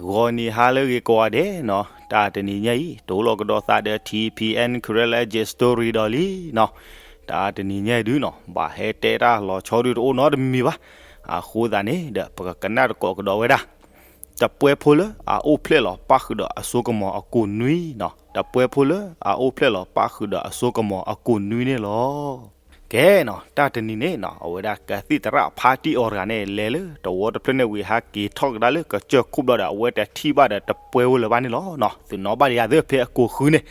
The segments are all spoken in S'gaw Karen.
ဂီၤနံၤဟါလၢအဂ့ၤကိးဂၤဒဲးနီၤ, တၢ်တနံၤညါအံၤ တိၢ်လီၤကဒီးသးဒီး ထံဖံအဲၣ် Karen လၢ Story ဒီးလံနီၤ, တၢ်တနံၤညါအံၤဒုနီၤ ဘၣ်ဟဲတဲတၢ်လီၤဆီဒုတအိၣ်နီတမံၤဘၣ်. အဃိသတးန့ၣ်ဒီး ပကကနၣ်တကိးကဒီးဝဲဒၣ် တပှဲဖိလၢအအိၣ်ဖျဲၣ်လီၤပၣ်ဃုာ်ဒီးအစိကမီၤအကိၢ်နွံနီၤ, တပှဲဖိလၢအအိၣ်ဖျဲၣ်လီၤပၣ်ဃုာ်ဒီးအစိကမီၤအကိၢ်နွံန့ၣ်လီၤ. ကဲနီၤ, တၢ်တနံၤန့ၣ်နီၤ အဝဲဒၣ်ကသံၣ်သရၣ်ဖါတံၢ်အီၤတဂၤန့ၣ် လဲၤလၢတဝီတဖျၢၣ်န့ၣ်ဝံၤ ဟးက့ၤထီၣ်ကဒါလၢကစၢၢ်ခိၣ်ဘျီဒီး အဝဲတထံၣ်ဘၣ်ဒီးတပှဲဖိလၢၤဘၣ်န့ၣ်လီၤ. သုနီၣ်ဘၣ်ဒံးယၤသ့ဖဲအကိၢ်ဃုန့ၣ်,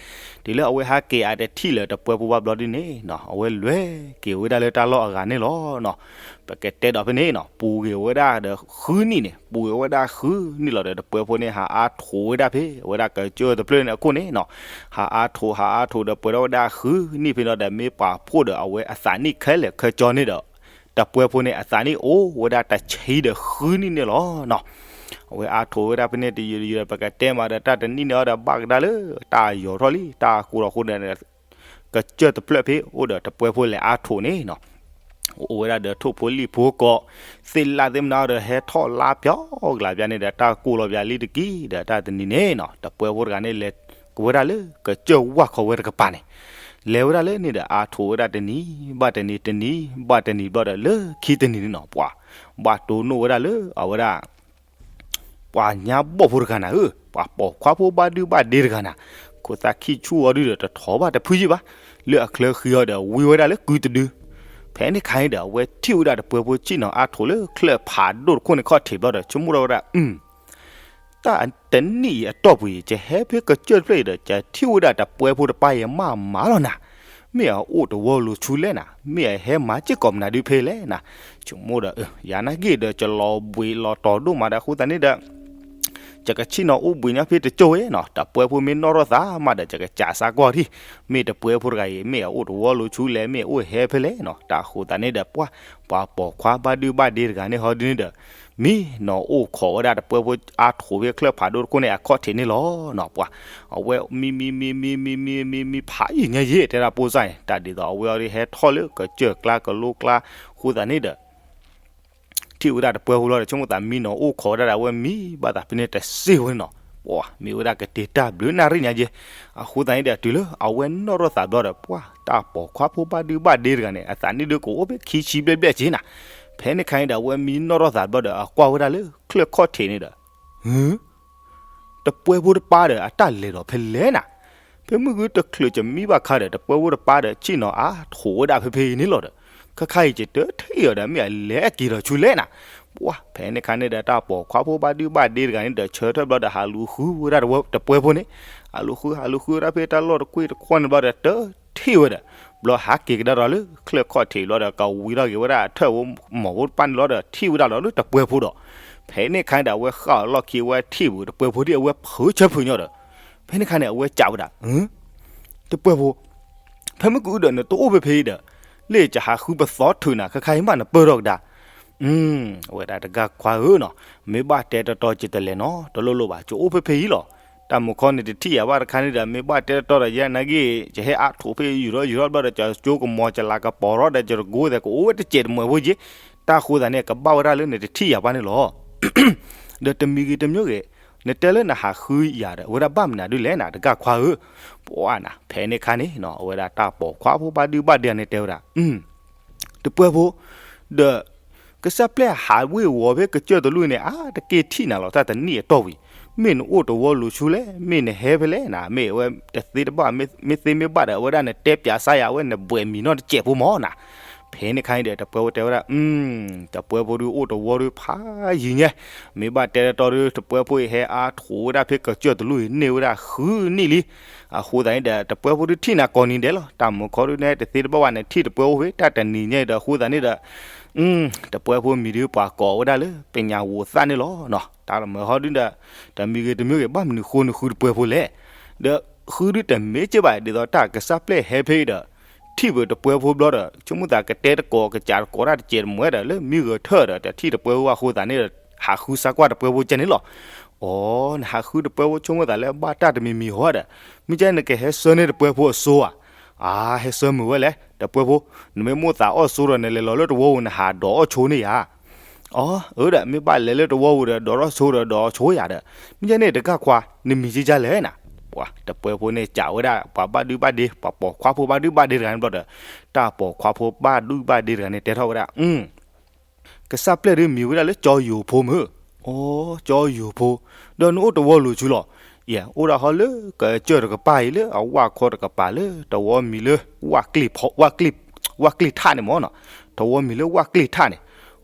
တုၤလၢအဝဲဟးက့ၤအတထံၣ်လၢၤတပှဲဖိဘၣ်ဘျီဒ်န့ၣ်နီၤ အဝဲလဲၤက့ၤဝဲဒၣ်လၢတၢ်လီၢ်အဂၤန့ၣ်လီၤ. ပကတဲဒီးဖဲန့ၣ်နီၤ ပူၤက့ၤဝဲဒၣ်ဒီးဃုနံၣ်န့ၣ် ပူၤက့ၤဝဲဒၣ်ဃုနံၣ်လီၤဒီး တပှဲဖိန့ၣ် ဟးအါထိးဝဲဒၣ်ဖဲ အဝဲဒၣ်ကစၢၢ်တဖျၢၣ်န့ၣ်အခိၣ်န့ၣ်နီၤ, ဟးအါထိး ဟးအါထိးဒီးပှဲၤထီၣ်ဝဲဒၣ်ဃုနံၣ်ဖဲန့ၣ်ဒီး မ့ၢ်ပာ်ဖှိၣ်ဒီးအဝဲအသးနံၣ်ခဲလၢာ်ခဲဆ့န့ၣ်ဒီး တပှဲဖိန့ၣ် အသးနံၣ်အိၣ်ဝဲဒၣ်တဆံဒီးဃုနံၣ်န့ၣ်လီၤနီၤ. အဝဲအါထိးဝဲဒၣ်ဖဲန့ၣ်တယုၢ်တယုၢ်ဒီး ပကတဲမးဒီး တၢ်တနံၣ်န့ၣ်အီၤဒီး ဘၣ်ကဒါလၢတၢ်ယီၤထီၣ်လံ တၢ်ကိၢ်ထီၣ်ဃိဒီး ကစၢၢ်တဖျၢၣ်ဖဲအိၣ်ဒီးတပှဲဖိလဲၤအါထိးန့ၣ်နီၤ, အိၣ်ဝဲဒၣ်ဒီးထိၣ်ဖိလံၣ်ဖိကိး သ့ၣ်လၣ်သ့ၣ်မနုၤဒီး ဟဲထီၣ်လါပျီကလးပျီန့ၣ်ဒီး တၢ်ကိၢ်လီၤပျီလံတက့ၢ်ဒီး တၢ်တနံၤန့ၣ်နီၤ တပှဲဖိတဂၤန့ၣ် လဲၤကဝဲဒၣ်လၢကစၢၢ်ဝၣ်ခီဝဲတကပၤန့ၣ်, လဲၤဝဲဒၣ်လၢန့ၣ်ဒီး အါထိးဝဲဒၣ်တနံၤဘၣ်တနံၤ တနံၤဘၣ်တနံၤဘျီဒီး လၢခံတနံၤန့ၣ်နီၤ ပှၤ ဘၣ်တိၢ်နီၣ်ဝဲဒၣ်လၢအဝဲဒၣ် ပှၤညါဘီၣ်ဖိတဂၤနၤဧၢ, ပှၤပိာ်ခွါဖိဘၣ်ဒုဘၣ်ဒ့တဂၤနၤ, ခိၣ်သၣ်ခံဆူၣ်အီၤဒုဒီး တထီၣ်ဘၣ်တဖုယံာ်ဘၣ်, လၢအချၢဃံအီၤဒီး ဝံဝဲဒၣ်လၢကုတဒု. ဖဲန့ၣ်ခါန့ၣ်ဒီး အဝဲထံၣ်ဝဲဒၣ်တပှဲဖိဆ့ၣ်နီၤအါထိးလၢချၢၣ်ဖးဒိၣ်တခိၣ်န့ၣ်ခီၣ်ထံးဘျီဒီး ဆိကမိၣ်ထီၣ်ဝဲဒၣ် အု တၢ်တနံၣ်အံၤအတီၢ်ပူၤအံၤ ယဟဲဖဲကစၢၢ်တဖျၢၣ်အံၤဒီး ယထံၣ်ဝဲဒၣ်တပှဲဖိတပၤအံၤမးမးလီၤနၤ, မ့ၢ်အအိၣ်တဝီလိၤဆူလဲၣ်နၤ, မ့ၢ်အဟဲမၤစ့ၢ်ကီးမနုၤဒုဖဲလဲၣ်နၤ, ဆိကမိၣ်ဒီး ယၤနာ်က့ဒီး ယလီၤဘှံးလီၤတီၤဒိၣ်မးဒီး အဃိသတးန့ၣ်ဒီး ယကဆ့ၣ်နီၤအိၣ်ဘှံးညါဖဲတကၠိၢ်ဝဲနီၤ, တပှဲဖိမ့ၢ်နီၣ်ထီၣ်သးမးဒီး ယကစးစါကွၢ်ထံၣ်, မ့ၢ်တပှဲဖိတဂၤအံၤ မ့ၢ်အအိၣ်တဝီလိၤဆူလဲၣ်, မ့ၢ်အအိၣ်ဟဲဖဲလဲၣ်နီၤ, တၢ်ဃိသတးန့ၣ်ဒီး ပှၤ ပှၤပိာ်ခွါဘၣ်ဒုဘၣ်ဒ့တဂၤန့ၣ်ဟီဒ်န့ၣ်ဒီး မံနီၤအိၣ်ခိးဝဲဒၣ်တပှဲဖိအါထိးဖဲချၢၣ်ဖးဒိၣ်တခိၣ်န့ၣ် အခီၣ်ထံးန့ၣ်လီၤနီၤ, ပှၤ အဝဲမံမံမံမံမံမံမံဖးယံာ်ညါယံာ် တဲဒၣ်ဖိစၢ်န့ၣ်, တၢ်ဒ်သိးအဝဲအီၤဒ်ဟဲထီၣ်လၢကစၢၢ်ကျါကလိကျါ, အဃိသတးန့ၣ်ဒီး ထံၣ်ဝဲဒၣ်တပှဲဖိလီၤဒီး ဆိကမိၣ်သးမံနီၤအိၣ်ခိးဝဲဒၣ်ဒီး အဝဲမံဘၣ်သးဖဲန့ၣ်တစ့ၢ်ဝဲန့ၣ်နီၤ, ပှၤ မ့ၢ်ဝဲဒၣ်ကတ့ၤတၢ်ဘျုးနၣ်ရံၣ်ညါယဲ, အဃိသတးန့ၣ်ဒီး တုၤလၢအဝဲနီၣ်ထီၣ်သးဘျီဒီး ပှၤ တၢ်ပိာ်ခွါဖိဘၣ်ဒုဘၣ်ဒ့တဂၤန့ၣ် အသးနံၣ်ဒုကအိၣ်ဖဲခံဆံဘျဲၣ်ဘျဲၣ်က့နၤ, ဖဲန့ၣ်ခါန့ၣ်ဒီး အဝဲမံနီၣ်ထီၣ်သးဘျီဒီး အကွၢ်ဝဲဒၣ်လၢချၢၣ်ခီၣ်ထံးန့ၣ်ဒီး ဟၢ တပှဲဖိတပၤဒီး အတၢ်လဲၤဒီးဖဲလဲၣ်နၤ, ဖဲမုၢ်ဂုၢ်တချုးကမံဘၣ်ခါဒီး တပှဲဖိတပၤဒီး ဆ့ၣ်နီၤအါထိးဝဲဒၣ်ဖဲဖဲအံၤန့ၣ်လီၤဒီး, ခဲခါအံၤ ယတထံၣ်အီၤဒီး မ့ၢ်အလဲၤက့ၤဒီးဆူလဲၣ်နၤ, ပှၤ ဖဲန့ၣ်ခါန့ၣ်ဒီး တၢ်ပိာ်ခွါဖိဘၣ်ဒုဘၣ်ဒ့တဂၤန့ၣ်ဒီး ဆၢထၢၣ်ဘျီဒီး ဟးလူၤဃုဝဲဒၣ်တပှဲဖိန့ၣ်, ဟးလူၤဃု ဟးလူၤဃုဝဲဒၣ်ဖဲတၢ်လီၢ်တကွ့ၢ်တခီန့ၣ်ဘျီဒီး တထံၣ်ဝဲဒီး ဘျီဟးက့ၤကဒါဒီးလၢချၢၣ်ခီၣ်ထံးဘျီဒီး ကဝံထီၣ်က့ၤဝဲဒၣ်အထၢၣ်ဖိမီၤဖိတဖၣ်န့ၣ်လီၤဒီး ထံၣ်ဝဲဒၣ်လီၤလၢတပှဲဖိဒီး, ဖဲန့ၣ်ခါန့ၣ်ဒီး အဝဲဃၣ်အီၤလီၢ်ခံ အဝဲထံၣ်ဝဲတပှဲဖိဒ်အဝဲဖုးဆၢဖုးညီဒီး, ဖဲန့ၣ်ခါန့ၣ် အဝဲစံးဝဲဒၣ် တပှဲဖိ, ဖဲမုၢ်ကအိၣ်ဒီးနတအိၣ်ဖဲဖဲအံၤဒီး, လၢယဟးဃုပသီထုးနၤ ခဲခါအံၤမးနပၢၢ်ထီၣ်ကဒါ, အဝဲဒၣ်တဂၤခွါဧၢနီၤ, မ့ၢ်ဘၣ်တဲတီတီ ယတလဲၤနီတလိၣ်လိၣ်ဘၣ်, ယအိၣ်ဖဲဖဲအံၤလီၤ. တၢ်မုာ်ခီနတထံၣ်ယၤဘၣ်တခါန့ၣ်ဒီး မ့ၢ်ဘၣ်တဲတီတီဒီး ယဲနာ်က့ ယဟဲအါထိးဖဲယူၤထီၣ်ယူၤထီၣ်ဘျီဒီး ယကၠိကမီၤ ယလၤကပီၤထီၣ်ဒီး ယတကိးသဲး ကအိၣ်ဝဲတစဲးတမှဲးဖိက့, တၢ်ဃိသတးန့ၣ် ကဘၣ်ဝဲဒၣ်လၢနတထံၣ်ယၤဘၣ်န့ၣ်လီၤ. ဒီးတမံၤဂ့ၤတမံၤဂ့ၤ, နတဲလၢနဟးဃုယၤဒီး အဝဲဒၣ်ဘၣ်မနုၤဒ်လဲၣ်နၤ တဂၤခွါဧၢ, ပှၤနၤ ဖဲန့ၣ်ခါန့ၣ်နီၤ အဝဲဒၣ်တၢ်ပိာ်ခွါဖိဘၣ်ဒုဘၣ်ဒ့န့ၣ်တဲဝဲဒၣ် တပှဲဖိ, ဒီး ကစၢ်ပျဲၢ်ဟးဝ့ၤဝီၤဖဲကစၢၢ်တလူၢ်န့ၣ် အါတက့ၢ်ထံၣ်နၤလီၤ တၢ်တနံၣ်အတီၢ်ဝံၤ, မ့ၢ်နအိၣ်တဝီလိၤဆူလဲၣ်, မ့ၢ်နဟဲဖဲလဲၣ်နၤ, မ့ၢ်အဝဲတသ့တဘၣ် မ့ၢ်သ့မ့ၢ်ဘၣ်ဒီး အဝဲဒၣ်နတဲပၠးစါယၤ အဝဲနဘှဲးမံၤနီၣ်တစဲးဖိမၢ်နၤ. ဖဲန့ၣ်ခါန့ၣ်ဒီး တပှဲဖိတဲဝဲဒၣ် တပှဲဖိဒုအိၣ်တဝီဒုဖးယံၤညါ, မ့ၢ်ဘၣ်တဲတီတီဒု တပှဲဖိအံၤဟဲအါထိးဝဲဒၣ်ဖဲကစၢၢ်တလူၢ်အံၤန့ၢ်ဝဲဒၣ်ဃုနံၣ်လံ. အဃိသတးန့ၣ်ဒီး တပှဲဖိဒုထံၣ်နၤကိးနံၤဒဲးလီၤ. တၢ်မုာ်ခီဒုန့ၣ် တသ့တဘၣ်ဘၣ်န့ၣ် ထံၣ်တပှဲဖိဖဲတၢ်တနံၤညါအံၤဒီး အဃိသတးန့ၣ်ဒီး တပှဲဖိမံၤဒုပှၤကိးဝဲဒၣ်လၢ ပညးဝိသၣ်န့ၣ်လီၤ. တၢ်လၢမုာ်ခီဒုဒီး တမံၤဂ့ၤတမံၤဂ့ၤ ဘၣ်မနုၤဃိနဃုတပှဲဖိလဲၣ်. ဒီးဃုဒုတမ့ၢ်က့ဘၣ် ဒ်သိးတၢ်ကစၢ်ပျဲၢ်ဟဲဖဲအံၤဒီး ထံၣ်ဝဲတပှဲဖိဘျီဒီး ဆိကမိၣ်သးကတဲတကိး ကစးတကိးတၢ်တစဲးတမှဲးဒီး လၢမံဂဲၤထၢၣ်ဒီး တထံၣ်တပှဲဖိအဃိသတးန့ၣ်ဒီး ဟးဃုစါကွၢ်တပှဲဖိကဲန့ၣ်လီၤ. အိ နဟးဃုတပှဲဖိ ဆိကမိၣ်သးလၢဘၣ်တၢ်တမံၤမံၤဟီဒီး မ့ၢ်ကဲနကဟဲဆၢန့ၢ်တပှဲဖိအ စိ ဧါ. အါ ဟဲဆၢမုာ်ဝဲလဲၣ် တပှဲဖိ, နမ့ၢ်မိၣ်သးအီၣ်စိဒီး နလဲၤလီၤလၢတဝီဧိၤ နဟးဒိးအီၣ်ဆိန့ၢ်ယၤ. အီ အၢဒီး မ့ၢ်ဘၣ်လဲၤလၢတဝီပူၤဒီး ဒိးထီၣ်ဆိဒီး ဒိးဆိယၤဒီး, မ့ၢ်ကဲန့ၣ် တဂၢ်ခွါ နမံၤကကၢ်လဲၣ်နၤ. ပှၤတပှဲဖိန့ၣ် စံးဝဲဒၣ် ပှၤဘၣ်ဒုၣ်ဘၣ်ဒ့ ပှၤပိာ်ခွါဖိဘၣ်ဒုၣ်ဘၣ်ဒ့တဂၤန့ၣ်ဘျီဒီး, တၢ်ပိာ်ခွါဖိဘၣ်ဒုၣ်ဘၣ်ဒ့တဂၤန့ၣ် တဲထီၣ်ဝဲဒၣ် ကစၢ်ပျဲၢ်ဒုးမံၤဝဲဒၣ်လၢကၠီယိၤဖိမုၢ်. အီ ကၠီယိၤဖိ, ဒီးနအိၣ်တဝီလိၤဆူလီၤ. ယဲ အိၣ်ဒၣ်ဟီလၢကစၢၢ်တကပၤအံၤလၢအဝၣ်ခီတကပၤလၢ တဝီမံၤလၢ ဝၣ်ကျ့ၣ်ထၣ်န့ၣ်မၢ်နီၤ. တဝီမံၤလၢဝၣ်ကျ့ၣ်ထၣ်န့ၣ်.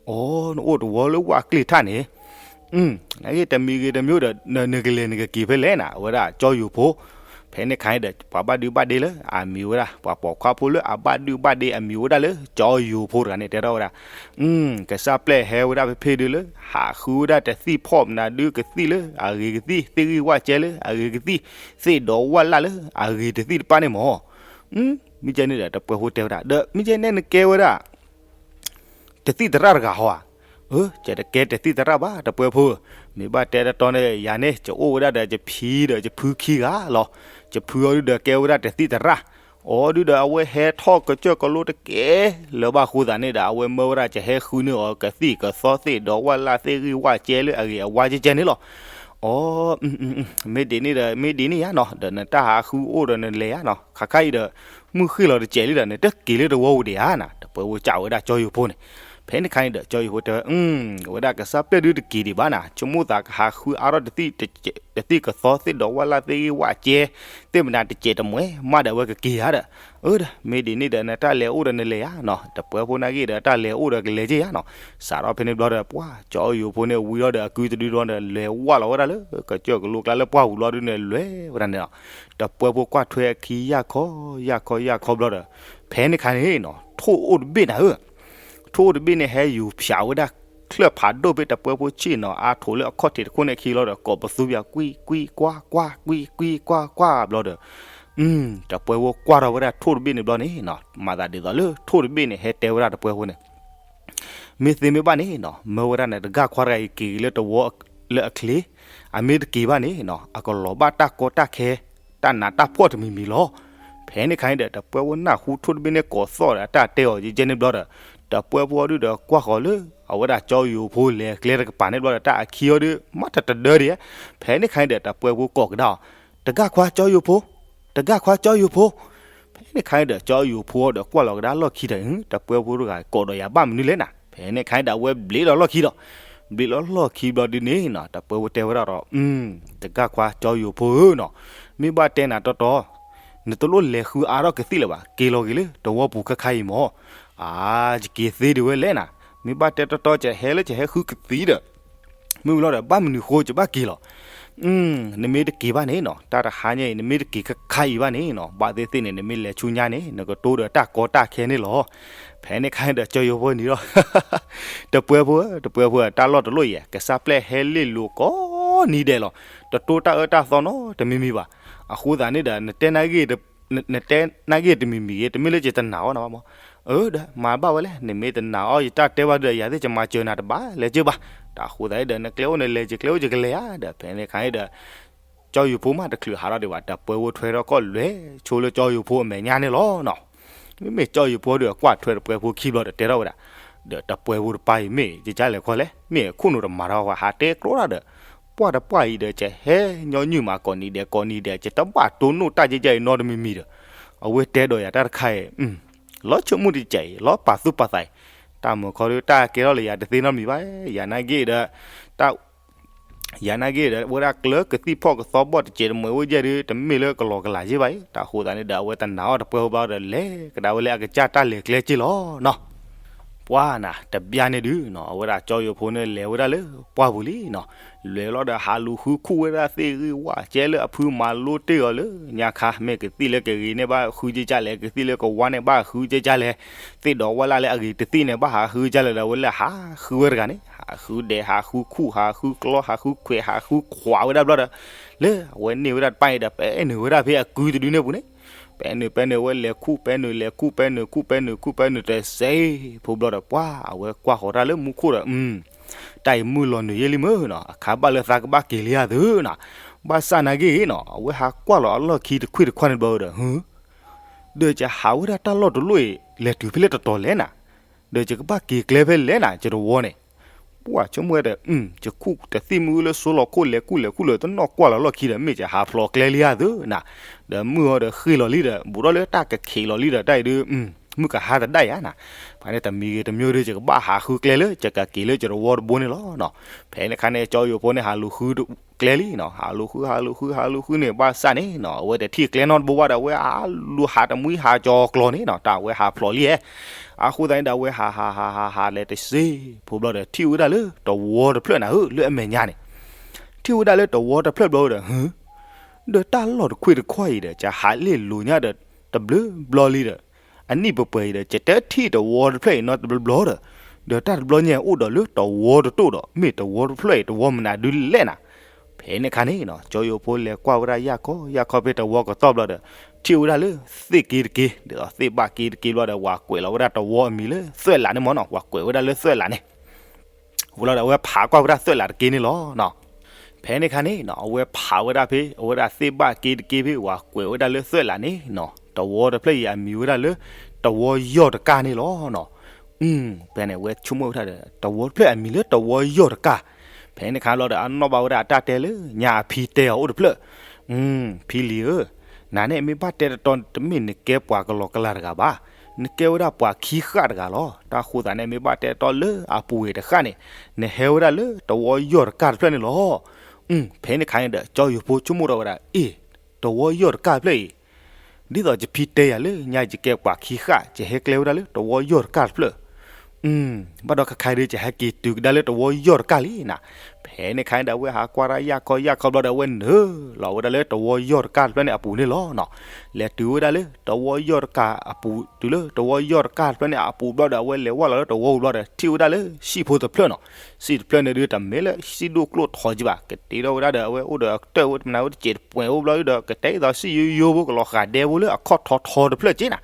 အီ နအိၣ်တဝီလၢဝၣ်ကျ့ၣ်ထၣ်န့ၣ် နဂ့ၢ်တမံၤဂ့ၤတမံၤဒီး နကလဲၤနကက့ၤဖဲလဲၣ်နၤ အဝဲဒၣ်ကၠီယိၤဖိ. ဖဲန့ၣ်ခါအံၤဒီး ပှၤဘၣ်ဒုးဘၣ်ဒ့လၢအမံၤဝဲဒၣ် ပှၤပိာ်ခွါဖိလၢအဘၣ်ဒုးဘၣ်ဒ့အမံၤဝဲဒၣ်လၢ ကၠီယိၤဖိတဂၤန့ၣ် တဲထီၣ်ဝဲဒၣ် ကစၢ်ပျဲၢ်ဟဲဝဲဒၣ်ဖဲဖဲဒုလၢ ဟးဃုဝဲဒၣ်တသံၣ်ဖီၣ်မနုၤဒုကသံၣ်လၢအဂ့ၤကသံၣ် သ့ၣ်ဂံၢ်ဝၣ်ကဲလၢအဂ့ၤကသံၣ် သ့ၣ်ဒီးဝၣ်လၣ်လၢအဂ့ၤတသံၣ်တဖၣ်န့ၣ်မၢ်. မ့ၢ်ကဲန့ၣ်ဒီး တပှဲဖိတဲဝဲဒၣ် ဒီးမ့ၢ်ကဲန့ၣ်နကဲဝဲဒၣ် တသံၣ်သရၣ်တဂၤဟီဧါ. အၢ ယတကဲတသံၣ်သရၣ်ဘၣ် တပှဲဖိဧၢ, မ့ၢ်ဘၣ်တဲတတီန့ၣ် ယၤန့ၣ် ယအိၣ်ဝဲဒၣ်ဒီးယဖံဒီးယဖုခံဂၤလီၤ. ယဖုအီၤဒုဒီးကဲဝဲဒၣ်တသံၣ်သရၣ်, အီၤဒုဒီးအဝဲဟဲထီၣ်ကစၢၢ်ကလိတကဲလၢၤဘၣ်အဃိသတးန့ၣ်ဒီး အဝဲမၢဝဲဒၣ်ယဟဲဃုန့ၢ်အီၤကသံၣ်ကသီသ့ၣ်ဒီးဝၣ်လၣ်သ့ၣ်ဂံၢ်ဝၣ်ကဲလၢအဂ့ၤအဝါကဲကဲန့ၣ်လီၤ. အီ မ့ၢ်ဒ်န့ၣ်ဒီး မ့ၢ်ဒ်န့ၣ်ယါနီၤ ဒီးနတၢ်ဟးဃုအိၣ်ဒီးနလဲၤယါနီၤ ခါခါအံၤဒီး မုၢ်ဃ့ၢ်လီၤတစဲးလံဒီး နတက့ၤလၢတဝီပူၤဒံးဧါနီၤ တပှဲဖိစံးဝဲဒၣ်ကၠီယိၤဖိန့ၣ်. ဖဲန့ၣ်ခါန့ၣ်ဒီး ကၠီယိၤဖိတဲဝဲ အဝဲဒၣ်ကစၢ်ပျဲၢ်ဒုတက့ၤဒံးဘၣ်နီၤ ဆိကမိၣ်သးကဟးဃုအါထီၣ်တသံၣ်ကသီသ့ၣ်ဒီးဝၣ်လၣ်သ့ၣ်ဂံၢ်ဝၣ်ကဲ သ့ၣ်မနုၤတစဲးတမှဲၤမးဒီး အဝဲကက့ၤဧါဒီး, အၢဒီး မ့ၢ်ဒ်န့ၣ်ဒီး နတၢ်လဲၤအိၣ်ဒီးနလဲၤဧါနီၤ တပှဲဖိနာ်က့ၤဒီး တၢ်လဲၤအိၣ်ဒီးကလဲၤက့ၤဧါနီၤ. စးထီၣ်ဖဲန့ၣ်ဘျီဒီး ပှၤကၠီယိၤဖိန့ၣ်ဝံၤထီၣ်ဒီး အကုတဒုဒီဒီး လဲၤဝၢ်လီၤဝဲဒၣ်လၢ ကစၢၢ်ကလိကျါလၢပှၢ်ပူၤလီၤဒုန့ၣ် လဲၤဝဲဒၣ်န့ၣ်လီၤ. တပှဲဖိကွၢ်ထွဲအခံ ယၢ်ခီ ယၢ်ခီ ယၢ်ခီဘျီဒီး ဖဲန့ၣ်ခါန့ၣ်နီၤ ထိၣ်အိၣ်တဘ့ၣ်နၤဧၢ, ထိၣ်အိၣ်တဘ့ၣ်န့ၣ် ဟဲယူၤဖၠးဝဲဒၣ် ချၢၣ်ဖးဒိၣ်ဖဲတပှဲဖိဆ့ၣ်နီၤ အါထိးလၢအခီၣ်ထံးတခိၣ်န့ၣ်အခံလီၤဒီး ကိးပသူပၠး ကွံ ကွံ ကွၢ် ကွၢ် ကွံ ကွံ ကွၢ် ကွၢ် ဘျီဒီး တပှဲဖိကွၢ်ထီၣ်ဝဲဒၣ်ထိၣ်တဘ့ၣ်န့ၣ်ဘျီန့ၣ်နီၤ မၤသးဒ်သိးလၢထိၣ်တဘ့ၣ်န့ၣ် ဟဲတဲဝဲဒၣ်တပှဲဖိန့ၣ် မ့ၢ်သ့မ့ၢ်ဘၣ်န့ၣ်နီၤ မၢဝဲဒၣ်န့ၣ် တဂၢ်ခွါတဂၤအံၤက့ၤလၢတဝီလၢအချ့, အမ့ၢ်တက့ၤဘၣ်န့ၣ်နီၤ အကလီၤဘၣ်တၢ်ကီတၢ်ခဲ တၢ်နးတၢ်ဖှီၣ်တမံၤမံၤလီၤ. ဖဲန့ၣ်ခါန့ၣ်ဒီး တပှဲဖိနၢ်ဟူထိၣ်တဘ့ၣ်န့ၣ်ကိးသီၣ်ဒီး တၢ်တဲအီၤယဲၢ်ကဲန့ၣ်ဘျီဒီး တပှဲဖိအီၤဒုဒီးကွၢ်ဃီၤလၢ အဝဲဒၣ်ကၠီယိၤဖိလဲၤကျဲတကပၤန့ၣ်ဘျီဒီး တၢ်အခံအီၤဒု မၤတတဒၢဒံးဧါ. ဖဲန့ၣ်ခါန့ၣ်ဒီး တပှဲဖိကိးကဒါအီၤ, တဂၢ်ခွါကၠီယိၤဖိ, တဂၢ်ခွါကၠီယိၤဖိ. ဖဲန့ၣ်ခါန့ၣ်ဒီး ကၠီယိၤဖိအီၤဒီးကွၢ်လီၤကဒါလီၢ်ခံဒီး တပှဲဖိတဂၤကိးဒီးယၤဘၣ်မနုၤလဲၣ်နၤ. ဖဲန့ၣ်ခါန့ၣ်ဒီး အဝဲဘျ့းလီၤလီၢ်ခံဒီး ဘျ့းလီၤလီၢ်ခံဘျီဒုန့ၣ်နီၤ တပှဲဖိတဲဝဲဒၣ်ဒီး တဂၢ်ခွါကၠီယိၤဖိဧၢနီၤ, မ့ၢ်ဘၣ်တဲနၤတီတီ နတလိၣ်လဲၤဃုအါထီၣ်ကသံၣ်လၢၤဘၣ် က့ၤလီၤက့ၤလၢတဝီပူၤခဲခါအံၤမၢ်. အါ ယက့ၤသ့ဒံးဝဲလဲၣ်နၤ, မ့ၢ်ဘၣ်တဲတီတီ ယဟဲလၢယဟဲဃုကသံၣ်ဒီး မ့ၢ်ဝံၤလီၤဒီး ဘၣ်မနုၤဃိယဘၣ်က့ၤလီၤ. နမ့ၢ်တက့ၤဘၣ်န့ၣ်နီၤ တၢ်တဟါညါအံၤ နမ့ၢ်တက့ၤခဲခါအံၤဘၣ်န့ၣ်နီၤ ဘၣ်သ့ၣ်သ့ၣ်န့ၣ် နမ့ၢ်လဲၤဆူညါန့ၣ် နကတိၤဒီးတၢ်ကီတၢ်ခဲန့ၣ်လီၤ. ဖဲန့ၣ်ခါန့ၣ်ဒီး ကၠီယိၤဖိနံၤဒီး တပှဲဖိဧၢ တပှဲဖိဧၢ တၢ်လီၢ်တလီၢ်အံၤ ကစၢ်ပျဲၢ်ဟဲလ့ၣ်လိၤကိးနံၤဒဲးလီၤ. တတိၢ်တၢ်အၢတၢ်သီနီတမံၤမံၤဘၣ်. အဃိသတးန့ၣ်ဒီး နတဲနာ်ဂ့ၢ် နတဲနာ်ဂ့ၢ်တမံၤမံၤဂ့ၤ တမ့ၢ်လၢယတနာ်အီၣ်နၤဘၣ်မၢ်. အၢ ဒီးမၤဘၣ်ဝဲလဲၣ် နမ့ၢ်တနာ်အီၣ်ယတၢ်တဲဘၣ်ဒီး ယၤသ့ၣ်ယမၤစၢၤနၤတဘၣ်လဲၤကၢဘၣ်. တၢ်အဃိသတးဒီး နကျဲအိၣ်နလဲၤ ယကျဲအိၣ်ယကလဲၤဧါဒီး ဖဲန့ၣ်ခါန့ၣ်ဒီး ကၠီယိၤဖိမးတချုးဟးထီၣ်ဒံးဘၣ် တပှဲဖိထွဲထီၣ်ကီၢ်လွဲၤဆိလၢကၠီယိၤဖိအမဲာ်ညါန့ၣ်လီၤနီၤ. မ့မ့ၢ်ကၠီယိၤဖိဒီးကွၢ်ထွဲတပှဲဖိခံဘျီဒီးတဲထီၣ်ဝဲဒၣ် ဒီးတပှဲဖိတပၢ်အံၤမ့ၢ် ကကလဲၣ်ခီလဲၣ် မ့ၢ်အခိၣ်နူာ်တမၤထီၣ်ဝဲ ဟးတဲကျိဒၣ်ဒီး ပှၢ်တပှၢ်အံၤဒီး ကဟဲညီနုၢ်မးကိးနံၤဒဲးကိးနံၤဒဲး ကတဘၣ်တိၢ်နီၣ်တၢ်ကဲကဲအံၤနီတမံၤမံၤဒီး အဝဲတဲဒီးယၤတၢ်တခါအံၤ လီၤဆိကမိၣ်တကဲးအံၤ လီၤပာ်သူၣ်ပာ်သးအံၤ တၢ်မုာ်ခီဒီး တၢ်ကဲထီၣ်လၢယၤတသ့နီတမံၤဘၣ်. ယၤနာ်က့ဒီး တၢ် ယၤနာ်က့ဒီး ဝဲဒၣ်ကျၢၤကသံၣ်ဖီၣ်ကသီဘီၣ်တစဲးတမှဲၤဝဲယဲၢ်ဒီး တမ့ၢ်လၢကလီၤကလးယ့ၢ်ဘၣ်အံၤ တၢ်အဃိသတးန့ၣ်ဒီး အဝဲတနာ်အီၣ်တပှဲဖိဘျီဒီး လဲၤကဒါဝဲလၢအကစၢ်တၢ်လဲၤကျဲက့ၢ်လီၤနီၤ. ပှၢ်နၤ တဘျီန့ၣ်ဒုနီၤ အဝဲဒၣ်ကၠီယိၤဖိန့ၣ်လဲၤဝဲဒၣ်လၢပှၢ်ပူၤလံနီၤ. လဲၤလီၤဒီး ဟးလူၤဃုခူၣ်ဝဲဒၣ်သ့ၣ်ဂံၢ်ဝၣ်ကဲလၢအဖုမၤလိတ့ၢ်အီၤလၢညါခါ မ့ၢ်ကသံၣ်လၢကဂ့ၤန့ၣ် ဘၣ်ဃုက့ၢ်ကၢ်လဲၣ် ကသံၣ်လၢကဝါန့ၣ် ဘၣ်ဃုက့ၢ်ကၢ်လဲၣ် သ့ၣ်ဒီးဝၣ်လၣ်လၢအဂ့ၤတသံၣ်န့ၣ် ဘၣ်ဟးဃုက့ၢ်ကၢ်လဲၣ်ဒီး အဝဲလၢဟးဃုဝဲတဂၤန့ၣ် ဟးဃုဒဲး ဟးဃုခူၣ် ဟးဃုကျီ ဟးဃုခွဲး ဟးဃုခွးဝဲဒၣ်ဘျီဒီး လၢအဝဲန့ၢ်ဝဲဒၣ်တပၢ်အံၤဒီး ပဲနုာ်ဝဲဒၣ်ဖဲအကုတဒုန့ၣ်ပူၤန့ၣ် ပဲနုာ် ပဲနုာ် ဝဲလဲၤခူၣ် ပဲနုာ် လဲၤခူၣ် ပဲနုာ် ခူၣ် ပဲနုာ် တစဲးဖိဘျီဒီး ပှၢ်အဝဲကွၢ်ဃီၤတၢ်လၢမူခိၣ်ဒီး တၢ်အံၤမုၢ်လီၤနုာ်ယ့ၢ်လံမုၢ်နီၤ အခါဘၣ်လၢသးကဘၣ်က့ၤလံဧါသုနီၤ. ဘၣ်ဆၣ်နာ်က့နီၤ အဝဲဟးကွၢ်လီၤအလီၢ်ခံတခွံၣ်တခွါန့ၣ်ဘျီဒီး ဟၢ ဒီးယဟးဝဲဒၣ်တၢ်လီၢ်တလီၢ်အံၤ လဲၤတုၤဖဲလဲၣ်တတီၤလဲၣ်နၤ, ဒီးယကဘၣ်က့ၤကျဲဖဲလဲၣ်နၤ ယတဝီန့ၣ်. ပှၢ်ဆိကမိၣ်ဝဲဒီး ယခူၣ်တသံၣ်မ့ၢ်အူလၢဆိလီၤခိၣ်လဲၤကူၣ်လဲၤကူၣ်လၢၤ တနီၣ်ကွၢ်လီၤလီၢ်ခံဒီး မ့ၢ်ကဟးဖျိးကျဲလံဧါသုနၤ, ဒီးမုၢ်အီၤဒီးဃ့ၢ်လီၤလံဒီး ဘူးထီၣ်လၢတၢ်ကခံးလီၤလံဒီး တၢ်အံၤဒုး မုၢ်ကဟါတဒၣ်ယၤနၤ, ဖဲန့ၣ်တမံၤဂ့ၤတမံၤဒီး ယကဘၣ်ဟးဃုကျဲလၢ ယကက့ၤလၢယတဝီတဘိန့ၣ်လီၤနီၤ. ဖဲန့ၣ်ခါန့ၣ် ကၠီယိၤဖိန့ၣ် ဟးလူၤဃုကျဲလံနီၤ, ဟးလူၤဃု ဟးလူၤဃု ဟးလူၤဃုန့ၣ် ဘၣ်ဆၣ်န့ၣ်နီၤ အဝဲတထံၣ်ကျဲနီတဘိဘၣ်ဒီး အဝဲဟးလူၤဟးတမှံဟးကၠီၤကျီၤန့ၣ်နီၤ, တၢ်အဝဲဟးဖျိးလံဧါ. အဃိသတးန့ၣ်ဒီး အဝဲဟးဟးဟးဟးဟးလဲၤတစ့ဖိဘျီဒီး ထံၣ်ဝဲဒၣ်လၢတဝီတဖျၢၣ်နၤဧၢ လၢအမဲာ်ညါန့ၣ်, ထံၣ်ဝဲဒၣ်လၢတဝီတဖျၢၣ်ဘျီဒီး ဟၢ ဒီးတၢ်လီၢ်တခွ့ၣ်တခီၣ်အံၤဒီး ကဟးလ့ၣ်လိၤညါဒီး တဘျုးဘျီလံဒီး အနံၣ်ပှဲၤပှဲၤအံၤဒီး ယတထံၣ်တဝီတဖျၢၣ်အံၤနီတဘျီဘျီဒီး, ဒီးတၢ်တဘျီညါအိၣ်ဒီးလၢတဝီတတိၢ်ဒီး မ့ၢ်တဝီတဖျၢၣ်အံၤတဝီမနုၤဒုလဲၣ်နၤ. ဖဲန့ၣ်ခါန့ၣ်နီၤ ကၠီယိၤဖိလဲၤကွၢ်ဝဲဒၣ်ယၢ်ခီယၢ်ခီဖဲတဝီကတီၢ်ဘျီဒီး ထံၣ်ဝဲဒၣ်လၢသ့ၣ်က့တက့, ဒ်သိးသ့ၣ်ဘၣ်က့တက့ဘျီဒီး ဝၤကွဲးလီၤဝဲဒၣ်တဝီအမံၤလၢသွဲၣ်လးန့ၣ်မ့ၢ်နီၤ, ဝၤကွဲးဝဲဒၣ်လၢသွဲၣ်လးန့ၣ် ဝံၤလီၤဒီး အဝဲဖးကွၢ်ဝဲဒၣ်သွဲၣ်လးတက့န့ၣ်လီၤနီၤ. ဖဲန့ၣ်ခါန့ၣ်နီၤ အဝဲဖးဝဲဒၣ်ဖဲ အဝဲဒၣ်သ့ၣ်ဘၣ်က့တက့ဖဲ ဝၤကွဲးဝဲဒၣ်လၢသွဲၣ်လးန့ၣ်နီၤ, တဝီတဖျၢၣ်အံၤအမံၤဝဲဒၣ်လၢ တဝီယီၢ်တကၢ်န့ၣ်လီၤနီၤ. ဖဲန့ၣ် အဝဲဆိကမိၣ်ဝဲဒၣ်ဒီး တဝီတဖျၢၣ်အမံၤလၢတဝီယီၢ်တကၢ်. ဖဲန့ၣ်ခါလီၤဒီး အနီၣ်ဘၣ်ဝဲဒၣ်အတၢ်တဲလၢ ညါအဖံတဲအီၤအိၣ်တဖျၢၣ်, ဖံလံၤဧၢ, နၤန့ၣ်မ့ၢ်ဘၣ်တဲတတီ တမ့ၢ်နကဲပှၤကလီကလၤတဂၤဘၣ်, နကဲဝဲဒၣ်ပှၤခံဃၣ်တဂၤလီၤ. တၢ်ဃိသးန့ၣ် မ့ၢ်ဘၣ်တဲတတီလၢအပူၤဝဲတဃၣ်န့ၣ် နဟဲဝဲဒၣ်လၢတဝီယီၢ်တကၢ်တဖျၢၣ်န့ၣ်လီၤ. ဖဲန့ၣ်ခါန့ၣ်ဒီး ကၠီယိၤဖိဆိကမိၣ်ထီၣ်ဝဲဒၣ် အ့ၣ်, တဝီယီၢ်တကၢ်တဖျၢၣ်အံၤ ဒ်သိးယဖံတဲယၤလၢ ညါယကဲပှၤခံဃၣ် ယဟဲကျဲဝဲဒၣ်လၢတဝီယီၢ်တကၢ်တဖျၢၣ်, ဘၣ်ဒီးခဲခါအံၤဒီး ယဟဲက့ၤတုၤကဒါလၢတဝီယီၢ်တကၢ်လံနၤ. ဖဲန့ၣ်ခါန့ၣ်ဒီး အဝဲဟးကွၢ်တၢ်ယၢ်ခီယၢ်ခီဘျီဒီး အဝဲနုာ်လီၤဝဲဒၣ်လၢတဝီယီၢ်တကၢ်တဖျၢၣ်န့ၣ်အပူၤန့ၣ်လီၤနီၤ. လဲၤတုၤဝဲဒၣ်လၢတဝီယီၢ်တကၢ်အပူၤ တုၤလၢတဝီယီၢ်တကၢ်တဖျၢၣ်န့ၣ်အပူၤဘျီဒီး အဝဲလဲၤဝဲလီၤလၢတဝီပူၤဘျီဒီး ထံၣ်ဝဲဒၣ်လၢစံၣ်ဖိတဖျၢၣ်နီၤ. စံၣ်တဖျၢၣ်န့ၣ်ဒုး တမ့ၢ်လၢစံၣ်ဒိၣ်ကျိၣ်ထီက့ဘၣ်, ကတ့ထီၣ်ဝဲဒၣ်ဒီး အဝဲအိၣ်ဒီးအကတၢၢ်ဝဲတမနၤဝဲတစဲးတပှဲၤအိၣ်ဘျီဒီး ကတဲအသိးစံၣ်ယိယိဖိ ကလီၤဃာ်ဒဲဖိလၢအခီၣ်ထီထီတဖျၢၣ်က့နၤ.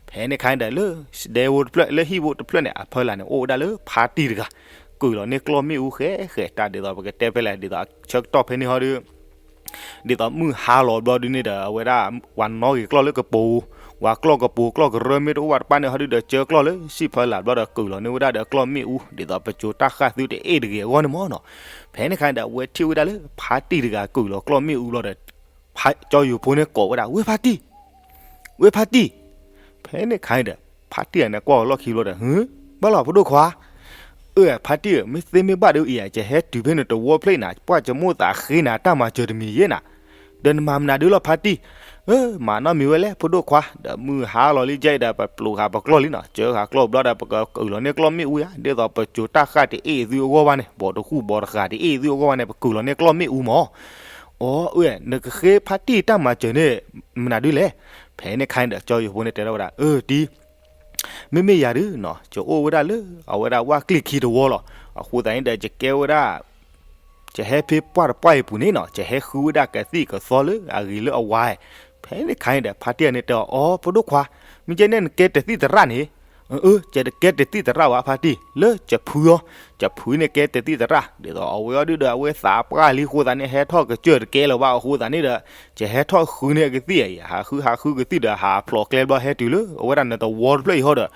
ဖဲန့ၣ်ခါန့ၣ်ဒီး လၢဒဲဖိတဖျၢၣ် လၢဟံၣ်ဖိတဖျၢၣ်န့ၣ် အဖီလာ်န့ၣ် အိၣ်ဝဲဒၣ်လၢဖါတံၢ်တဂၤ ကုာ်လီၤန့ၢ်ကျီၢ်မ့ၣ်အူဃဲဃဲ တၢ်ဒ်သိးပကတဲဖဲလဲၣ် ဒ်သိးဆၢကတီၢ်ဖဲန့ၣ်ဟီဒီး ဒ်သိးမုၢ်ဟါလီၤဘျီဒုန့ၣ်ဒီး အဝဲဒၣ် ဝၤနီၣ်ဂ့ၤကျီၢ်လၢကပိၤ, ဝၤကျီၢ်ကပိၤ ကျီၢ်ကရၢမ့ၢ်တအိၣ်ဘၣ်တပၣ်န့ၣ်ဟီဒုဒီး ကၢကျီၢ်လၢစံၣ်ဖီလာ်ဘျီဒီး ကုာ်လီၤန့ၢ်ဝဲဒၣ်ဒီးကျီၢ်မ့ၣ်အူ ဒ်သိးပစိၤတၢ်ဃၣ်သုတအ့ၣ်တဂ့ၤအဂီၢ်န့ၣ်မ့ၢ်နီၤ. ဖဲန့ၣ်ခါန့ၣ်ဒီး အဝဲထံၣ်ဝဲဒၣ်လၢဖါတံၢ်တဂၤကုာ်လီၤကျီၢ်မ့ၣ်အူဘျီဒီး ကၠီယိၤဖိန့ၣ်ကိးဝဲဒၣ် ဝ့ၢ်ဖါတံၢ်, ဝ့ၢ်ဖါတံၢ်. ဖဲန့ၣ်ခါန့ၣ်ဒီး ဖါတံၢ်အန့ၣ်ကွၢ်အီၤလီၢ်ခံဘျီဒီး ဟၢ ဘၣ်လီၤဖိဒိၣ်ခွါ, အၢ ဖါတံၢ်ဧၢ, မ့ၢ်သ့မ့ၢ်ဘၣ်ဒီးအံၤ ယဟဲတုၤဖဲန့ၣ်တဝီဖျၢၣ်နၤ, ပှၢ်ယမိၣ်သးဃ့နၤတၢ်မၤစၢၤတမံၤယဲနၤ, ဒီးနမၤမနုၤဒုလီၤဖါတံၢ်. အၢ မၤနီတမံၤဝဲလဲၣ် ဖိဒိၣ်ခွါ, ဒီးမုၢ်ဟါလီၤလံ ယဲအံၤဒီး ပပျိးဃာ်ပကျီၢ်လံနီၤ, စၢဃာ်ကျီၢ်ဘျီဒီး ပကကုာ်လီၤန့ၢ်ကျီၢ်မ့ၣ်အူယါ, ဒ်သိးပစိၤတၢ်ဃၣ်တအ့ၣ်သုအဂီၢ်ဘၣ်န့ၣ်, ဘီတဃူၣ်ဘီတဃာ်တအ့ၣ်သုအဂီၢ်ဘၣ်န့ၣ် ပကုာ်လီၤန့ၢ်ကျီၢ်မ့ၣ်အူမး. အိ အၢ နကဃ့ဖါတံၢ်တၢ်မၤစၢၤန့ၣ် မနုၤဒုလဲၣ်. ဖဲန့ၣ်ခါန့ၣ်ဒီး ကၠီယိၤဖိန့ၣ်တဲထီၣ်ဝဲဒၣ် အၢ တံၢ် မ့မ့ၢ်ယၤဒုနီၤ ယအိၣ်ဝဲဒၣ်လၢ အဝဲဒၣ်ဝၣ်ကျ့ၣ်ခံတဝီလီၤ. အဃိသတးန့ၣ်ဒီး ယကဲဝဲဒၣ် ယဟဲဖဲပှၢ်တပှၢ်အံၤပူၤန့ၣ်နီၤ, ယဟဲဃုဝဲဒၣ်ကသံၣ်ကသီလၢအဂ့ၤလၢအဝါ. ဖဲန့ၣ်ခါန့ၣ်ဒီး ဖါတံၢ်န့ၣ်တဲအီၤ အိ ဖိဒိၣ်ခွါ, မ့ၢ်ကဲန့ၣ်နကဲတသံၣ်သရၣ်န့ၣ်. အၢ အၢ ယတကဲတသံၣ်သရၣ်ဘၣ်ဖါတံၢ်, လၢယဖုအီၤ, ယဖုန့ၣ်ကဲတသံၣ်သရၣ်, ဒ်သိးအဝဲအီၤဒုဒီး အဝဲသးပှၢ်လံအဃိသတးန့ၣ် ဟဲထီၣ်ကစၢၢ်တကဲလၢၤဘၣ်အဃိသတးန့ၣ်ဒီး ယဟဲထီၣ်ဃုန့ၢ်အကသံၣ်အံၤ, ဟးဃုဟးဃုကသံၣ်ဒီး ဟးဖျိးကျဲဘျီဟဲတုၤလၢအဝဲဒၣ်နတဝီတဖျၢၣ်အံၤဟီဒီး,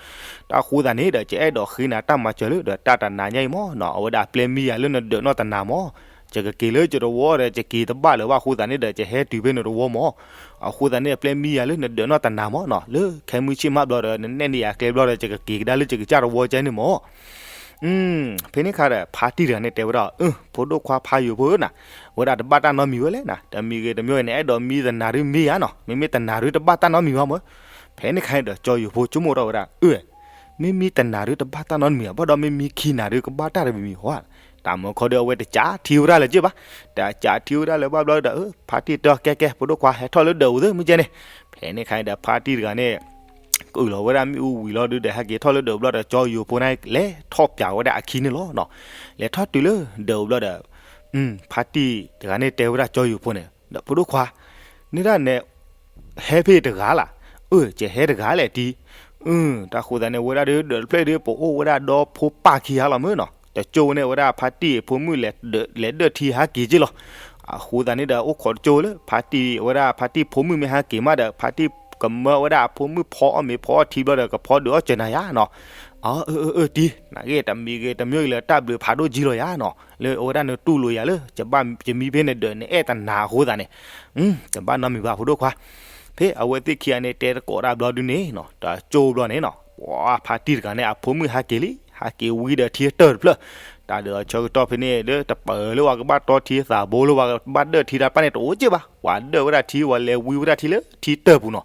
တၢ်ဃိသတးန့ၣ်ဒီး ယအဲၣ်ဒိးဃ့နၤတၢ်မၤစၢၤလၢဒီးတၢ်တနၤညါအံၤမ့ၢ်နီၤ, အဝဲဒၣ်ပျဲမံယၤလၢနဒၢးနီၢ်တနၤမး, ယကက့ၤလၢယတဝီဒီး ယက့ၤတဘၣ်လၢၤဘၣ်အဃိသတးန့ၣ်ဒီး ယဟဲတုၤဖဲနတဝီမး, အဃိသတးန့ၣ် ပျဲမံယၤလၢနဒၢးနီၢ်တနၤမးနီၤ, လၢခဲမုၢ်ဆ့ၣ်မးဘျီဒီး နနဲၣ်န့ၢ်ယၤကျဲဘျီဒီး ယကက့ၤကဒါလၢယကစၢ်တဝီကဲန့ၣ်မး ဖဲန့ၣ်ခါဒီး ဖါတံၢ်တဂၤန့ၣ်တဲဝဲဒၣ်, အၢ ဖိဒိၣ်ခွါဖါယိၤဖိဧၢနၤ, ဝဲဒၣ်တဘၣ်တၢ်နီတမံၤဝဲလဲၣ်နၤ, တမံၤဂ့ၤတမံၤဂ့ၤန့ၣ် အဲၣ်ဒိးမံတနၤဒုမံယၤနီၤ, မ့မ့ၢ်တနၤဒုတဘၣ်တၢ်နီတမံၤဘၣ်မး. ဖဲန့ၣ်ခါန့ၣ်ဒီး ကၠီယိၤဖိဆိကမိၣ်ထီၣ်ဝဲဒၣ်, အၢ မ့မ့ၢ်တနၤဒုတဘၣ်တၢ်နီတမံၤဘၣ်, ဘၣ်ဒီးမ့မ့ၢ်ခံနၤဒုကဘၣ်တၢ်တမံၤမံၤဧါ. တၢ်မုၢ်ခီဒီး အဝဲတကးထံဝဲဒၣ်လၢၤက့ဘၣ်, တကးထံဝဲဒၣ်လၢၤဘၣ်ဘျီဒီး ဖါတံၢ်တဲအီၤ ကဲကဲ ဖိဒိၣ်ခွါ ဟဲထီၣ်လၢဒၢးအိၣ်သုမ့ၢ်ကဲန့ၣ်. ဖဲန့ၣ်ခါန့ၣ်ဒီး ဖါတံၢ်တဂၤန့ၣ် ကုာ်လီၤဝဲဒၣ်မ့ၣ်အူဝံၤလီၤဒုဒီး ဟဲက့ၤထီၣ်လၢဒၢးဘျီဒီး ကၠီယိၤဖိန့ၣ် လဲၤထီၣ်ပၠးဝဲဒၣ်အခံန့ၣ်လီၤနီၤ. လဲၤထီၣ်တုၤလၢဒၢးအိၣ်ဘျီဒီး ဖါတံၢ်တဂၤန့ၣ်တဲဝဲဒၣ်ကၠီယိၤဖိန့ၣ်ဒီး ဖိဒိၣ်ခွါ, န့ၣ်ဒၣ်နဲ ဟဲဖဲတဂၤလၢ်. အၢ ယဟဲတဂၤလဲၣ်တံၢ်. တၢ်ဃိသတးန့ၣ် ဝဲဒၣ်ဒုး ဒၢးတဖျၢၣ်ဒုး ပအိၣ်ဝဲဒၣ်ဒီဖိပၢ်ခံဂၤလီၤမ့ၢ်နီၤ, တကၠိဝဲန့ၣ် ဝဲဒၣ်ဖါတံၢ်ဖိမုၣ်လဲၤဒၢးထံဟးက့ၤက့လီၤ. အဃိသတးန့ၣ်ဒီး အိၣ်ခိးတကၠိလၢ ဖါတံၢ်ဝဲဒၣ်ဖါတံၢ်ဖိမုၣ်မ့ၢ်ဟးက့ၤမးဒီး ဖါတံၢ်ကမၢဝဲဒၣ်အဖိမုၣ်ဖီအီၣ်မ့ၤဖီအီၣ်ထံဘျီဒီး ကဖီဒုးအီၣ်စၢၤနၤယါနီၤ. အၢ အၢ အၢ တံၤ နဂ့ၢ်တမံၤဂ့ၤတမံၤဂ့ၤလၢတၢ်ဘျုးဖးဒိၣ်ကံလီၤယၤနီၤ, လၢအဝဲဒၣ်နတူၢ်လိာ်ယၤလၢ ယမံဖဲန့ၣ်ဒီး နအဲၣ်တနၤအဃိသတးန့ၣ်, တဘၣ်နီတမံၤဘၣ်ဖိဒိၣ်ခွါ. ဖဲအဝဲသ့ၣ်ခံဂၤန့ၣ် တဲတကိးတၢ်ဘျီဒုန့ၣ်နီၤ, တကၠိဘျီန့ၣ်နီၤ, ပှၤဖါတံၢ်တဂၤန့ၣ် အဖိမုၣ်ဟဲက့ၤလံ, ဟဲက့ၤဝံဒီးထံအတၢၢ်တဖျၢၣ်, တၢ်ဒ်သိးဆၢကတီၢ်ဖဲန့ၣ်ဒီး တပၢၤလၢပှၤကဘၣ်တီထံသးဘိလၢပှၤကဘၣ်ဒၢၣ်ထံတၢ်တဖၣ်န့ၣ် တအိၣ်က့ၢ်ဘၣ်, ပှၤဒၢၣ်ဝဲဒၣ်ထံ ပှၤလဲၤဝံဝဲဒၣ်ထံလၢထံတၢၢ်ပူၤနီၤ.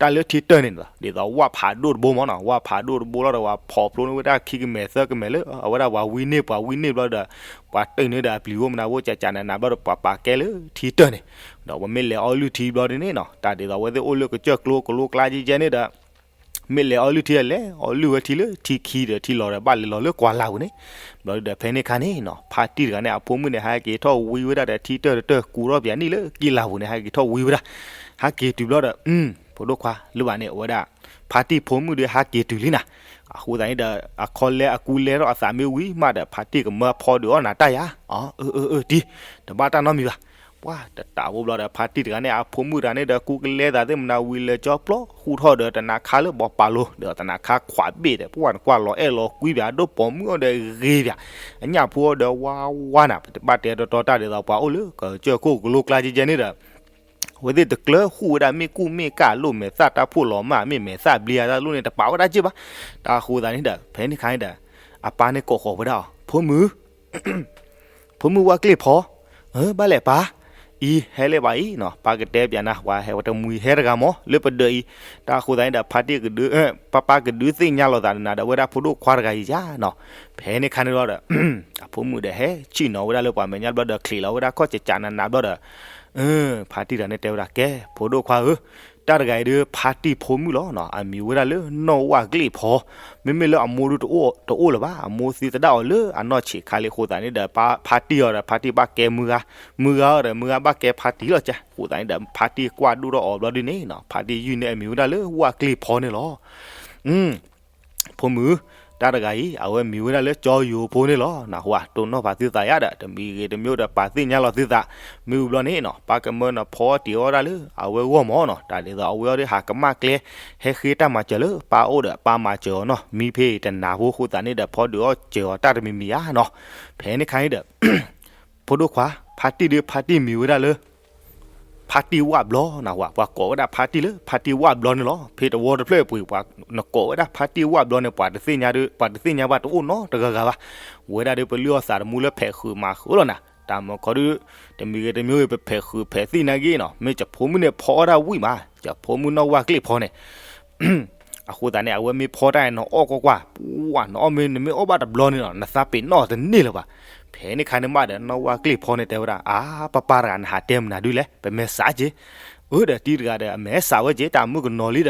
တၢ်လၢထံတၢၢ်န့ၣ် ဒ်သိးဝၣ်ဖးဒိၣ်တဘိမ့ၢ်နီၤ, ဝၣ်ဖးဒိၣ်တဘိလီၤဒီး ပှၤဖီၣ်ဖျိန့ၢ်ဝဲဒၣ်ခံကမဲာ်သၢကမဲာ်လၢ အဝဲဒၣ်ပှၤဝံန့ၢ် ပှၤဝံန့ၢ်ဘျီဒီး ပှၤတ့ၢ်န့ၢ်ဒီးအပျံၤအိၣ်မနုၤအိၣ် ကကနးနးဘျီဒီး ပှၤပာ်ကဲလၢထံတၢၢ်န့ၣ်, ဒီးပမ့ၢ်လဲၤအီလုၢ်ထံဘျီဒ်န့ၣ်နီၤ, တၢ်ဒ်သိးအဝဲသ့ၣ်အိၣ်လၢကစၢၢ်ကျိကလိကျါကဲကဲန့ၣ်ဒီး မ့ၢ်လဲၤအီလုၢ်ထံအလဲၤအီလုၢ်ဝဲထံလၢထံခံဒီးထံလီၤဒီး ဘၣ်လဲၤလီၤလၢကွၢ်လၢ်ပူၤန့ၣ်, ဘျီဒီးဖဲန့ၣ်ခါန့ၣ်နီၤ ဖါတံၢ်တဂၤန့ၣ် အဖိမုၣ်န့ၣ် ဟဲက့ၤထီၣ်ဝံဝဲဒၣ်ဒီးထံတၢၢ်တတၢၢ် ကူထီၣ်ပၠးနံၣ်လၢကံၢ်လၢ်ပူၤန့ၣ် ဟဲက့ၤထီၣ်ဝံဝဲဒၣ်, ဟဲက့ၤတုၤဘျီဒီး ဖိဒိၣ်ခွါလၢဘၣ်န့ၣ် အဝဲဒၣ် ဖါတံၢ်ဖိမုၣ်ဒီးဟဲက့ၤတုၤလံနီၤ, အဃိသတးန့ၣ်ဒီး အခီလဲအကူလဲထီၣ်အသးမ့ၢ်ဝံၤမးဒီး ဖါတံၢ်ကမၢဖီဒုးအီၣ်နၤတၢ်ယၤ, အၢ အၢ အၢ တံၤ, တဘၣ်တၢ်နီတမံၤဘၣ်. ပှၤတတးဖိဘျီဒီး ဖါတံၢ်တဂၤန့ၣ် အဖိမုၣ်တဂၤန့ၣ်ဒီး ကူကလဲသးသ့ၣ်မနၤဝံၤလဲၤကၠီပျီ ဃူထီၣ်ဒီးတနၤခါလၢဘီပာ်လိၤ ဒီးတနၤခါခွးဘ့ၣ်ဒီး ပှၤနကွၢ်လီၤအဲၣ်လီၤကွံပၠး ဒိၣ်ပိာ်မုၣ်အီၤဒီးဂ့ၤပၠး, အညၣ်ဖိအီၤဒီးဝါဝါနၤ ပတဘၣ်တဲတီတီတၢ်ဒ်သိးပှၤအိၣ်လၢကစၢၢ်ခိၣ်ကလိကျါကဲကဲန့ၣ်ဒီး အဝဲသ့ၣ်တကျၢၤဃူဝဲဒၣ်မ့ၣ်ကူၣ်မ့ၣ်ကၣ်လိၣ်မဲာ်သၣ်တၢ်ဖှိၣ်လီၤမၢ် မ့ၢ်မဲာ်သၣ်ဘျ့အတၢ်လိၣ်န့ၣ် တပာ်ဝဲဒၣ်က့ၢ်ဘၣ်. တၢ်အဃိသတးန့ၣ်ဒီး ဖဲန့ၣ်ခါန့ၣ်ဒီး အပၢ်န့ၣ်ကိးဃီၤဝဲဒၣ်အီၤ ဖိမုၣ် ဖိမုၣ်ဝၣ်ကျ့ၣ်ဖီ, ဘၣ်လဲၣ်ပၢ်, အံၤဟဲလၢၤဘၣ်အံၤနီၤ ပၢ်ကတဲပၠးနၤ ပှၤဟဲဝဲတမှံၤဟဲတဂၤမး လၢပဒၢးအံၤ, တၢ်အဃိသတးန့ၣ်ဒီး ဖါတံၢ်ကဒုး ပၢ်ပၢ်ကဒုးသ့ၣ်ညါလိာ်သးနၤဒီး ဝဲဒၣ်ဖိဒိၣ်ခွါတဂၤအံၤယၤနီၤ, ဖဲန့ၣ်ခါန့ၣ်လီၤဒီး အဖိမုၣ်ဒီးဟဲဆံၣ်နီၤဝဲဒၣ်လၢပှၤမဲာ်ညါဘျီဒီး ချံးလီၤဝဲဒၣ်ခီၣ်ကကနးနးဘျီဒီး ဖါတံၢ်တဂၤန့ၣ်တဲဝဲဒၣ် ကဲ ဖိဒိၣ်ခွါဧၢ, တၢ်တဂၤအံၤဒုး ဖါတံၢ်ဖိမုၣ်လီၤနီၤ အမံၤဝဲဒၣ်လၢနီၢ်ဝၣ်ကျ့ၣ်ဖီ, မ့မ့ၢ်လၢအမိၢ်ဒုးတအိၣ်လၢၤဘၣ် အမိၢ်သံသဒၣ်အီၤလၢအနီၢ်ဆံးခါလံအဃိသတးန့ၣ်ဒီး ဖါတံၢ်အီၤဒီး ဖါတံၢ်ဘၣ်ကဲမုၢ်ဂၤ, မုၢ်ဂၤအီၤဒီး မုၢ်ဂၤဘၣ်ကဲဖါတံၢ်လီၤကဲ, အဃိသတးန့ၣ်ဒီး ဖါတံၢ်ကွၢ်ဒိၣ်ထီၣ်အီၤဘျီဒုန့ၣ်နီၤ ဖါတံၢ်ယုၢ်န့ၢ်အမံၤဝဲဒၣ်လၢဝၣ်ကျ့ၣ်ဖီန့ၣ်လီၤ. ဖိမုၣ်, တၢ်တဂၤအံၤ အဝဲမံၤဝဲဒၣ်လၢကၠီယိၤဖိန့ၣ်လီၤ. နၢ်ဟူဧါ တိၢ်နီၣ်ဖးသုသးယါဒီး တမံၤဂ့ၤတမံၤဒီး ပာ်သ့ၣ်ညါလီၤသုသး, မ့ၢ်ဝံၤဘျီန့ၣ်နီၤ ပၢ်ကမၢနဖီတ့ၢ်အီၣ်ဝဲဒၣ်လၢအဝဲဂီၢ်မးနီၤ တၢ်ဒ်သိးအဝဲအီၤဒီးဟးကမၣ်ကျဲ ဟဲဃ့တၢ်မၤစၢၤလၢပၢ်အိၣ်ဒီး ပၢ်မၤစၢၤအီၤနီၤ မံဖဲအံၤတနၤဖိအဃိသတးန့ၣ်ဒီး ဖီဒုးအီၣ်စၢၤအီၤတၢ်တမံၤမံၤဧါနီၤ. ဖဲန့ၣ်ခါန့ၣ်ဒီး ဖိဒိၣ်ခွါ ဖါတံၢ်ဒုး ဖါတံၢ်မံၤဝဲဒၣ်လၢ ဖါတံၢ်ဝၣ်ဘျီနၢ်ဟူဧါ ပှၤကိးဝဲဒၣ်ဖါတံၢ်လၢ ဖါတံၢ်ဝၣ်ဘျီန့ၣ်လီၤ. ဖဲတဝီတဖျၢၣ်အပူၤ ပှၤနကိးဝဲဒၣ်ဖါတံၢ်ဝၣ်ဘျီန့ၣ် ပှၤတသ့ၣ်ညါဒီး ပှၤတသ့ၣ်ညါဘၣ်တအိၣ်နီတဂၤဂၤဘၣ်. ဝဲဒၣ်ဒီးပလုၢ်အီၣ်သးတမူလၢဖဲးဃုာ်မၤဃုာ်လီၤနၤ. တၢ်မၤခီဒုး တမံၤဂ့ၤတမံၤဂ့ၤ ပဖဲးဃုာ်ဖဲးသံၣ်နာ်က့နီၤ မ့ၢ်ယဖိမုၣ်န့ၣ်ဖီအီၣ်တၢ်ဝံၣ်မး ယဖိမုၣ်နီၢ်ဝၣ်ကျ့ၣ်ဖီန့ၣ် အဃိသတးန့ၣ် အဝဲမ့ၢ်ဖီတၢ်အံၤနအီၣ်ကွၢ်ကွၢ် ပှၤနအီၣ်မ့ၢ်နမ့ၢ်အီၣ်ဘၣ်တဘျီန့ၣ်နီၤ နသးပ့ၤနီၣ်တန့ၢ်လၢၤဘၣ်. ဖဲန့ၣ်ခါန့ၣ်မးဒီး နီၢ်ဝၣ်ကျ့ၣ်ဖီန့ၣ်တဲဝဲဒၣ် အါ ပၢ်ပၢ်တဂၤ နဟးတဲမနုၤဒုလဲၣ် ပမဲာ်ဆှးက့ၤ အၢဒီးတံၤတဂၤဒီး အမဲာ်ဆှးဝဲက့ၤ တၢ်မုၣ်ကနီၤလံဒီး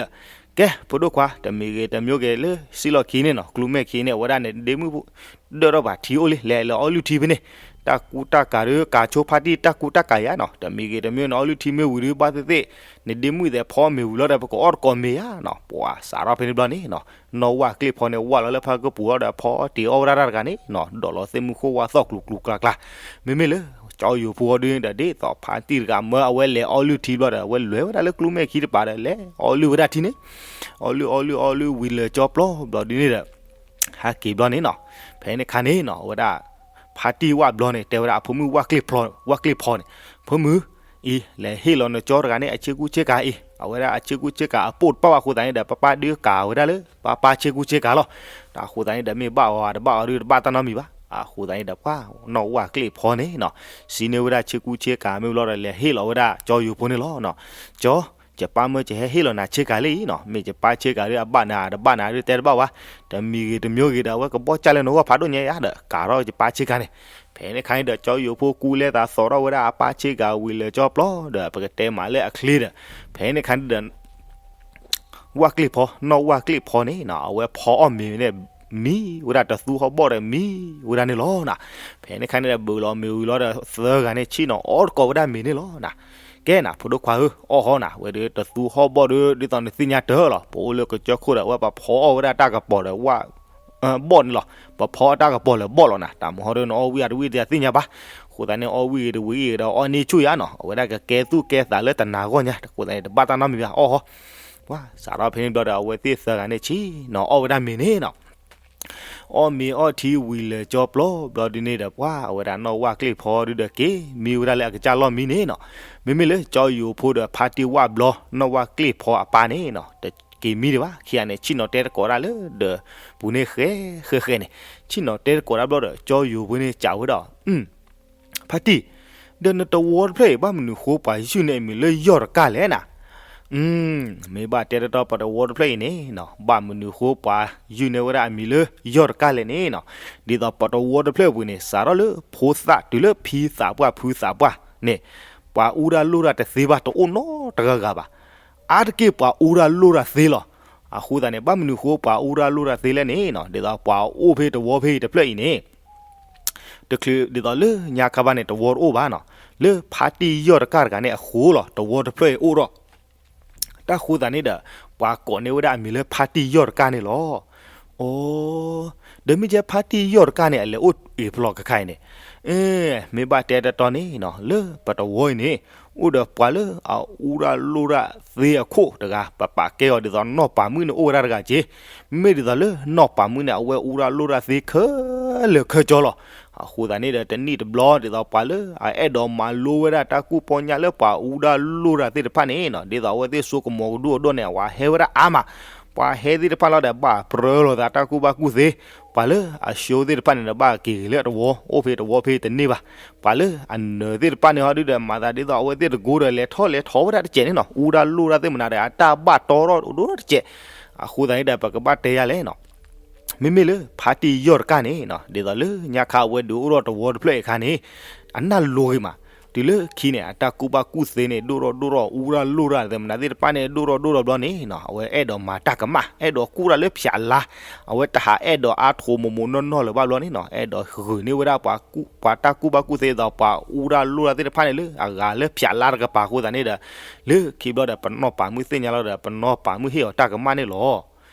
ကဲ ဖိဒိၣ်ခွါ တမံၤဂ့ၤတမံၤဂ့ၤလၢ စံၣ်လီၢ်ခံန့ၣ်နီၤ ကျူမဲာ်ခံန့ၣ် အဝဲဒၣ်န့ၣ် ဒ့မုၣ် ဒၢၣ်ထီၣ်ပှၤထံအိၣ်လံ လဲၤလၢအီလုၢ်ထံဖဲန့ၣ် တၢ်ကူတၢ်ကၤဒီး ကၤဆိဖါတံၢ်တၢ်ကူတၢ်ကၤယါနီၤ တမံၤဂ့ၤတမံၤနီၤ အီလုၢ်ထံမ့ၢ်ဝံၤဒီး ဘၣ်သ့ၣ်သ့ၣ် နဒ့မုၣ်သဲးဖီမ့ၢ်ဝံၤလီၤဒီး ပကအီၣ်တကိးမ့ၤယါနီၤ ပှၤစးထီၣ်ဖဲန့ၣ်ဘျီန့ၣ်နီၤ နီၢ်ဝၣ်ကျ့ၣ်ဖီန့ၣ် ဝၣ်လီၤလၢဖၢကပူၤလီၤဒီး ဖီတ့ၢ်အီၣ်ဝဲဒၣ်တၢ်တဂၤန့ၣ်နီၤ ဒိးလီၤသ့ၣ်မုၢ်ခိၣ်ဝါသီၣ်ကျူၤကျူၤကျါကျါ မ့မ့ၢ်လၢ ကၠီယိၤဖိအီၤဒုန့ၣ်ဒီး ဒ်သိးဖါတံၢ်တဂၤမၢအဝဲလဲၤအီလုၢ်ထံဘျီဒီး အဝဲလဲၤဝဲဒၣ်လၢကျူမဲာ်ခံတပၤဒီး လဲၤအီလုၢ်ဝဲဒၣ်ထံန့ၣ် အီလုၢ်အီလုၢ်အီလုၢ်ဝံၤလၢာ်ကၠီပျီဘျီဒုန့ၣ်ဒီး ဟဲက့ၤဘျီန့ၣ်နီၤ ဖဲန့ၣ်ခါန့ၣ်နီၤ အဝဲဒၣ် ဖါတံၢ်ဝၣ်ဘျီန့ၣ် တဲဝဲဒၣ်အဖိမုၣ်ဝၣ်ကျ့ၣ်ဖီန့ၣ် ဖိမုၣ် အံၤ လဲၤဟ့ၣ်လီၤနကၠီတဂၤန့ၣ် အဆ့ကူဆ့ကၤအံၤ အဝဲဒၣ်အဆ့ကူဆ့ကၤအပိၢ်တပၣ်ဘၣ်အဃိသတးန့ၣ်ဒီး ပၢ်ပၢ်ဒုးကၤဝဲဒၣ်လၢ ပၢ်ပၢ်ဆ့ကူဆ့ကၤလီၤ. တၢ်အဃိသတးန့ၣ်ဒီး မ့ၢ်ဘၣ်အီၤတဘၣ်အီၤဒုးတဘၣ်တၢ်နီတမံၤဘၣ်. အဃိသတးန့ၣ်ဒီး ပှၤနီၢ်ဝၣ်ကျ့ၣ်ဖီန့ၣ်နီၤ စံးန့ၢ်ဝဲဒၣ်ဆ့ကူဆ့ကၤမ့ၢ်ဘျီဒီး လဲၤဟ့ၣ်လီၤဝဲဒၣ်ကၠီယိၤဖိန့ၣ်လီၤ. ကၠီ ယပၢ်မၢယဟဲဟ့ၣ်လီၤနၤဆ့ကၤလၢအံၤနီၤ မ့ၢ်ယပၢ်ဆ့ကၤဒုး အဘၣ်နၤတဘၣ်နၤဒုးတဲတဘၣ်ဘၣ်. တမံၤဂ့ၤတမံၤဂ့ၤဒီး အဝဲကဘီၣ်ကၢ်လၢနဂီၢ်ဖးဒိၣ်ညါယါဒီး ကၤထီၣ်ယပၢ်ဆ့ကၤန့ၣ် ဖဲန့ၣ်ခါန့ၣ်ဒီးကၠီယိၤဖိကူလဲသးသိးထီၣ်ဝဲဒၣ်အပၢ်ဆ့ကၤဝံၤလၢာ်ကၠီပျီဒီး ပကတဲမးလၢအချ့ဒီး ဖဲန့ၣ်ခါန့ၣ်ဒီး ဝၣ်ကျ့ၣ်ဖီ နီၢ်ဝၣ်ကျ့ၣ်ဖီန့ၣ်နီၤ အဝဲဖီအီၣ်မ့ၤန့ၣ် မံဝဲဒၣ်တသူဟီၣ်ဘီၣ်ဒီးမံဝဲဒၣ်န့ၣ်လီၤနၤ. ဖဲန့ၣ်ခါန့ၣ်ဒီး ဘုးလီၤမ့ၤဝံၤလီၤဒီး သၢဂၤန့ၣ် ဆ့ၣ်နီၤအီၣ်တကိးဝဲဒၣ်မ့ၤန့ၣ်လီၤနၤ. ကဲနၤ ဖိဒိၣ်ခွါဧၢ အီၣ်ဟီနၤ ဝဲဒီးတသူဟီၣ်ဘီၣ်ဒီး ဒ်သိးနသ့ၣ်ညါတၢ်လီၤ ပအိၣ်လၢကစၢၢ်ခိၣ်ဒီး အဝဲပဖီအီၣ်ဝဲဒၣ်တၢ်ကပီၤဒီးဝၣ် ဘီၣ်န့ၣ်လီၤ. ပဖီအီၣ်တၢ်ကပီၤလၢာ်ဘီၣ်လီၤနၤ. တၢ်မဟီဒီး နအီၣ်ဝံၣ်အတဝံၣ်တသ့ၣ်ညါဘၣ်. အဃိသတးန့ၣ် အီၣ်ဝံၣ်ဂ့ၤတဝံၣ်ဂ့ၤဒီး အီၣ်န့ၢ်ဆူၣ်ယါနီၤ အဝဲဒၣ်ကကဲသူၣ်ကဲသးလၢတနၤဂီၢ်ညါ အဃိသတးန့ၣ် တဘၣ်တၢ်နီတမံၤဘၣ် အီၣ်ဟီ ပှၤစးထီၣ်ဖဲန့ၣ်ဘျီဒီး အဝဲသ့ၣ်သၢဂၤန့ၣ် ဆ့ၣ်နီၤအီၣ်ဝဲဒၣ်မ့ၤန့ၣ်နီၤ. အီၣ်မ့ၤအီထံဝံၤလၢာ်ကၠီပျီဘျီဒုန့ၣ်ဒီး ပှၤအဝဲဒၣ်နီၢ်ဝၣ်ကျ့ၣ်ဖီဒုဒီးက့ၤမံဝဲဒၣ်လၢအကစၢ်လီၢ်မံန့ၣ်နီၤ. မ့မ့ၢ်လၢကၠီယိၤဖိဒီးဖါတံၢ်ဝၣ်ဘျီ နီၢ်ဝၣ်ကျ့ၣ်ဖီအပၢ်န့ၣ်နီၤ တက့ၤမံဒံးဘၣ်. ခံဂၤန့ၣ် ဆ့ၣ်နီၤတဲသကိးတၢ်လၢဒီးပူၤန့ၣ်ဃဲဃဲဃဲန့ၣ်, ဆ့ၣ်နီၤတဲသကိးတၢ်ဘျီဒီး ကၠီယိၤဖိန့ၣ်စံးဝဲဒီး ဖါတံၢ်, ဒီးနတဝီတဖျၢၣ်အံၤ ဘၣ်မနုၤဃိပှၤယုၢ်န့ၢ်အမံၤလၢယီၢ်တကၢ်လဲၣ်နၤ. မ့ၢ်ဘၣ်တဲတတီပတဝီတဖျၢၣ်အံၤန့ၣ်နီၤ ဘၣ်မနုၤဃိပှၤယုၢ်န့ၢ်ဝဲဒၣ်အမံၤလၢယီၢ်တကၢ်လဲၣ်န့ၣ်နီၤ. ဒ်သိးပတဝီတဖျၢၣ်အပူၤန့ၣ် စးထီၣ်လၢဖိသၣ်တုၤလၢဖံသးပှၢ်ဖုသးပှၢ်န့ၣ် ပှၤအူဒၣ်လိၣ်ဒၣ်တသ့ဘၣ် တအိၣ်နီတဂၤဂၤဘၣ်. အါတက့ၢ်ပှၤအူဒၣ်လိၣ်ဒၣ်သ့လီၤ. အဃိသတးန့ၣ် ဘၣ်မနုၤဃိပှၤအူဒၣ်လိၣ်ဒၣ်သ့လဲၣ်န့ၣ်နီၤ ဒ်သိးပှၤအိၣ်ဖဲတဝီဖဲအံၤတဖျၢၣ်အံၤန့ၣ် တချုးဒ်သိးလၢညါခါဘၣ်န့ၣ် တဝီတအိၣ်ဘၣ်နီၤ, လၢဖါတံၢ်ယီၢ်တကၢ်တဂၤန့ၣ်အဃိလီၤ တဝီတဖျၢၣ်အံၤအိၣ်ဒီး တၢ်ဃိသတးန့ၣ်ဒီး ပှၤကိးန့ၢ်ဝဲဒၣ်အမံၤလၢဖါတံၢ်ယီၢ်တကၢ်န့ၣ်လီၤ. အိ ဒီးမ့ၢ်ကဲဖါတံၢ်ယီၢ်တကၢ်န့ၣ် အလဲၤအိၣ်အ့ၣ်ဖျိးကခါအံၤန့ၣ်, မ့ၢ်ဘၣ်တဲတတီန့ၣ်နီၤ လၢပတဝီအံၤန့ၣ် အိၣ်ဒီးပှၤလၢအအူဒၣ်လိၣ်ဒၣ်သ့အခိၣ်တဂၤ ပပာ်ကဲအီၤဒ်သိးနီၢ်ပၤမုၣ်န့ၣ်အိၣ်ဝဲဒၣ်တဂၤက့ၤ, မ့မ့ၢ်ဒ်သိးလၢနီၢ်ပၤမုၣ်န့ၣ် အဝဲအူဒၣ်လိၣ်ဒၣ်သ့ခဲလၢာ်ခဲဆ့လီၤ. အဃိသတးန့ၣ်ဒီး တနံၣ်တဘျီဒ်သိးပှၤလၢအအဲၣ်ဒိးမၤလိဝဲဒၣ်တၢ်ကူၣ်ပီညၣ်လၢပှၤအူဒၣ်လိၣ်ဒၣ်သ့ၣ်တဖၣ်န့ၣ်နီၤ ဒ်သိးအဝဲသ့ၣ်စိကမီၤကဒူၣ်အဒိၣ်န့ၣ် အဝဲဟဲဝဲဒၣ်အါမး, ပှၤဟဲသ့ၣ်တဖၣ်လီၤဒီး ဘၣ်ပြၢလိာ်သးတၢ်ကူၣ်ဘၣ်ကူၣ်သ့, ပှၤလၢအဆိသ့ၣ်တဖၣ်န့ၣ်ဒီး ဘၣ်က့ၤဂ့ၤလၢအတဝီ အိၣ်ဖဲတဝီဖဲတန့ၢ်ဘၣ်, ပှၤလၢအနၢၤသ့ၣ်တဖၣ်န့ၣ်ဟီဒုဒီး မၤသးဒ်သိးအဝဲသ့ၣ်တကိဒီး လဲၤထီၣ်လဲၤထီဝဲဒၣ်တစဲးန့ၣ်နီၤ အူဒၣ်လိၣ်ဒၣ်သ့ၣ်မနုၤဒီး အတၢ်ဘၣ်တီထီၣ်ဒိၣ်ဒိၣ်တစဲး. အဃိသတးန့ၣ်ဒီး ပကဘၣ်တဲယၤလဲၣ်နီၤ မ့မ့ၢ်လၢဖါတံၢ်ယီၢ်တကၢ်န့ၣ်နီၤ ဒ်သိးလၢညါခါအဝဲဒုးအိၣ်ဒီးတဝီတဖျၢၣ်အံၤအခါန့ၣ် အနၢ်လိၤဂ့ၤမး, တုၤလၢခံန့ၣ် အတၢ်ကူၣ်ဘၣ်ကူၣ်သ့န့ၣ် ဒိၣ်ထီၣ်ဒိၣ်ထီၣ် အူဒၣ်လိၣ်ဒၣ်သ့ၣ်မနုၤသ့ၣ်တဖၣ်န့ၣ် ဒိၣ်ထီၣ်ဒိၣ်ထီၣ်ဘျီန့ၣ်နီၤ အဝဲအဲၣ်ဒိးမၤတၢ်ကမၣ် အဲၣ်ဒိးကူၣ်တၢ်လၢဖၠးလါ, အဝဲတဟးအဲၣ်ဒိးအါထီၣ်မိၢ်မိၢ်နီၢ်နီၢ်လၢၤဘၣ်ဘျီန့ၣ်နီၤ အဲၣ်ဒိးဂုာ်န့ၢ်ဝဲဒၣ်ပှၤကူၣ် ပှၤတၢ်ကူၣ်ဘၣ်ကူၣ်သ့ဒ်သိး ပှၤအူဒၣ်လိၣ်ဒၣ်သ့ၣ်တဖၣ်န့ၣ်လၢအဂၤလၢဖၠးလါတကပၤအဃိသတးန့ၣ်ဒီး လၢခံဘျီဒီး ပနီၢ်ပၤမုၣ်သ့ၣ်ညါလီၤဒီး ပနီၢ်ပၤမုၣ်ဟ့ၣ်အီၤတၢ်ကမၣ်န့ၣ်လီၤ.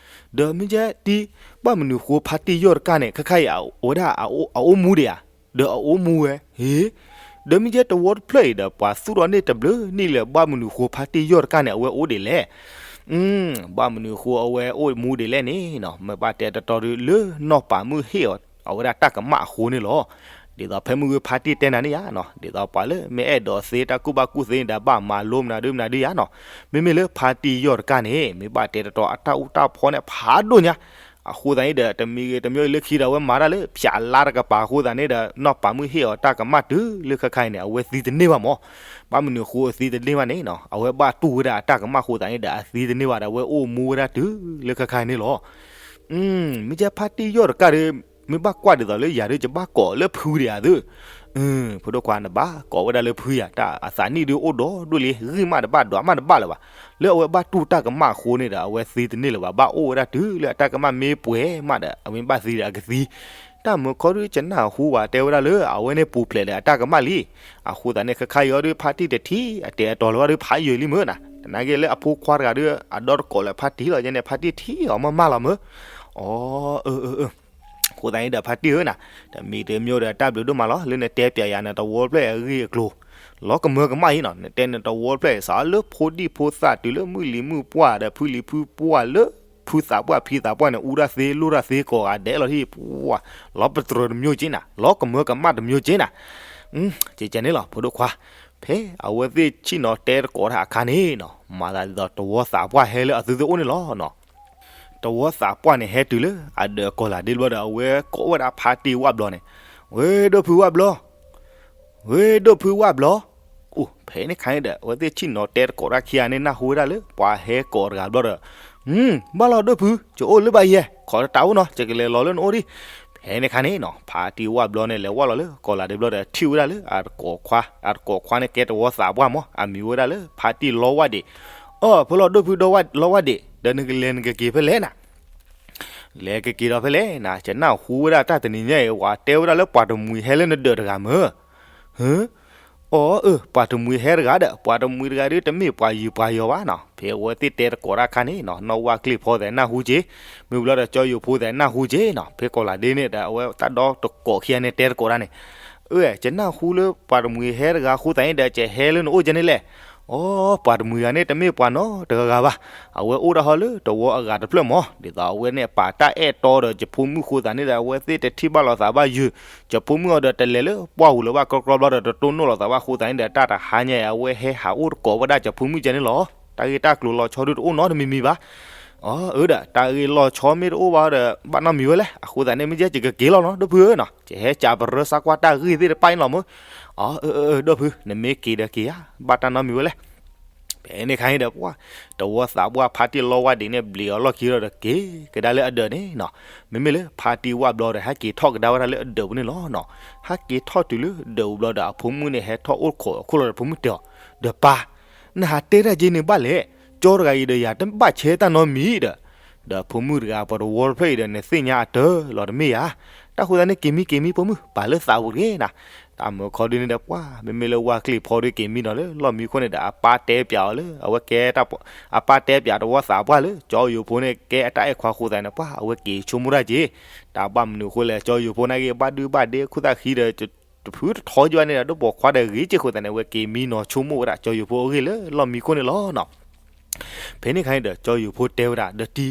ဒီးမ့ၢ်ကဲတံၢ် ဘၣ်မနုၤဃိဖါတံၢ်ယီၢ်တကၢ်န့ၣ် ခဲခါအံၤအဝဲဒၣ်အအိၣ်မူဒံးဧါ, ဒီးအအိၣ်မူဝဲ, ဟ့, ဒီးမ့ၢ်ကဲတဝီတဖျၢၣ်အံၤဒီး ပှၤသူၣ်ထီၣ်န့ၢ်တဘျုးနံၣ်လၢၤ ဘၣ်မနုၤဃိဖါတံၢ်ယီၢ်တကၢ်န့ၣ် အဝဲအိၣ်ဒံးလဲၣ်. ဘၣ်မနုၤဃိအဝဲအိၣ်မူဒံးလဲၣ်န့ၣ်နီၤ မ့ၢ်ဘၣ်တဲတတီဒုလၢနီၢ်ပၤမုၣ်ဟ့ၣ်အီၤ အဝဲဒၣ်တၢ်ကမၣ်အဃိန့ၣ်လီၤ. ဒ်သိးဖဲမုၢ်ဂ့ၤဖါတံၢ်တဲနၤန့ၣ်ယါနီၤ ဒ်သိးပှၤလၢမ့ၢ်အဲၣ်ဒိးသ့တၢ်ကူၣ်ဘၣ်ကူၣ်သ့န့ၣ်ဒီး ဘၣ်မၤလိမနုၤဒုမနုၤဒုယါနီၤ, မ့မ့ၢ်လၢဖါတံၢ်ယီၢ်တကၢ်န့ၣ် မ့ၢ်ဘၣ်တဲတတီအတၢ်အူတၢ်ဖီန့ၣ်ဖးဒိၣ်ညါ, အဃိသတးန့ၣ်ဒီး တမံၤဂ့ၤတမံၤလၢခံဒီး အဝဲမၤတၢ်လၢဖၠးလါတကပၤအဃိသတးန့ၣ်ဒီး နီၢ်ပၤမုၣ်ဟ့ၣ်အီၤတၢ်ကမၣ်တုၤလၢခဲခါအံၤန့ၣ် အဝဲသံတန့ၢ်ဘၣ်မး. ဘၣ်မနုၤဃိအသံတန့ၢ်ဘၣ်န့ၣ်နီၤ အဝဲဘၣ်တူၢ်ဝဲဒၣ်အတၢ်ကမၣ်အဃိသတးန့ၣ်ဒီး အသံတန့ၢ်ဘၣ်ဒီး အဝဲအိၣ်မူဝဲဒၣ်တုၤလၢခဲခါအံၤန့ၣ်လီၤ. မ့ၢ်ကဲဖါတံၢ်ယီၢ်တကၢ်ဒီး မ့ၢ်ဘၣ်ကွၢ်ဒ်သိးလၢယၤဒုး ယဘၣ်ကိးလၢဖုဒံးဧါသု, ဖိဒိၣ်ခွါ နဘၣ်ကိးဝဲဒၣ်လၢဖုယၤ တၢ်အသးနံၣ်ဒုးအိၣ်ဒီးဒိၣ်လံ ဂံၢ်မးတဘၣ်ဒွးမးတဘၣ်လၢၤဘၣ်. လၢအဝဲဘၣ်တူၢ်တၢ်ကမၣ်အဃိန့ၣ်ဒီး အဝဲသံတန့ၢ်လၢၤဘၣ် ဘၣ်အိၣ်ဝဲဒၣ်တုၤလၢအတၢ်ကမၣ်မ့ၢ်ပှဲၤမးဒီး အဝဲဘၣ်သံဒီးအကသံ. တၢ်မုာ်ခီဒုး ကနၢ်ဟူဝဲတဲဝဲဒၣ်လၢ အဝဲန့ၣ်ပူၤဖျဲးဒီးအတၢ်ကမၣ်လံ. အဃိသတးန့ၣ် ခဲခါအံၤအီၤဒုး ဖါတံၢ်တထံၣ်အတဲာ်အတီၤလၢၤဘၣ်ဒုး ဖးယံာ်လံမ့ၢ်နၤ. သနာ်က့လၢအဖိခွါတဂၤဒုး အဒီတကိးလၢဖါတံၢ်လီၤ ယဲန့ၣ် ဖါတံၢ်ထံၣ်အီၤမးမးလီၤမ့ၢ်. အိ အဃိသတးန့ၣ်ဒီး ဖါတံၢ်ဧၢနၤ, တမံၤတမံၤဒီး တၢ်ဘျုးဒိၣ်မးလီၤ လၢနတဲပျးယၤနတဝီတဖျၢၣ်အဂ့ၢ်အကျိၤ, လီၤကမၢကမၣ်အံၤနီၤ နတဲနတဝီတဖျၢၣ်အံၤ စးလၢဖိဒံဖိသၣ်တုၤလၢမုၢ်လံၤမုၢ်ပှၢ်ဒီး ဖုလံၤဖုပှၢ်လၢ ဖုသးပှၢ်ဖံသးပှၢ်န့ၣ် အူဒၣ်သ့လိၣ်ဒၣ်သ့ကိးဂၤဒဲးလီၤဟံၣ်ပှၢ်, လီၤပတြၢၤတမံၤက့နၤ လီၤကမၢကမၣ်တမံၤက့နၤ. ကဲကဲန့ၣ်လီၤ ဖိဒိၣ်ခွါ, ဖဲအဝဲသ့ၣ်ဆ့ၣ်နီၤတဲသကိးတၢ်အခါန့ၣ်နီၤ မၤသးဒ်သိးတဝီသးပှၢ်ဟဲလၢအသုသ့ၣ်အိၣ်န့ၣ်လီၤနီၤ. တဝီသးပှၢ်န့ၣ်ဟဲတုၤလၢအဒၢးကီၤလၤဒ့ဘျီဒီး အဝဲကိးဝဲဒၣ်ဖါတံၢ်ဝၣ်ဘျီန့ၣ်, ဝ့ၢ်ဒိၣ်ဖုဝၣ်ဘျီ, အိၣ်ဖဲန့ၣ်ခါန့ၣ်ဒီး အဝဲသ့ၣ်ဆ့ၣ်နီၤတဲသကိးတၢ်ခံဂၤန့ၣ် နၢ်ဟူဝဲဒၣ်လၢ ပှၤဟဲကိးတဂၤဘျီဒီး, ဘၣ်လီၤဒိၣ်ဖု ကအိၣ်လၢၤဘၣ်ယဲ, ခိးတၢ်အိၣ်နီၤ ယကလဲၤလီၤလၢနအိၣ်ဒံး. ဖဲန့ၣ်ခါန့ၣ်နီၤ ဖါတံၢ်ဝၣ်ဘျီန့ၣ် လဲၤဝၣ်လီၤလၢကီၤလၤဒ့ဘျီဒီး ထံၣ်ဝဲဒၣ်လၢအတကိးခွါ, အတကိးခွါန့ၣ်ကဲတဝီသးပှၢ်မး အမံၤဝဲဒၣ်လၢ ဖါတံၢ်လီဝၣ်ဒံး. အၢ ဖိလီၤဒိၣ်ဖုဒီဝၣ်လီဝၣ်ဒံး, ဒီးနကလဲၤနကက့ၤဖဲလဲၣ်နၤ. လဲၤကက့ၤဒီးဖဲလဲၣ်နၤ, ယနၢ်ဟူဝဲဒၣ်တၢ်တနံၤညါအံၤ ပှၤတဲဝဲဒၣ်လၢပှၤတမှံၤဟဲလၢနဒၢးတဂၤမ့ၢ်. အၢ အၢ ပှၤတမှံၤဟဲတဂၤဒီး ပှၤတမှံၤတဂၤဒုး တမ့ၢ်ပှၤယုၢ်ပှၤယီၤဘၣ်နီၤ, ဖဲအဝဲသ့ၣ်တဲသကိးတၢ်အခါန့ၣ်နီၤ နီၢ်ဝၣ်ကျ့ၣ်ဖီသဲးနၢ်ဟူက့ၤ, မ့ၢ်ဘျီဒီးကၠီယိၤဖိသဲးနၢ်ဟူက့ၤနီၤ, ဖဲကီၤလၤဒ့န့ၣ်ဒီး အဝဲတၢ်ဒီတကိးခံဂၤန့ၣ်တဲသကိးတၢ်န့ၣ်, အၢ ယနၢ်ဟူလၢ ပှၤတမှံၤဟဲတဂၤအဃိသတးန့ၣ်ဒီး ယဟဲလၢနအိၣ်ကဲန့ၣ်လဲၣ်. အိ ပှၤတမှံၤဂၤန့ၣ် တမ့ၢ်ပှၤနီတဂၤဂၤဘၣ်. အဝဲအိၣ်ဒၣ်ဟီလၢတဝီအဂၤတဖျၢၣ်မး, ဒ်သိးအဝဲန့ၣ်ပာ်တၢ်အဲၣ်တီဒီးယဖိမုၣ်အဃိသတးန့ၣ်ဒီး အဝဲသ့ၣ်တထံၣ်ဘၣ်လိာ်သးဘၣ်ယုာ်, ယဖိမုၣ်အီၤဒီးတလဲၤလၢပှၢ်ပူၤလၢၤဘၣ် ကြီကြီဘျီဒီး တတိၢ်နီၣ်လိာ်သးဘၣ်အဃိသတးန့ၣ်ဒီး တၢ်တဟါညါအံၤ အဝဲဟဲဟးအိၣ်တကိးဝဲဒၣ်ယဖိမုၣ်ကဲန့ၣ်လီၤ. တၢ်ဂ့ၢ်တၢ်ကျိၤလီၤဆီဒုတအိၣ်နီတမံၤမံၤဘၣ်. အၢဒီး တၢ်ဂ့ၢ်လီၤဆီမ့ၢ်တအိၣ်ဘၣ်ဒီး ဘၣ်နီတမံၤဝဲလဲၣ်. အဃိသတးန့ၣ် မ့ၢ်ကဲယကက့ၤလီၤနီၤ ဒိၣ်ဖုဧၢနီၤ, ယဟဲစံးပတြၢၤစါကွၢ်တၢ်ဂ့ၢ်သ့ၣ်တဖၣ်အံၤလီၤမး. အၢ ဒိၣ်ဖု နမ့ၢ်က့ၤဒီးက့ၤဧါ, ဘၣ်တၢ်နီတမံၤဝဲလဲၣ်. ဖဲန့ၣ်ခါအံၤဒီး ပှၤတဝီသးပှၢ်ဖါတံၢ်လီဝၢ်ဒံးန့ၣ် ဘျံးအီၤလီၢ်ခံဒီး က့ၤကဒါလၢအဒၢးန့ၣ်နီၤ. မ့မ့ၢ်လၢဖါတံၢ်ဝၣ်ဘျီဒီး ဟဲက့ၤထီၣ်ကဒါဝဲဒၣ်လၢအဒၢးပူၤန့ၣ်လီၤနီၤ. ဟဲက့ၤထီၣ်တုၤလၢဒၢးပူၤဘျီဒီး အဖိမုၣ်န့ၣ် ဟဲထီၣ်အိၣ်ခိးအခိၣ်လီၤဒီး ဖိမုၣ်တဲအီၤ, ဒီးပၢ် နဟးတဲတၢ်က့န့ၣ်ဘၣ်လဲၣ်, ကၠီတဂၤအံၤဒီးယၤတဘၣ်ဆဲတၢ်နီတမံၤဒီး, ဒီးဖိမုၣ်တဂၤ ပတဝီတဖျၢၣ်အံၤဒီး နသ့ၣ်ညါအတၢၢ်လီၤတမ့ၢ်ဧါ. တၢ်ဃိသတးန့ၣ် က့ၤမံက့ၤမံ ဖိမုၣ် ပာ်လၢသးပူၤတဂ့ၤနၤ. တၢ်မုၢ်ခီဒုန့ၣ်ဒီး ပှၤ မ့မ့ၢ်လၢဝၢ်ကျ့ၣ်ဖီဒု က့ၤမံနီၤလၢလီၢ်မံခိၣ်န့ၣ်ဒီး အပၢ်တဲပၠးအီၤလၢ အဝဲကဲ အပၢ်တဲပၠးတဝီသးပှၢ်လၢ ကၠီယိၤဖိန့ၣ် ကဲအတၢ်အဲၣ်ခွါအဃိသတးန့ၣ် ပှၤ အဝဲက့ၤဆိကမိၣ်တၢ်က့ၤ, တၢ်ဘၣ်မနုၤအဃိလဲၣ်, ကၠီယိၤဖိန့ၣ်ဂ့ၤ ဘၣ်ဒုဘၣ်ဒ့ ခိၣ်သၣ်ဃံဒီး တဖုတထီကဲဘၣ်န့ၣ်ဒီး ဒိၣ်ပိာ်ခွါဒီးဂ့ၤက့ၢ်အဃိသတးန့ၣ် အဝဲက့ၤမံနီၤဆိကမိၣ်ဝဲဒၣ် ကၠီယိၤဖိအဂ့ၢ်လၢလီၢ်မံခိၣ်န့ၣ်လီၤနီၤ. ဖဲန့ၣ်ခါအံၤဒီး ကၠီယိၤဖိတဲဝဲဒၣ် ဒီးတံၤ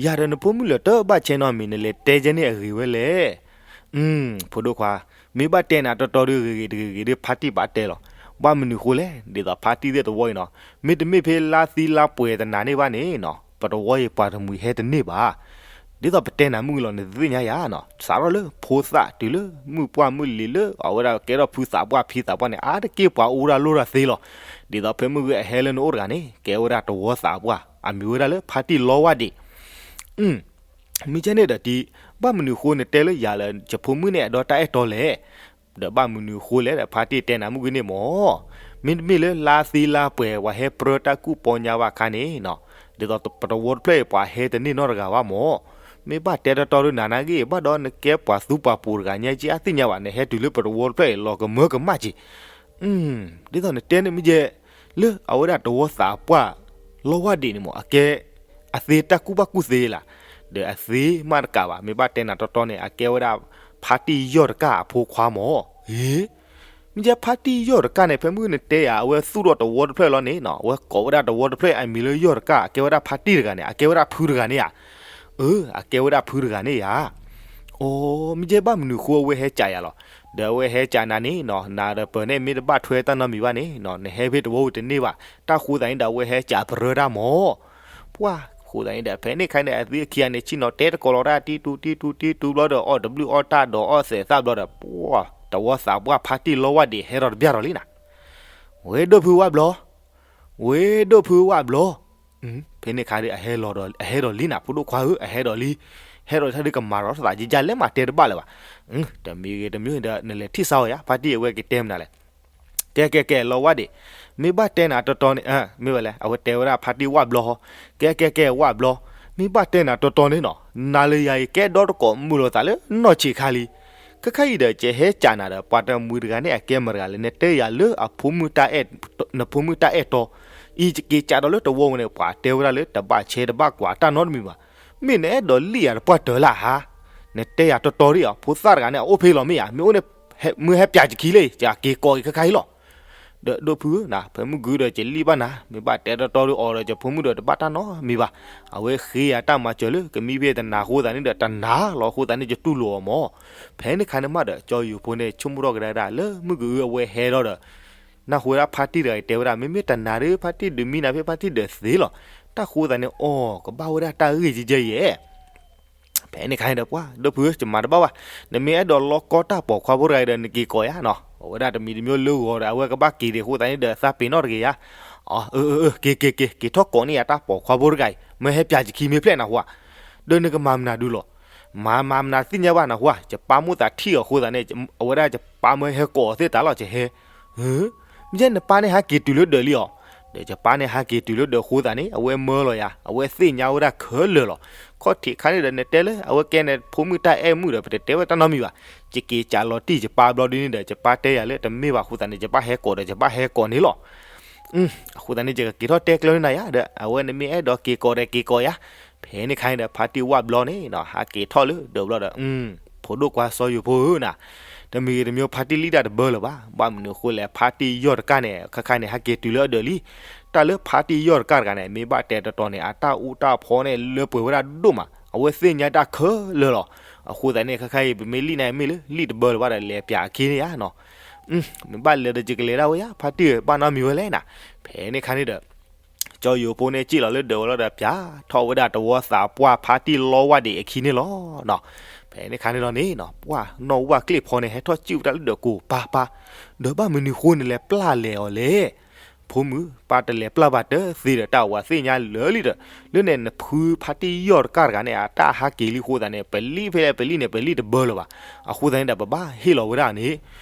ယၤဒီးနဖိမုၣ်လၢာ်တဘၣ်ဆဲနီတမံၤ နလဲၤတဲကဲန့ၣ်အဂ့ၤဝဲလဲၣ်. ဖိဒိၣ်ခွါ, မ့ၢ်ဘၣ်တဲနၤတီတီဒု ဂ့ၤဂ့ၤတဂ့ၤဂ့ၤဒု ဖါတံၢ်ဘၣ်တဲလီၤ. ဘၣ်မနုၤအဃိလဲၣ်, ဒ်သိးဖါတံၢ်သ့ၣ်တဝီအံၤနီၤ, မ့တမ့ၢ်ဖဲလါသံလါပှဲၤတနၤန့ၢ်ဘၣ်န့ၣ်နီၤ ပတဝီအံၤပှၤတမှံၤဟဲတန့ၢ်ဘၣ်. ဒ်သိးပတဲနၤမုၢ်ကလီၤ နသ့ၣ်ညါယၤနီၤ, စးထီၣ်လၢဖိသၣ်တုၤလၢမုၣ်ပှၢ်မုၣ်လံၤလၢ အဝဲဒၣ်ကဲထီၣ်ဖုသးပှၢ်ဖံသးပှၢ်န့ၣ် အါတက့ၢ်ပှၤအိၣ်ဒၣ်လိၣ်ဒၣ်သ့လီၤ. ဒ်သိးဖဲမုၢ်ဂ့ၤအဟဲလၢနအိၣ်တဂၤန့ၣ် ကဲဝဲဒၣ်တဝီသးပှၢ် အမံၤဝဲဒၣ်လၢဖါတံၢ်လီဝၢ်ဒံး. မ့ၢ်ကဲန့ၣ်ဒီးတံၤ, ဘၣ်မနုၤအဃိနတဲလၢယၤလၢယဖိမုၣ်န့ၣ် အဲၣ်ဒိးတၢ်အဲၣ်တီလဲၣ်. ဒီးဘၣ်မနုၤအဃိလဲၣ်ဒီး ဖါတံၢ်တဲနၤမုၢ်ဂ့ၤန့ၣ်မး, မ့တမ့ၢ်လၢလါသံလါပှဲၤ ပှၤဟဲပြၢတၢ်ကူၣ်ပီညါဘၣ်အခါန့ၣ်နီၤ, ဒ်သိးပတဝီတဖျၢၣ်အံၤ ပှၤဟဲတန့ၢ်နီတဂၤဘၣ်မး. မ့ၢ်ဘၣ်တဲတီတီဒု နၤနာ်ဂ့ၤ ဘၣ်ဒီးနကဲပှၤသူပှၤပူၤတဂၤညါ က့အသ့ၣ်ညါဘၣ် နဟဲတုၤလၢပတဝီတဖျၢၣ်အံၤ လီၤကမၢကမၣ်က့ၤ. ဒ်သိးနတဲန့ၣ်မ့ၢ်ယဲ လၢအဝဲဒၣ်တဝီသးပှၢ် လီဝၢ်ဒံးန့ၣ်မး အကဲ အသ့တၢ်ကူၣ်ဘၣ်ကူၣ်သ့လၢ်, ဒီးအသ့မးတကးဘၣ် မ့ၢ်ဘၣ်တဲနၤတီတီန့ၣ် အကဲဝဲဒၣ် ဖါတံၢ်ယီၢ်တကၢ်အဖိခွါမး. ဟ့, မ့ၢ်ယဲဖါတံၢ်ယီၢ်တကၢ်န့ၣ် ဖဲမုၢ်နတဲယၤ အဝဲသူၣ်ထီၣ်တဝီတဖျၢၣ်လီၤန့ၣ်နီၤ, အဝဲကိးဝဲဒၣ်တဝီတဖျၢၣ်အမံၤလၢယီၢ်တကၢ် အကဲဝဲဒၣ်ဖါတံၢ်တဂၤန့ၣ်ဧါ, အကဲဝဲဒၣ်ဖုတဂၤန့ၣ်ဧါ. အၢ အကဲဝဲဒၣ်ဖုတဂၤန့ၣ်ဧါ. အိ မ့ၢ်ယဲဘၣ်မနုၤဃိအဝဲဟဲကးယၤလီၤ. ဒီးအဝဲဟဲကးနၤန့ၣ်နီၤ, နၤဒီးပၢၤန့ၣ်မ့ၢ်တဘၣ်ထွဲတၢ်နီတမံၤဘၣ်န့ၣ်နီၤ, နဟဲဖဲတဝီဝံၤတန့ၢ်ဘၣ်. တၢ်ဃိသးန့ၣ်ဒီး အဝဲဟဲကးပရၢတၢ်မး. ပှၤ ဃိသးန့ၣ်ဒီး ဖဲန့ၣ်ခါန့ၣ်ဒီး အသ့အခံဂၤန့ၣ် ဆ့ၣ်နီၤတဲတကိးလီၤတၢ် တံၢ်တူတံၢ်တူတံၢ်တူဘျီဒီး အီၣ်တဘျုးအီၣ်တၢ်ဒီးအီၣ်သဲးသၣ်ဘျီဒီး ပှၤ တဝီသးပှၢ်ဖါတံၢ်လီဝၢ်ဒံး ဟဲထီၣ်တဘျီထီၣ်လံနၤ. ဝဲဒိၣ်ဖုဝၣ်ဘျီ, ဝဲဒိၣ်ဖုဝၣ်ဘျီ. ဖဲန့ၣ်ခါဒီး အဟဲလီၤဒီး အဟဲဒီးလံနၤ ဖိဒိၣ်ခွါဧၢ, အဟဲဒီးလံ. ဟဲဒီးတၢ်ဒုးကမၤဒီးသးယယလဲၣ်မး တဲတဘၣ်လၢၤဘၣ်. တမံၤဂ့ၤတမံၤဒီး နလဲၤထံၣ်စါအီၤယါ, ဖါတံၢ်အဝဲကတဲမနုၤလဲၣ်. ကဲကဲကဲ လီဝၢ်ဒံး, မ့ၢ်ဘၣ်တဲနၤတီတီန့ၣ် မ့ၢ်ဝဲလဲၣ် အဝဲတဲဝဲဒၣ်ဖါတံၢ်ဝၣ်ဘျီဟီ, ကဲကဲကဲ ဝၣ်ဘျီ, မ့ၢ်ဘၣ်တဲနၤတီတီန့ၣ်နီၤ, နၤလၢယၤအံၤ ကဲဒီတကိးမုာ်လိာ်သးလၢနီၢ်ဆံးခါလံ. ခဲခါအံၤဒီး ကဟဲကးနၤဒီး ပှၤတမှံၤတဂၤန့ၣ် အကဲမတၤတဂၤလဲၣ်, နတဲယၤလၢအဖိမုၣ်တၢ်အဲၣ်, နဖိမုၣ်တၢ်အဲၣ်တီ, အံၤယက့ၤကးဒီးလၢတဝီဝဲန့ၣ် ပှၤတဲဝဲဒၣ်လၢတဘၣ်ဆဲတဘၣ်ကွၢ်တၢ်နီတမံၤဘၣ်. မ့ၢ်နအဲၣ်ဒိးလံၣ်ယၤတပှၢ်တၢၢ်လၢဟါ, နတဲယၤတီတီဒံးဧါ, ဖိသၣ်တဂၤန့ၣ် အအိၣ်ဖဲလီၤမ့ၢ်ဧါ, မ့ၢ်အိၣ်န့ၣ် မုၢ်ဟဲပၠးယခံလံ, ယက့ၤကိးက့ၤခဲခါအံၤလီၤ. ဒီးဒိၣ်ဖုဧၢနၤ, ဖဲမုၢ်ဂုၤဒီး ယလံၣ်ဘၣ်နၤ, မ့ၢ်ဘၣ်တဲတီတီဒီး အီၤဒီးယဖိမုၣ်ဒီး တဘၣ်တၢ်နီတမံၤဘၣ်. အဝဲဃ့ယၤတၢ်မၤစၢၤလၢ ကမံဖဲတနၤအဃိသတးန့ၣ်ဒီး တနၤလီၤအဃိသတးန့ၣ် ယတူၢ်လိာ်အီၤမး. ဖဲန့ၣ်ခါန့ၣ်မးဒီး ကၠီယိၤဖိန့ၣ် ဆိကမိၣ်ထီၣ်ကဒါဒၣ်လၢ မုၢ်ကအုအဝဲဟဲဒီး နၢ်ဟူဝဲဒၣ်ဖါတံၢ်တဂၤအံၤတဲဝဲဒၣ် မ့မ့ၢ်တနၤဒီး ဖါတံၢ်ဒုးမံနၤဖဲဖါတံၢ်ဒုးသ့လီၤ. တၢ်ဃိသတးန့ၣ် အီၤ ကဘၣ်ဝဲဒၣ်တၢ်ဂ့ၢ်ကဲကဲယဲၢ် ဖဲန့ၣ်ခါန့ၣ်ဒီး ပှၤ ဒိၣ်ဖုဧၢ ယမၤတဘၣ်ဘၣ်. နမ့ၢ်အဲၣ်ဒိးလီကီတၢ်ပိာ်ခွါဖိတဂၤအံၤဒီး နက့ၤကိးယၤနီၤ. အဝဲဒၣ်တမံၤတမံၤလၢဂီၤဒီး အဝဲကဘၣ်က့ၤဒံးအဃိသတးန့ၣ်ဒီး သးပ့ၤနီၣ်တဂ့ၤယၤ. အၢ အၢ အၢ က့ၤ က့ၤ က့ၤ က့ၤထီၣ်ကိးန့ၢ်ယၤတၢ်ပိာ်ခွါဖိတဂၤအံၤ မၢဟဲပၠးယခံမ့ၢ်ဖျဲၣ်နဟူဧါ. ဒီးနကမၤမနုၤဒုလီၤ. မၤ မၤမနုၤသ့ၣ်ညါဘၣ်နဟူဧါ. ယပၢ်မိၣ်သးထံၣ်အီၤအဃိသတးန့ၣ် အဝဲဒၣ်ယပၢ်မၢဟဲကိးအီၤသ့ၣ်တၢ်လီၤ ယဟဲ မ့ၢ်ယဲ နပၢ်န့ၣ်ဟဲက့ၤတုၤလၢဒၢးလံအီၤ. ဒီးယပၢ်န့ၣ်ဟဲက့ၤတုၤလၢဒၢးအဃိသတးန့ၣ် အဝဲမၢလီၤယၤ အဝဲသ့ၣ်ညါဝဲဒၣ်ခဲလၢာ်လီၤ. ခီၣ်ထံးခါန့ၣ်ဒီး နတဲလၢအဝဲကဲနဖိမုၣ်တၢ်အဲၣ်မုၣ်ဒီး ပတတဲဝဲတၢ်နီတမံၤဘၣ်. ယက့ၤကးလီၤတံၢ်ယပၢ်ဘျီဒ်န့ၣ်ဒီး ယပၢ်တဲယၤလၢတမ့ၢ်ဘၣ်အဃိသတးန့ၣ် ယဘၣ်ဟဲကိးဒီး ယဘၣ်ဟဲကိးန့ၣ်လီၤ. အဃိသတးန့ၣ် ယကက့ၤထီၣ်တဲကျၢၤန့ၢ်နၤယၤဒီး အဝဲနမ့ၢ်အဲၣ်ဒိးက့ၤကိးဒီးက့ၤကိးယၤ. ဖဲန့ၣ်ခါန့ၣ်ဒီး ဖါတံၢ်ဝၣ်ဘျီန့ၣ်နီၤ ဟးက့ၤထီၣ်လၢဒၢးဘျီဒီး ဖိဒိၣ်ခွါစီၤယိၤဖိဧၢနၤ, တမံၤဂ့ၤတမံၤ ဖါတံၢ်လံၣ်တၢ်တဘၢလၢၤဘၣ်. ဘၣ်မနုၤအဃိလဲၣ်, ဖါတံၢ်ယီၢ်တကၢ်န့ၣ် ခဲခါန့ၣ် ဟဲက့ၤတုၤလၢအဒၢးလံ. တၢ်လၢဖါတံၢ်ယီၢ်တကၢ်တဂၤန့ၣ် မ့ၢ်ဘၣ်တဲတတီၤန့ၣ် အတၢ်အူတၢ်ဖီန့ၣ် လၢပှဲၤဝဲဒၣ်ဒိၣ်မး, အဝဲသ့ၣ်ညါတၢ်ခဲလၢာ်လီၤ. အဃိသတးန့ၣ် ခဲခါအံၤ ပမ့ၢ်လံၣ်န့ၣ်မ့ၢ်လၢ လံၣ်တဘၢလၢၤဘၣ်ဒီး လဲၤပၠးအခံန့ၣ်ဧါနီၤ. မ့ၢ်ဘၣ်လဲၤဒီးယကလဲၤဒၣ်ဝဲယါ, ဖါတံၢ်ဧၢ, ဘၣ်နီတမံၤဝဲလဲၣ်နၤ. ဖဲန့ၣ်ခါန့ၣ်ဒီး ကၠီယိၤဖိန့ၣ် စံၣ်လီၤလၢဒၢးဝဲလီၤဒီး ပၠးထီၣ်ဝဲဒၣ်တဝီသးပှၢ်ဖါတံၢ်လီဝၣ်ဒံးအခံန့ၣ်လီၤနီၤ. ဖဲန့ၣ်ခါန့ၣ်လီၤန့ၣ်နီၤ, ပှၢ်နီၣ်ဝၣ်ကျ့ၣ်ဖီန့ၣ် ဟဲထီၣ်စံၣ်ဝဲဒၣ်လၢဒၢးကိးပၢ်ပၢ်, ဒီးဘၣ်မနုၤဃိနလဲၤပျၢ်လဲၤအီၤလဲၣ်. ဖိမုၣ်, ပၢ်တလဲၤပျၢ်ဘၣ်တသ့ဒီး တၢ်ဝဲသ့ၣ်ညါလၢာ်လံဒီး, လၢန့ၣ် နဖုဖါတံၢ်ယီၢ်တကၢ်တဂၤန့ၣ် အတၢ်ဟးက့ၤလံအဃိသတးန့ၣ် ပလံၣ်ဖဲလဲၣ်ပလံၣ်န့ၣ် ပလံၣ်တဘၢလၢၤဘၣ်. အဃိသတးန့ၣ်ဒီး ပဘၣ်ဟ့ၣ်လီၤဝဲဒၣ်န့ၣ်,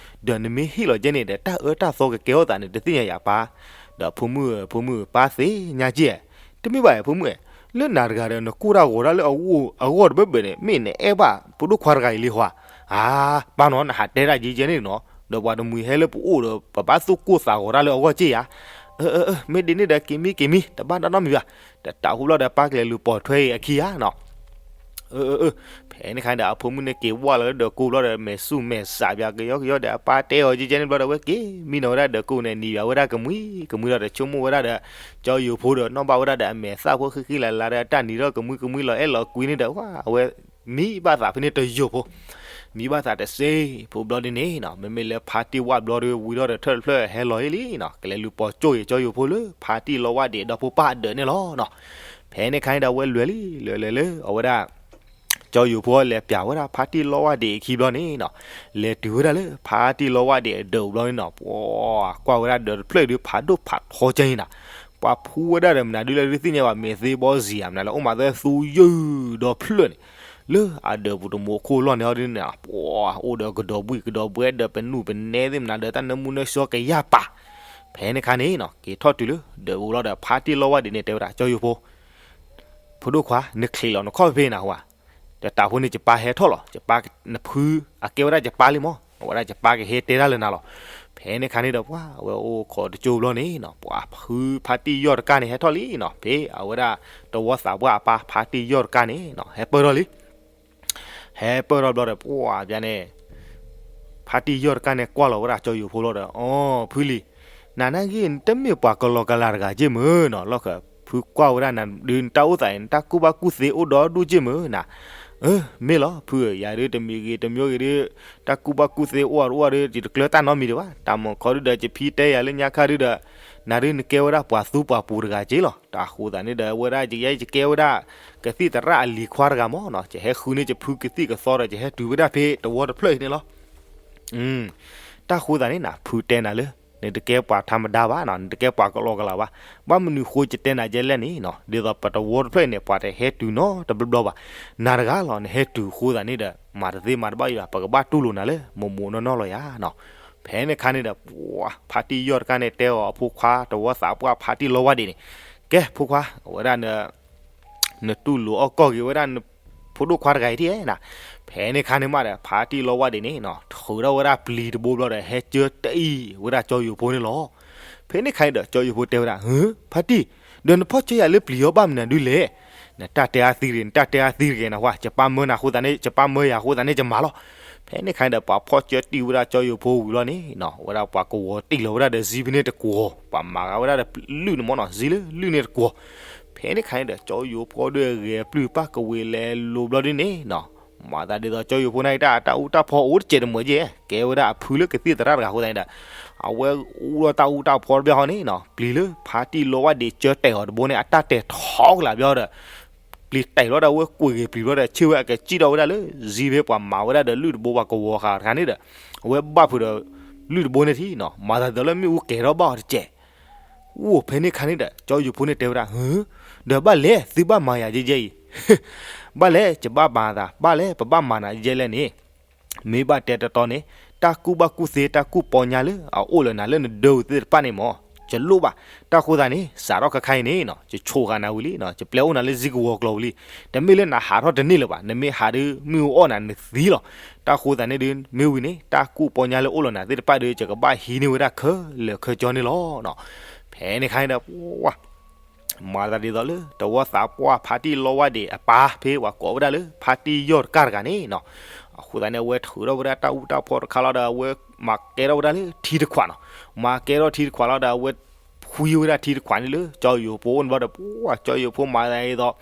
ဒီးနမ့ၢ်ဟ့ၣ်လီၤကဲန့ၣ်ဒီး တၢ်အၢတၢ်သီကကဲထီၣ်သးန့ၣ် တသ့ၣ်ညါယၤပၢ်. ဒီးဖိမုၣ်ဧၢ, ဖိမုၣ်ဧၢ, ပၢ်သ့ၣ်ညါက့ဧါ. တမ့ၢ်ဘၣ်ဧါ ဖိမုၣ်ဧၢ, လၢနၤတဂၤဒီး နကိၢ်တၢ်ဂီၤတၢ်လၢအဂီၢ်တဘၢဘၢန့ၣ် မ့ၢ်နအဲၣ်ဘၣ်ဖိဒိၣ်ခွါတဂၤအံၤလံဟီဧါ. အါ, ပၢ်နီၤ နဟးတဲတၢ်ယံကဲန့ၣ်နီၤ, ဒီးပှၤတမှံၤဟဲလၢပအိၣ်ဒီး ပဘၣ်သူၣ်ကိၢ်သးဂီၤတၢ်လၢအဂီၢ်က့ဧါ. အၢ, အၢ, အၢ, မ့ၢ်ဒ်န့ၣ်ဒီး က့ၤမံက့ၤမံ, တဘၣ်နီတမံၤဘၣ်. တၢ်ဃိဘျီဒီး ပၢ်ကလဲၤလူၤပိာ်ထွဲအံၤအခံဧါနီၤ. အၢ, အၢ, အၢ, ဖဲန့ၣ်ခါန့ၣ်ဒီး အဖိမုၣ်န့ၣ်က့ၤဝၢ်လီၤလၢဒၢးကိးဘျီဒီး မဲာ်ဆူၣ်မဲာ်စးပၠးကယီကယီဒီး အပၢ်တဲအီၤကဲကဲန့ၣ်ဘျီဒီး အဝဲက့ၤမံနီၤဝဲဒၣ်ဒၢးကိးန့ၣ် နံၤယၤဝဲဒၣ်ကမှံ, ကမှံဒီးတဆိကမိၣ်ဝဲဒၣ်ဒီး ကၠီယိၤဖိဒီး နီၣ်ဘၣ်ဝဲဒၣ်ဒီးအမဲာ်သၣ်ဖိဃံဃံလၤလၤဒီး အတၢ်နံၤထီၣ်ကမှံကမှံလီၤအဲၣ်လီၤကွံန့ၣ်ဒီး ဝဲ, အဝဲမံဘၣ်သးဖဲန့ၣ်တယိာ်ဖိ, မံဘၣ်သးတစ့ဖိဘျီဒ်န့ၣ်နီၤ, မ့မ့ၢ်လၢဖါတံၢ်ဝၣ်ဘျီဒီး ဝံၤထီၣ်ဒီးထၢၣ်တဖျၢၣ်ဟဲလီၤအံၤလံနီၤ, ကလဲၤလူၤပိာ်ကၠိအံၤ ကၠီယိၤဖိလၢ ဖါတံၢ်လီဝၣ်ဒံးဒီဖိပၢ်အဒၢးန့ၣ်လီၤနီၤ. ဖဲန့ၣ်ခါန့ၣ်ဒီး အဝဲလဲၤလံ, လဲၤလဲၤလၢအဝဲဒၣ် ကၠီယိၤဖိလဲၤပၠးဝဲဒၣ်ဖါတံၢ်လီဝၣ်ဒံးအခံဘျီန့ၣ်နီၤ, လဲၤတုၤဝဲဒၣ်လၢဖါတံၢ်လီဝၣ်ဒံးအဒၢးဘျီန့ၣ်နီၤ, ပှၤကွၢ်ဝဲဒၣ်ဒၢးတဖျၢၣ်အံၤဒီး ဖးဒိၣ်ဖးထီကဲအံၤနၤ, ပှၤဖှူဝဲဒၣ်ဒီးမနုၤဒုလၢဒုးသ့ၣ်ညါဘၣ် မ့ၢ်သ့ဘီစံၤဧါ မနုၤလၢအိၣ်မးသဲသူယုၢ်ဒီဖျၢၣ်န့ၣ်, လၢအဒၢးပူၤတမူခိၣ်လီၢ်န့ၣ်ဟီဒ်န့ၣ် ပှၤအိၣ်ဒီးကဒီးဘှံးကဒီးဘှဲဒီး ပနူၢ်ပနဲသ့ၣ်မနုၤဒီး တၢ်နၢမူနၢဆှီကယၢ်ပာ်. ဖဲန့ၣ်ခါန့ၣ်နီၤ က့ၤထီၣ်တုၤလၢဒၢးပူၤလီၤဒီး ဖါတံၢ်လီဝၣ်ဒံးန့ၣ် တဲဝဲဒၣ် ကၠီယိၤဖိ ဖိဒိၣ်ခွါ နချံးလီၤနခီၣ်ဖံးဖံးနၤဟါ, တၢ်တၢ်ဖိန့ၣ် ယပၢ်ဟဲထီၣ်လီၤ, ယပၢ်နဖုအကဲဝဲဒၣ်ယပၢ်လံမး, အဝဲဒၣ်ယပၢ်ကဟဲတဲတၢ်လၢနၤလီၤ. ဖဲန့ၣ်ခါန့ၣ်ဒီး ပှၤအဝဲအိၣ်ခိးတကၠိဘျီန့ၣ်နီၤ, ပှၤဖုဖါတံၢ်ယီၢ်တကၢ်န့ၣ် ဟဲထီၣ်လံနီၤ, ဖဲအဝဲဒၣ်တဝီသးပှၢ်အပၢ် ဖါတံၢ်ယီၢ်တကၢ်န့ၣ်နီၤ ဟဲပၢၢ်ထီၣ်လံ ဟဲပၢၢ်ထီၣ်ဘျီဒီး ပှၤပျါန့ၣ် ဖါတံၢ်ယီၢ်တကၢ်န့ၣ် ကွၢ်လီၤဝဲဒၣ်ကၠီယိၤဖိလီၤဒီး အိ ဖုလံၤ, နၤနာ်က့ နတမ့ၢ်ပှၤကလီကလၤတဂၤက့ၢ်မ့ၢ်နီၤ, လီၢ်ခံဖုကွၢ်ဝဲဒၣ်နၤဒုး နတၢ်အိၣ်သးအံၤ နတၢ်ကူၣ်ဘၣ်ကူၣ်သ့အိၣ်ဒီဒူၣ်က့ၢ်မ့ၢ်နၤ. အၢ မ့ၢ်လီၤဖုဧၢ, ယၤဒုးတမံၤဂ့ၤတမံၤဂ့ၤဒုး တၢ်ကူၣ်ဘၣ်ကူၣ်သ့အိၣ်အီၤတအိၣ်ဒီး ယတကျၢၤတၢ်နီတမံၤဒံးဘၣ်, တၢ်မၤခီဒုးဒီး ယဖံတဲယၤလၢညါခါဒုးဒီး နၤဒုးနကဲဝဲဒၣ်ပှၤသူပှၤပူၤတဂၤက့ၢ်လီၤ. တၢ်ဃိသးန့ၣ်ဒီး အဝဲဒၣ်ယကဲဝဲဒၣ် ကသံၣ်သရၣ်အလံၤခွါတဂၤမ့ၢ်နီၤ, ယဟဲဃုန့ၢ်ယဖုကသံၣ်ကသီဒီး ယဟဲတုၤဝဲဒၣ်ဖဲတဝီတဖျၢၣ်အံၤန့ၣ်လီၤ. တၢ်ဃိသးန့ၣ်နၤ ဖုတဲနၤလၢ နတကဲပှၤထါမဒါဘၣ်နီၤ, နတကဲပှၤကလီကလၤဘၣ်. ဘၣ်မနုၤဃိယတဲနၤဒ်လဲၣ်န့ၣ်နီၤ, ဒ်သိးပတဝီတဖျၢၣ်အံၤန့ၣ် ပှၤတဟဲတုၤနီတဘျီဘျီဘၣ်. နၤတဂၤလီၤ နဟဲတုၤအဃိသးန့ၣ်ဒီး မၤတသ့မၤတဘၣ်ယဘၣ်, ပကဘၣ်တူၢ်လိာ်နၤလၢ မိၢ်မိၢ်နီၢ်နီၢ်လီၤယၤနီၤ. ဖဲန့ၣ်ခါန့ၣ်ဒီး ပှၤဖါတံၢ်ယီၢ်တကၢ်န့ၣ် တဲအီၤအဖိခွါတဝီသးပှၢ်ဖါတံၢ်လီဝၣ်ဒံးန့ၣ်, ကဲဖိခွါ အဝဲဒၣ် နတူၢ်လိာ်အီၣ်ကီၢ်က့ၤဝဲဒၣ် ဖိဒိၣ်ခွါတဂၤအံၤထံၣ်ဧါနၤ. ဖဲန့ၣ်ခါန့ၣ်မးဒီး ဖါတံၢ်လီဝၣ်ဒံးန့ၣ်နီၤ ထုးထီၣ်ဝဲဒၣ်ပျံၤတဘိဘျီဒီး ဟဲကၢတအံၤဝဲဒၣ်ကၠီယိၤဖိန့ၣ်လီၤ. ဖဲန့ၣ်ခါန့ၣ်ဒီး ကၠီယိၤဖိတဲဝဲဒၣ် ဟၢ ဖါတံၢ်, ဒီးနဖီၣ်ကၢယၤလၢပျံၤအီၤဘၣ်မနုၤဒုလဲၣ်. နတၢ်တဲအါသံတဂ့ၤ, နတၢ်တဲအါသံတဂ့ၤနဟါ, ယပၢ်မၢနၤအဃိသတးန့ၣ် ယပၢ်မၢယၤအဃိသတးန့ၣ် ယမၤလီၤ. ဖဲန့ၣ်ခါန့ၣ်ဒီး ပှၤဖီၣ်ကၢတံၢ်ဝဲဒၣ်ကၠီယိၤဖိဝံၤလီၤန့ၣ်နီၤ, ဝဲဒၣ်ပှၤကဝီၤတံၢ်လီၤဝဲဒၣ်ဒီး စံဖဲန့ၣ်တကွီၤ, ပှၤမၤဂၤဝဲဒၣ်ဒီးလုၢ်န့ၣ်မ့ၢ်နီၤ, စံလၢလုၢ်န့ၣ်တကွီၤ. ဖဲန့ၣ်ခါန့ၣ်ဒီး ကၠီယိၤဖိဒီးဂဲၤပျုၢ်ပၢ်ကဝ့ၤလဲၤလိၤဘျီဒ်န့ၣ်နီၤ, မၤသးဒ်သိး ကၠီယိၤဖိန့ၣ် တၢ်အူတၢ်ဖီအိၣ်တစဲးတမၢၤကဲ, ကဲဝဲဒၣ်အဖုလၢကသံၣ်သရၣ်တဂၤအဃိသတးန့ၣ်ဒီး အဝဲအူဒီးတၢ်အူတၢ်ဖီတဘျီဃီန့ၣ်နီၤ, ပျံၤလၢဖါတံၢ်လီဝၣ်ဒံးကၢတဲာ်အီၤတဘိန့ၣ် အတၢ်တဲာ်ထီကလာ်ဘျီဒီး ပျံၤတဲာ်လီၤဒီး အဝဲကွံာ်ဂ့ၤပျံၤဘျီဒီး ဆ့ၣ်ဝဲအကစံၣ်ထီၣ်ဝဲဒၣ်လၢ စံဖဲပှၤမၤဝဲဒၣ်ဒီးလုၢ်တဘိ ပှၤကဝီၤဃာ်တခါန့ၣ်ဒီး အဝဲဘၣ်ဖုးဒီး လုၢ်တဘိန့ၣ်ထံၣ်နီၤ, မၤသးဒ်သိးလၢမ့ၣ်အူကဲၤထီၣ်ဘၣ်အီၤတစဲး. အိၣ်ဖဲန့ၣ်ခါန့ၣ်ဒီး ကၠီယိၤဖိန့ၣ်တဲဝဲဒၣ် ဟၢ ဒီးဘၣ်လဲၣ် သုဘၣ်မၤယၤယဲယဲအံၤ, ဘၣ်လဲၣ် ယဘၣ်မၤသး ဘၣ်လဲၣ် ပဘၣ်မၤနၤယဲလဲၣ်န့ၣ် မ့ၢ်ဘၣ်တဲတတီန့ၣ် တၢ်ကူၣ်ဘၣ်ကူၣ်သ့ တၢ်ကူၣ်ပီညါလၢအအိၣ်လၢနၤလၢနဒၢပူၤသ့ၣ်တဖၣ်န့ၣ်မ့ၢ် ယလိၣ်ဘၣ်. တၢ်ဃိသတးန့ၣ် စးထီၣ်ခဲခါအံၤန့ၣ်နီၤ ယဆိၣ်ဃာ်နၤဝံၤလံနီၤ, ယပျဲအိၣ်နၤလၢစံကဝီၤကျိာ်ဝံၤလံ. တမ့ၢ်လၢနဟးထီၣ်တန့ၢ်လၢၤဘၣ်, နမ့ၢ်ဟးဒီး မ့ၣ်အူအီၣ်နၤနသံလီၤ. တၢ်ဃိသတးန့ၣ်ဒုး မ့ၢ်ဝံၤန့ၣ် တၢ်ကူၣ်ပီညါလၢအိၣ်လၢနၤသ့ၣ်တဖၣ်ဒီး ယကဘၣ်ဟံးန့ၢ်ဝဲဒၣ်ခဲလၢာ်ခဲဆ့န့ၣ်လီၤ. ဖဲန့ၣ်ခါန့ၣ်ဒီး ပှၤ မၤသးဒ်သိးလၢ တဝီသးပှၢ်ဖါတံၢ်လီဝၣ်ဒံးအပၢ် ဖဲပှၤကိးဝဲဒၣ်လၢ ဖါတံၢ်ယီၢ်တကၢ်တဂၤန့ၣ်နီၤ, အဃိသတးန့ၣ် အဝဲထုးထီၣ်ဝဲဒၣ်တၢ်အူတၢ်ဖီတခါလီၤဒီး အဝဲမၤကဲထီၣ်ဝဲဒၣ်လၢထံတခွးနီၤ, မၤကဲထီၣ်ထံတခွးလီၤဒီး အဝဲဖှံဝဲဒၣ်ထံတခွးန့ၣ်လၢကၠီယိၤဖိအိၣ်န့ၣ်ဘျီဒီး ပှၤကၠီယိၤဖိမၤသးဒ်သိး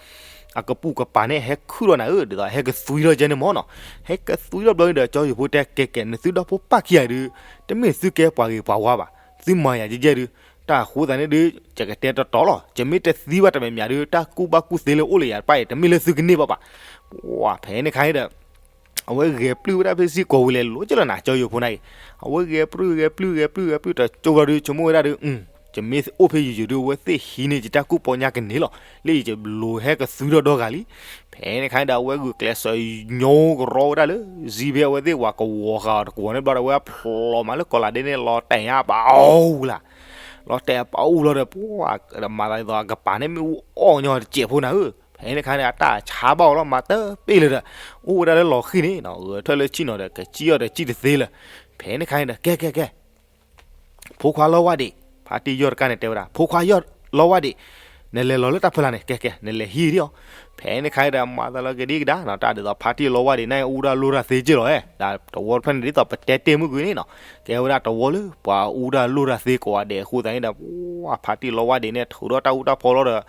အကပုာ်ကပၤန့ၣ် ဟဲခုၣ်ထီၣ်နၤဧၢ ဒ်သိးဟဲကသွံထီၣ်ကဲန့ၣ်မၢ်နီၤ, ဟဲကသွံထီၣ်ဘျီန့ၣ်ဒီး ကၠီယိၤဖိတဲ ကဲကဲ နသုဒီဖိပၢ်ခံဂၤဒုး တမ့ၢ်သုကဲပှၤဂ့ၤပှၤဝါဘၣ်, သုမၤယၤကဲကဲဒုး, တၢ်အဃိသတးန့ၣ်ဒုး ယကတဲတီတီလီၤ, ယမ့ၢ်တသံဘၣ်တမံၤမံၤဒုး တၢ်ကူၣ်ဘၣ်ကူၣ်သ့လၢအိၣ်လၢယၤတဖၣ်အံၤ တမ့ၢ်လၢသုကန့ၢ်ဘၣ်ဘၣ်. ပှၤဖဲန့ၣ်ခါန့ၣ်ဒီး အဝဲဂဲၤပျုၢ်ဝဲဒၣ်ဖဲစ့ၢ်ကီးဝံၤလဲၤလိၤကဲလီၤနၤ ကၠီယိၤဖိန့ၣ်အံၤ, အဝဲဂဲၤပျုၢ်ဂဲၤပျုၢ်ဂဲၤပျုၢ်ဂဲၤပျုၢ်တကၠိၢ်ဘျီဒုး ဆိကမိၣ်ဝဲဒၣ်ဒုး ယမ့ၢ်အိၣ်ဖဲယိၤယိၤဒုး အဝဲသ့ၣ်ဟံးန့ၢ်ယတၢ်ကူၣ်ပီညါကန့ၢ်လီၤ, လၢယလိၤဟဲကသွံထီၣ်ဒီဂၤလံ. ဖဲန့ၣ်ခါန့ၣ်ဒီး အဝဲဂုာ်ကျဲးစၢးညိကရီဝဲဒၣ်လၢ စံးဖဲအဝဲသ့ၣ်ဝၤကဝီၤဃာ်အီၤတကဝီၤန့ၣ်ဘျီဒီး အဝဲဖျိးမးလၢကီၤလၤဒ့န့ၣ် လီၤတဲာ်ညါပာ်အူလၢ် လီၤတဲာ်ပာ်အူလီၤဒီး ပှၤမၤသးဒ်သိးအကပၤန့ၣ် မ့ၣ်အူအီၣ်ညီတစဲးဖိနၤဧၢ, ဖဲန့ၣ်ခါန့ၣ် အတၢ်ဆါဘၣ်အီၤလီၤ မၤတပ့ၢ်လၢၤဒီး အိၣ်ဝဲဒၣ်လၢလီၤဃံၤန့ၣ်နီၤ ဂဲၤထၢၣ်လၢဆံၣ်နီၤဒီး ကစံၣ်အီၤဒီးစံၣ်တသ့လၢၤ. ဖဲန့ၣ်ခါန့ၣ်ဒီး ကဲကဲကဲ ဖိခွါလီဝၢ်ဒံး, ဖါတံၢ်ယီၢ်တကါန့ၣ်တဲဝဲဒၣ် ဖိခွါယီၢ်လီဝၢ်ဒံး, နလဲၤလီၤလၢတၢ်ဖီလာ်န့ၣ် ကဲကဲ နလဲၤဟံးဒံးအီၤ. ဖဲန့ၣ်ခါန့ၣ်ဒီး မၤသးလီၤက့ၤဒံးကဒါနီၤ တၢ်ဒ်သိးဖါတံၢ်လီဝၢ်ဒံးန့ၣ် အူတၢ်လိၣ်တၢ်သ့က့ၢ်လီၤဝဲ, ဒီးတဝီတဖျၢၣ်န့ၣ် ဒ်သိးပတဲတ့ၢ်မုၢ်ကွံာ်န့ၣ်နီၤ ကဲဝဲဒၣ်တဝီလၢပှၤအူတၢ်လိၣ်တၢ်သ့ကိးဂၤဒဲးအဃိသတးန့ၣ်ဒီး ပှၤဖါတံၢ်လီဝၢ်ဒံးန့ၣ် ထုးထီၣ်တၢ်အူတၢ်ဖီလီၤဒီး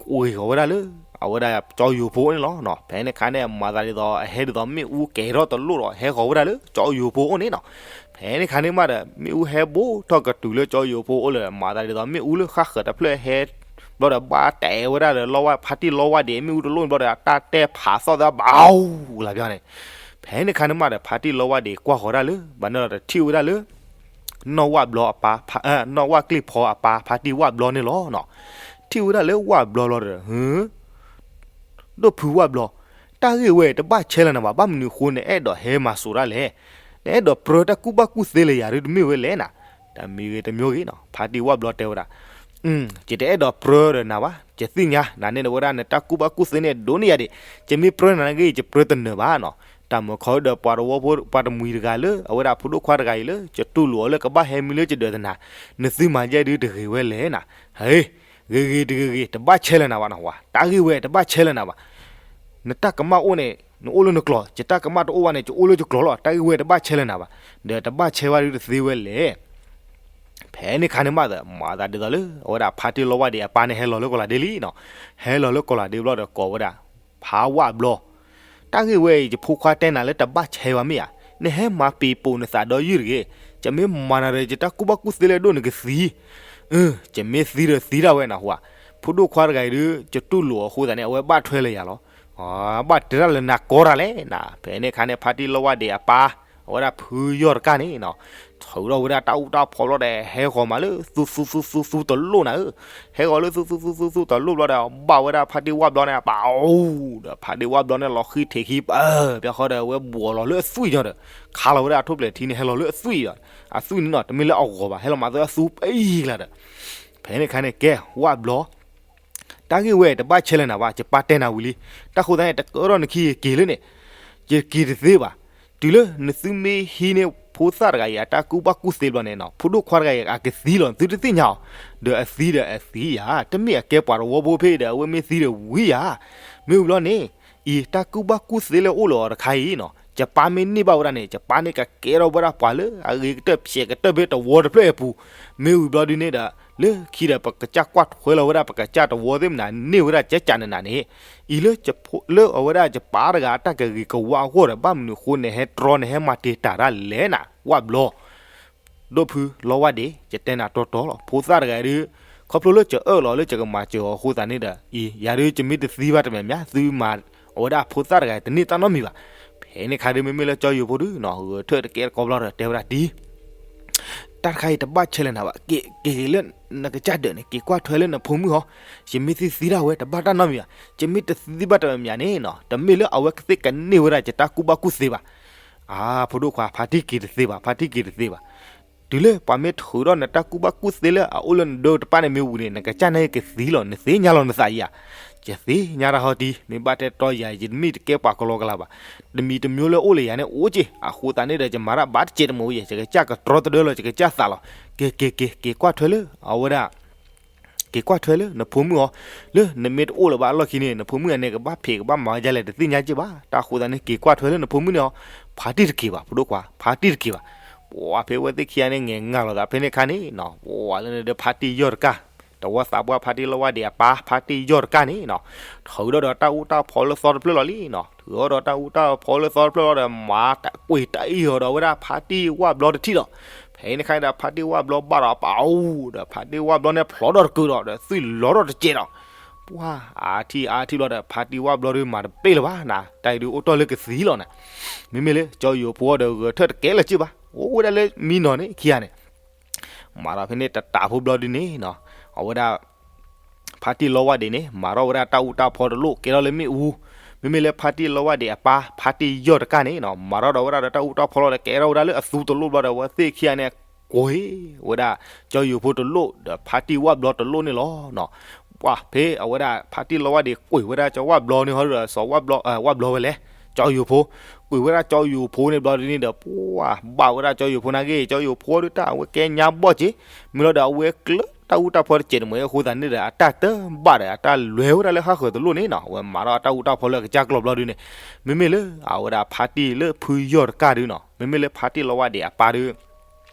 ကွံာ်ဃီၤဝဲဒၣ်လၢ အဝဲဒၣ်ကၠီယိၤဖိန့ၣ်လီၤ. ဖဲန့ၣ်ခါန့ၣ် မၤသးဒ်သိး အဟဲဒ်သိးမ့ၣ်အူကဲၤထီၣ်တလိၣ်ဒီး ဟဲဃီၤဝဲဒၣ်လၢကၠီယိၤဖိအိၣ်န့ၣ်နီၤ. ဖဲန့ၣ်ခါန့ၣ်မးဒီး မ့ၣ်အူဟဲဘိၣ်ထီၣ်ကတုၤလၢကၠီယိၤဖိအိၣ်လၢ မၤသးဒ်သိး မ့ၣ်အူလၢဃၣ်ဃၢၤတဖျၢၣ်ဟဲ ဘျီဒီးဘၣ်တဲာ်ဝဲဒၣ်ဒီး လီဝၢ်ဖါတံၢ်လီဝၢ်ဒံး မ့ၣ်အူတလိၣ်န့ၣ်ဘျီဒီး အတၢ်တဲဖးသီၣ်သးဘၣ်အူလၢ်ဘျီန့ၣ်. ဖဲန့ၣ်ခါန့ၣ်မးဒီး ဖါတံၢ်လီဝၢ်ဒံးကွၢ်ဃီၤဒၣ်လၢ ဘၣ်န့ၣ်ဒီးတထံၣ်ဝဲဒၣ်လၢ နီၢ်ဝၣ်ဘျီအပၢ်, နီၢ်ဝၣ်ကျ့ၣ်ဖီအပၢ် ဖါတံၢ်ဝၣ်ဘျီန့ၣ်လီၤ. ထံၣ်ဝဲဒၣ်လၢဝၣ်ဘျီလီၤဒီး ဒိၣ်ဖုဝၣ်ဘျီ, တၢ်ဂ့ၢ်ဝဲတဘၣ်ဆဲးလၢၤနၤဘၣ်, ဘၣ်မနုၤအဃိနအဲၣ်ဒိးဟဲမၤစိာ်တၢ်လဲၣ်, နအဲၣ်ဒိးပြၢတၢ်ကူၣ်ဘၣ်ကူၣ်သ့လၢယၤဒုးတမ့ၢ်ဝဲလဲၣ်နၤ. တမံၤဂ့ၤတမံၤဂ့ၤနီၤ ဖါတံၢ်ဝၣ်ဘျီတဲဝဲဒၣ်, ယတအဲၣ်ဒိးပြၢဒီးနၤဘၣ်, ယသ့ၣ်ညါ နန့ၣ်ဝဲဒၣ်နတၢ်ကူၣ်ဘၣ်ကူၣ်သ့န့ၣ်ဒိၣ်န့ၢ်ယၤဒံး, ယမ့ၢ်ပြၢနၤန့ၣ်ဂ့ၤ ယပြၢတနၢၤဘၣ်နီၤ. တၢ်မၢခီဒီးပှၤတဝီဖိ ပှၤတမှံၤတဂၤလၢ အဝဲဒၣ်ဖိဒိၣ်ခွါတဂၤအံၤလၢ ယတူၢ်လိာ်အီၤလၢကဘၣ်ဟဲမံလၢယဒၢးသနၤ, နသုမၤယဲၢ်ဒုးတဂ့ၤဝဲလဲၣ်နၤ. ဟ့ ဂ့ၤဂ့ၤတဂ့ၤဂ့ၤ တဘၣ်ဆဲးလၢၤနၤဘၣ်နီၤဝၤ, တၢ်ဂ့ၢ်ဝဲတဘၣ်ဆဲးလၢၤနၤဘၣ်. နတၢ်ကမၣ်အိၣ်န့ၣ် နအိၣ်လၢနကျိၤ, ယတၢ်ကမၣ်တအိၣ်ဘၣ်န့ၣ် ယအိၣ်လၢယကျိၤလီၤ, တၢ်ဂ့ၢ်ဝဲတဘၣ်ဆဲးလၢၤနၤဘၣ်, ဒီးတဘၣ်ဆဲးဝဲဒုးတသ့ဝဲလဲၣ်. ဖဲန့ၣ်ခါန့ၣ်မးဒီး မၤသးဒ်သိးလၢ အဝဲဒၣ်ဖါတံၢ်လီဝၢ်ဒံးအပၢ်န့ၣ် ဟဲလီၤလၢကီၤလၤဒ့လံနီၤ, ဟဲလီၤလၢကီၤလၤဒ့ဘျီဒီးကိးဝဲဒၣ် ဖါဝၣ်ဘျီ, တၢ်ဂ့ၢ်ဝဲအံၤ ယဖိခွါတဲနၤလၢတဘၣ်ဆဲးဝဲမ့ၢ်ဧါ, နဟဲမၤပံၤပိာ်နသးဒီယုၢ်တဂ့ၤ, ယမ့ၢ်မၤနၤဒီး ယတၢ်ကူၣ်ဘၣ်ကူၣ်သ့လၢဒိၣ်န့ၣ်ကသံ, အၢ ယမ့ၢ်သံဒီးသံဒၣ်ဝဲနဟူဧါ, ဖိဒိၣ်ခွါတဂၤအံၤဒုး ယတူၢ်လိာ်အဃိသတးန့ၣ် အဝဲဘၣ်ထွဲလၢယၤလီၤ. ဘၣ်တဲတၢ်လၢနၤကီတၢ်လဲၣ်နၤ, ဖဲန့ၣ်ခါန့ၣ် ဖါတံၢ်လီဝၢ်ဒံးအပၢ် အဝဲဒၣ်ဖုယီၢ်တကၢ်န့ၣ်နီၤ, ထုးထီၣ်ဝဲဒၣ်တၢ်အူတၢ်ဖီဘျီဒီး ဟဲဃီၤမးလၢသူသူသူသူသူတလိၣ်နၤဧၢ, ဟဲဃီၤလၢသူသူသူသူသူတလိၣ်ဘျီဒီး ဘၣ်ဝဲဒၣ်ဖါတံၢ်ဝၣ်ဘျီန့ၣ် ပာ်အူဒီး ဖါတံၢ်ဝၣ်ဘျီန့ၣ် လီၤဃံထံးခံပၢၢ် ပၠီဃီဒီး အဝဲဘှီးလီၤလၢအသွံၣ်ညီဒီး ခါလီၤဝဲဒၣ်အထူၣ်ပျဲၤထံန့ၣ် ဟဲလီၤလၢအသွံၣ်ဒီး အသွံၣ်န့ၣ်နီၤ တမ့ၢ်လၢအဂီၤဘၣ် ဟဲလီၤမၤသၢအသူပံကျါဒီး ဖဲန့ၣ်ခါန့ၣ် ကဲ ဝၣ်ဘျီ တၢ်ဂ့ၢ်ဝဲတဘၣ်ဆဲးလၢနၤဘၣ်, ယပၢ်တဲနၤဝံၤလံ, တၢ်ဃိသတးန့ၣ် တကတီၢ်နခံယက့ၤလၢန့ၣ်, ယက့ၤတသ့ဘၣ်, တုၤလၢနသုမ့ၢ်ဟံးန့ၢ်ဖိသၣ်တဂၤအံၤ အတၢ်ကူၣ်ဘၣ်ကူၣ်သ့ဘျီန့ၣ်နီၤ ဖိဒိၣ်ခွါတဂၤအံၤ အကသံလီၤ သုတသ့ၣ်ညါအီၤ, ဒီးအသံဒီးအသံယၤ တမ့ၢ်အကဲပှၤတဝီဖိဖဲအံၤဒီး အဝဲမ့ၢ်သံဒီးဝံယၤ, မ့ၢ်ဝံၤဘျီန့ၣ် အံၤတၢ်ကူၣ်ဘၣ်ကူၣ်သ့လၢအိၣ်လၢအီၤတခါအံၤနီၤ ယပၢ်မ့ၢ်န့ၢ်ဘၣ်ဝဲဒၣ်န့ၣ် ယပၢ်န့ၣ်ကကဲထီၣ်ဝဲဒၣ်ပှၤလၢအဂ့ၤကတၢၢ်ဖျဲးကတၢၢ်ဖဲ တဝီတဖျၢၣ်အပူၤ, မ့ၢ်ဝံၤဘျီဒုန့ၣ်ဒီး လၢခံဒီး ပကစၢ်ကွၢ်ထွဲလီၤဝဲဒၣ် ပကစၢ်တဝီသ့ၣ်မနုၤန့ၢ်ဝဲဒၣ်ကကနနၤန့ၣ်, အံၤလၢ လၢအဝဲဒၣ်ယပၢ်တဂၤအတၢ်ကဂ့ၤကဝါအဂီၢ်ဒီး ဘၣ်မနုၤအဃိနဟဲတြီနဟဲမၤတံာ်တာ်တၢ်လဲၣ်နၤ ဝၣ်ဘျီ ဒိၣ်ဖုလီဝၣ်ဒံး ယတဲနၤတီတီလီၤ ဖိသၣ်တဂၤဒုး ခီဖျိလၢယအၢၣ်လီၤလၢယကမၤစၢၤအီၤအဃိသတးန့ၣ်ဒီး အံၤ ယၤဒုးယမ့ၢ်တသံဘၣ်တမံၤမံၤ သုမၤအဝဲဒၣ်ဖိသၣ်တဂၤတန့ၢ်တၢ်နီတမံၤဘၣ်. ဖဲန့ၣ်ခါဒုး မ့မ့ၢ်လၢကၠီယိၤဖိဒုးနီၤ ဂဲၤထၢၣ်တကဲတကိးဘျီဒီး တဲဝဲဒၣ်ဒ် တၢ်တခါအံၤတဘၣ်ဆဲးလၢနၤဘၣ်, က့ၤက့ၤလၢနကစၢ်ဒၢးန့ၣ် က့ၤကွၢ်ထွဲလၢနဖိမုၣ်ဟီ, ယမ့ၢ်သံသံဒၣ်ဝဲ တဘၣ်တၢ်နီတမံၤဘၣ်, ယမ့ၢ်တသံဘၣ်တမံၤမံၤန့ၣ်နီၤ တမ့ၢ်လၢအဝဲကသ့ၣ်ကန့ၢ်ဝဲဒၣ်ယတၢ်ကူၣ်ဘၣ်ကူၣ်သ့ဘၣ်. အါ ဖိဒိၣ်ခွါ ဖါတံၢ်က့ၤတသ့ဘၣ် ဖါတံၢ်က့ၤတသ့ဘၣ်. တုၤလၢပှၤမ့ၢ်ထုးထီၣ်နတၢ်ကူၣ်ဘၣ်ကူၣ်သ့လၢအအိၣ်လၢနဒၢတဖၣ်န့ၣ်မ့ၢ်ဝံၤန့ၣ် နကစၢ်န့ၣ်ကသံလီၤ နသ့ၣ်ညါလီၤနသးအံၤဧါ. ယသ့ၣ်ညါတၢ်ဟီတံၢ် မ့ၢ်ဘၣ်တဲတီယၤ ယတမ့ၢ်တကဲပှၤကလီကလီဘၣ်. တမံၤတမံၤလၢအိၣ်လၢယၤန့ၣ်အိၣ်က့ၤ အဃိသတးန့ၣ်ဒီး ယမၤတၢ်ဘၣ်တစဲးတမံၤယဲ ယကစၢ်ကတြီတဒၢလီၤ ယကစၢ်သးလီၤ. က့ၤက့ၤက့ၤ က့ၤကွၢ်ထွဲလၢ အဝဲဒၣ် က့ၤကွၢ်ထွဲလၢနဖိမုၣ်အီၤ, လၢနမ့ၢ်တအိၣ်လၢၤဘၣ်အလီၢ်ခံန့ၣ် နဖိမုၣ်အန့ၣ် ကဘၣ်ဖံးကဘၣ်မၤဝဲဒ်လဲၣ် တသ့ၣ်ညါက့ၢ်ဘၣ်. တၢ်ဃိသတးန့ၣ် က့ၤကွၢ်ထွဲလၢနဖိမုၣ်န့ၣ်အီၤ, ဖါတံၢ်တက့ၤဘၣ် ဖိဒိၣ်ခွါ, ဖါတံၢ်တက့ၤဘၣ်. ပှၤဖဲအဝဲသ့ၣ်ခံဂၤန့ၣ် ငဲၤငါလီၤသးဖဲန့ၣ်အခါန့ၣ်နီၤ, ပှၤလၢန့ၣ်ဒီး ဖါတံၢ်ယီၢ်တကၢ်, တဝီသးပှၢ်ဖါတံၢ်လီဝါဒံးအပၢ် ဖါတံၢ်ယီၢ်တကၢ်န့ၣ်နီၤ, ထုးထီၣ်ဒီးတၢ်အူတၢ်ဖီလၢသီတဖျၢၣ်လီၤလံနီၤ, ထုးထီၣ်ဒီးတၢ်အူတၢ်ဖီလၢသီတဖျၢၣ်လီၤဒီး မၤတၢ်ကွံာ်တၢ်အ့ၣ်အီၤဒီးဝဲဒၣ်ဖါတံၢ်ဝၣ်ဘျီတထံၣ်လီၤ. ဖဲန့ၣ်အခါန့ၣ်ဒီး ဖါတံၢ်ဝၣ်ဘျီဘၣ်ဒီးအပၢ်အိၣ်ဒီး ဖါတံၢ်ဝၣ်ဘျီန့ၣ် ဖျိးထီၣ်တကုာ်ဒီး ဒီးသွံၣ်လီၤထီၣ်တစဲးဒီး ပှၤအါထံၣ်အါထံၣ်ဘျီဒီး ဖါတံၢ်ဝၣ်ဘျီဒုးမၤတပ့ၢ်လၢၤဘၣ်နၤ, တၢ်အံၤဒုးအိၣ်တ့ၢ်လၢကသံလီၤနၤ. မ့မ့ၢ်လၢ ကၠီယိၤဖိဒီး ဂဲၤထၢၣ်တကဲလၢၤက့ၢ်ဘၣ်, အိၣ်ဝဲဒၣ်လၢမံနီၤန့ၣ်ခံဂၤန့ၣ် မၤဒီးဖဲန့ၣ်တတးဖိဘျီဒုးန့ၣ်နီၤ, အဝဲဒၣ် ဖါတံၢ်လီဝၣ်ဒံးန့ၣ် မၤထီၣ်ဝဲဒၣ်တၢ်အူတၢ်ဖီတလိၣ် ကဲထီၣ်လၢမ့ၣ်အူ, မ့မ့ၢ်လၢဖါတံၢ်လီဝၣ်ဒံးအပၢ် ဖါတံၢ်ယီၢ်တကၢ်န့ၣ်နီၤ မၤထီၣ်ဒီးဝဲဒၣ်ဒီးတၢ်အူတၢ်ဖီလီၤဒီး ကဲထီၣ်ဝဲဒၣ်လၢအသူတလိၣ်ဘျီဒီး အဝဲသ့ၣ်ခံဂၤန့ၣ် ကွံာ်ဝဲဒၣ် ကၠီယိၤဖိတလိၣ် ဒီးဖါတံၢ်ဝၣ်ဘျီတလိၣ်န့ၣ်လီၤနီၤ. ပှၤဖဲအဝဲဒၣ် ဖါတံၢ်လီဝၣ်ဒံးကွံာ်ဝဲဒၣ်ကၠီဝၣ်ဘျီန့ၣ်ဟီဒီး စီၤဝၣ်ဘျီ ဝၣ်ဘျီဝဲလဲၣ် ကၠီယိၤဖိ ကွံာ်ဝဲဒၣ်ကၠီယိၤဖိန့ၣ်ဘျီဒုးန့ၣ်ဒီး ပှၤဘၣ်ဝဲဒၣ်ကၠီယိၤဖိနာ်က့ ကၠီယိၤဖိဒုးတၢ်အဝဲကဲညါဘီၣ်က့ၤ, မ့ၢ်လီၤဒီးအဝဲကျၢးတၢ်အူတၢ်ဖီတစဲးတမှဲၤအဃိသတးန့ၣ်ဒီး အတၢ်တဘၣ်ဒီး အတၢ်လဲၤဝဲဒၣ်လၢဟးဃၢၤတလိၣ်န့ၣ်နီၤ အဝဲမၤထီၣ်တၢ်အူတၢ်ဖီလၢအကစၢ်ကျီၢ်ဘျီဒုးန့ၣ်, မ့မ့ၢ်လၢအဝဲဒၣ်ဖါတံၢ်လၢဖုယီၢ်တကၢ်ဒုးနီၤ မ့မ့ၢ်လၢဖါတံၢ်လီဝၣ်ဒံးအပၢ်ဒုး